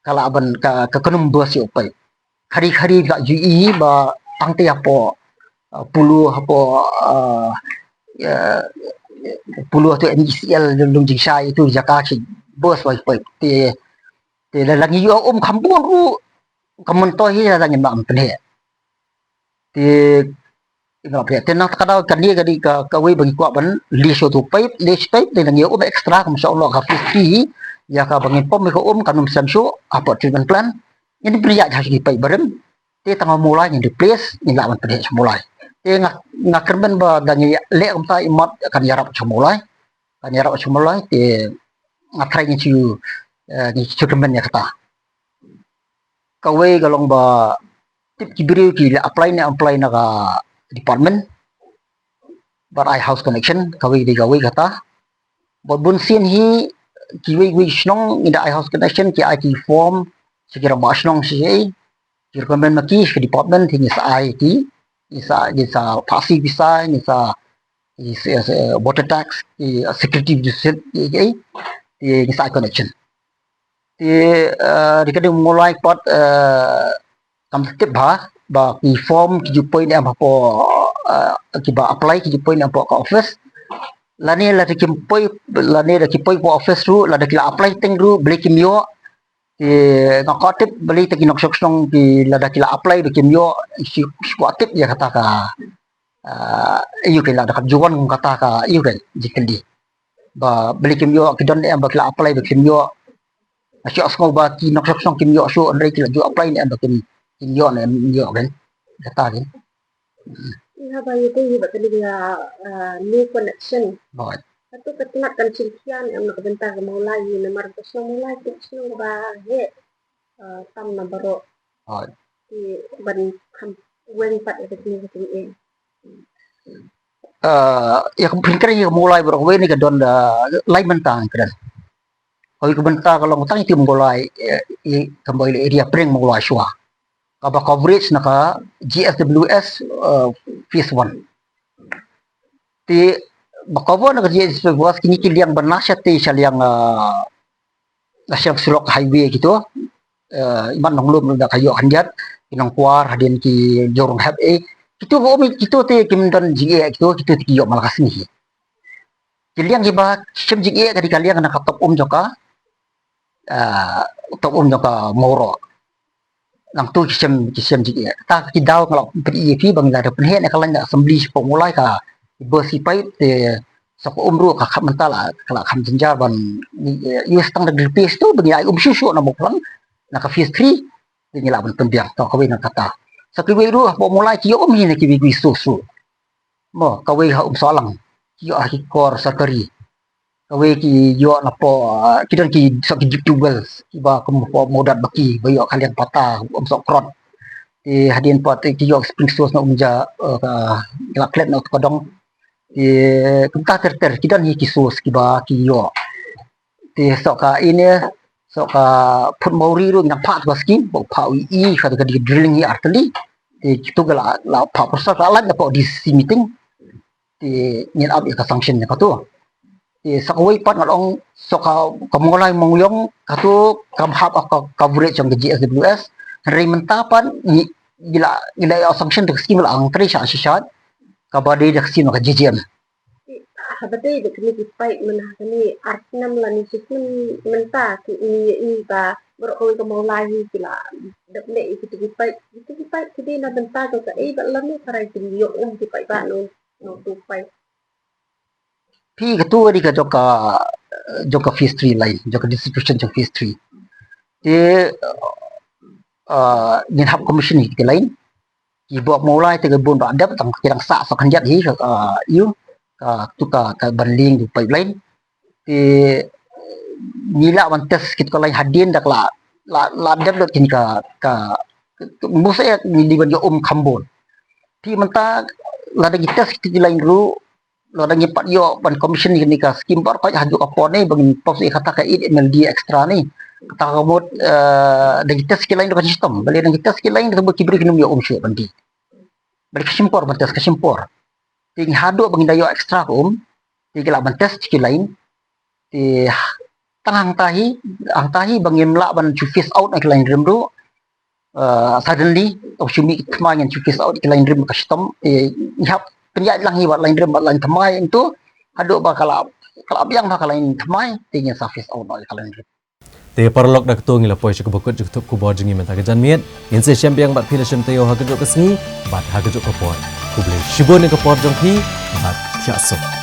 ka lah ban, ka, ka, kan ym burst ïa u paip. Khari khari la ju i ba tang te hapoh, uh, Polo, hapoh, uh, uh, Polo tu M E C L Lum, Lum Jingshai tu jaka ki burst wai paip. Te, te la, la ngi ïoh um kham bun ruh, ka myntoi hi la ngim lah ban pynheh. Te, ngap ïa, te na kata ka dei ka dei ka, kawei ba ngi kwah ban leh shuh tu paip, leh shuh paip, te nang ïa um extra, kum sha u lok ka phase three, ïa kaba ngin pom ïa ka um kan ym slem shuh hapoh treatment plant. Ngin pynïaid ha ki paip barim. Te tang ha Mawlai ngin replace, ngin lah ban pynïaid sha Mawlai. Te nga, nga kyrmen ba da ngi leh kumta, imat kan ïarap sha Mawlai. Kan ïarap sha Mawlai, te nga tharai ngin shu, eh, ngin shu kyrmen ïa kata. Kawei ka long ba tip ki briew ki la apply ne apply na ka department. bad ai house connection, kawei de kawei kata. Bad bun sien hi, kiwei kiwei shnong ngi da ai house connection, ki ai ki form sha ki rangbah shnong sha ki, ki recommend ma ki sha department hi, ngi sa ai ki, ngi sa, ngi sa phah siew pisa, ngi sa, ngi sa, eh, water tax, ki security deposit, ki, ki, ki, ngi sa ai connection. Te, eh, dei ka dei Mawlai pat, eh, kam tip bha ba ki form ki ju poi ne em hapoh, eh, kiba apply ki ju poi ne em hapoh ka office. Lane lada kim poi, lane da ki poi hapoh office ruh, lada ki la apply teng ruh, balei kim ïoh. Te nga kwah tip balei te ki nongshong shnong ki lada ki la apply ba kim ïoh, shu, shu kwah tip ïa kata ka, ah, ïa ka lada ka ju wan kata ka ïa ka jingkylli. Ba balei kim ïoh, ki don ne em ba ki la apply ba kim ïoh. Nga shu sngew ba ki nongshong shnong kim ïoh shuh, hynrei ki la ju apply ne em ba kim, kim ïoh ne em ïoh kan. Kata kan. Ïa ba ïa te ïa ba kane ka, ah, new connection. Hooid. Katu ka tnat kan sngewkhia ne em na ka bynta ka Mawlai, ïa namar ka shnong Mawlai ka shnong ba heh, ah, tam na baroh. Hooid. Te ban kham weng pat ïa ka jingeh ka jingeh. Ah, ïa ka pynkreh ïa ka Mawlai baroh kawei ne ka don da lai bynta kren. Kawei ka bynta ka long tang ïa ka Mawlai, eh, ïa ka Mawlai area pyrshang Mawlai shuwa. Kaba coverage na ka G S W S, eh, phase one. Te ba cover na ka G S W S kine ki liang ba na sha te sha liang, eh, na sha surok highway kito. Eh, imat nong lum da ka ïoh khyndiat, ki nong kwar hadien ki jorong hep eh. Kito ba um kito te kim don jingeh kito, kito te ki ïoh malaka sini. Ki liang kiba shem jingeh ka dei ka liang na ka top um jong ka, ah, top um jong ka Mawroh. Nangtu ki shem, ki shem jingeh. Ta ki daw nga la pynïaid ïa phi ba ngi la da pynheh na ka lain assembly shapoh Mawlai ka ki bus ki paip te sa ka um ruh ka kham mynta la, ka la kham jynjar ban, eh, ïa stang da gripe stu ba ngi ai um shuh shuh na Mawphlang na ka phase three. Te ngi lah ban pynbiang to kawei na kata. Sa kiwei ruh hapoh Mawlai ki ïoh um hi na kiwei kiwei shuh shuh. Mo, kawei ha Umsohlang ki ïoh ha ki kor sorkari. Kawei ki ïoh napoh, ah, ki don ki, sa ki deep tube wells kiba kum hapoh Mawdat ba ki ba ïoh ka liang pata Umsohkrot. Te hadien pat te ki ïoh spring source na Umja, eh, ka, ki la klet na Utkadong. Te kumta ter ter ki don hi ki source kiba ki ïoh. Te soh ka ine, soh ka Phutmawri ruh ngi nang phah ka skim, ba phah wi i ka, ka dei drilling hi artylli. Te kitu ka la, la phah prusal ka la lait napoh D C meeting. Te ngin ap ïa ka sanction ïa katu. Te sa kawei pat nga ong soh ka, ka Mawlai Mawiong katu kam hap ka coverage jong ka G S W S. Hynrei mynta pat ngi, ngi la, ngi la ïa sanction da ka skim la ang trei sha shisha. Kaba dei da ka skim ka G G M. Haba dei da kine ki paip mynta kine ar snem lane shi snem mynta ki i, i ba baroh kawei ka Mawlai hi ki la dep leh ïa kito ki paip, kito ki paip ki dei na bynta jong kaei ba lano ka rai ki ïoh um ki paip ba no, no tu paip. Phi katu ka dei ka jong ka, jong ka phase three line, jong ka distribution jong phase three. Te, ah, ngin hap commission ïa ki line. Ki bok Mawlai te ka bun ba dep tang ki dang sah sa khyndiat hi, ah, ïu, ka tu ka, ka ban lieng tu pipeline. Te ngi lah ban test kit ka line hadien da ka la, la, la dep lut kini ka, ka, ka, musa ïa ngi dei ban ïoh um kham bun. Te mynta lada ngi test kit ki line ruh, lada ngi pat ïoh ban commission ïa kane ka skim baroh ka ha juk ka por ne ba ngin pop ïa kata ka eight M L D extra ne. Kata ka mut, eh, da ngi test ki line ruh ka shitom. Balei da ngi test ki line ruh ba ki briew kin ym ïoh um shuh ban dih. Balei ka shim por ban test, ka shim por. Te ngi haduh ba ngin da ïoh extra ka um. Te ngi lah ban test ki line. Te tang hangta hi, hangta hi ba ngim lah ban shu phase out na ki line rim ruh. Eh, suddenly, tang shu mih ki thymmai ngin shu phase out ki line rim ka shitom. Eh, ngi hap pynïaid lang hi bad line rim bad line thymmai, ynto haduh ba ka la, ka la biang bha ka line thymmai, te ngin sa phase out noh ïa ka line rim. Te paralok, da kato ngi la poi sha kaba kut jong ka thup khubor jong ngi mynta ka janmiet. Ngin sa ïashem biang bad phi la shem taïew ha kajuh ka sngi bad ha kajuh ka por. Khublei shibun ïa ka por jong phi bad thiah suk.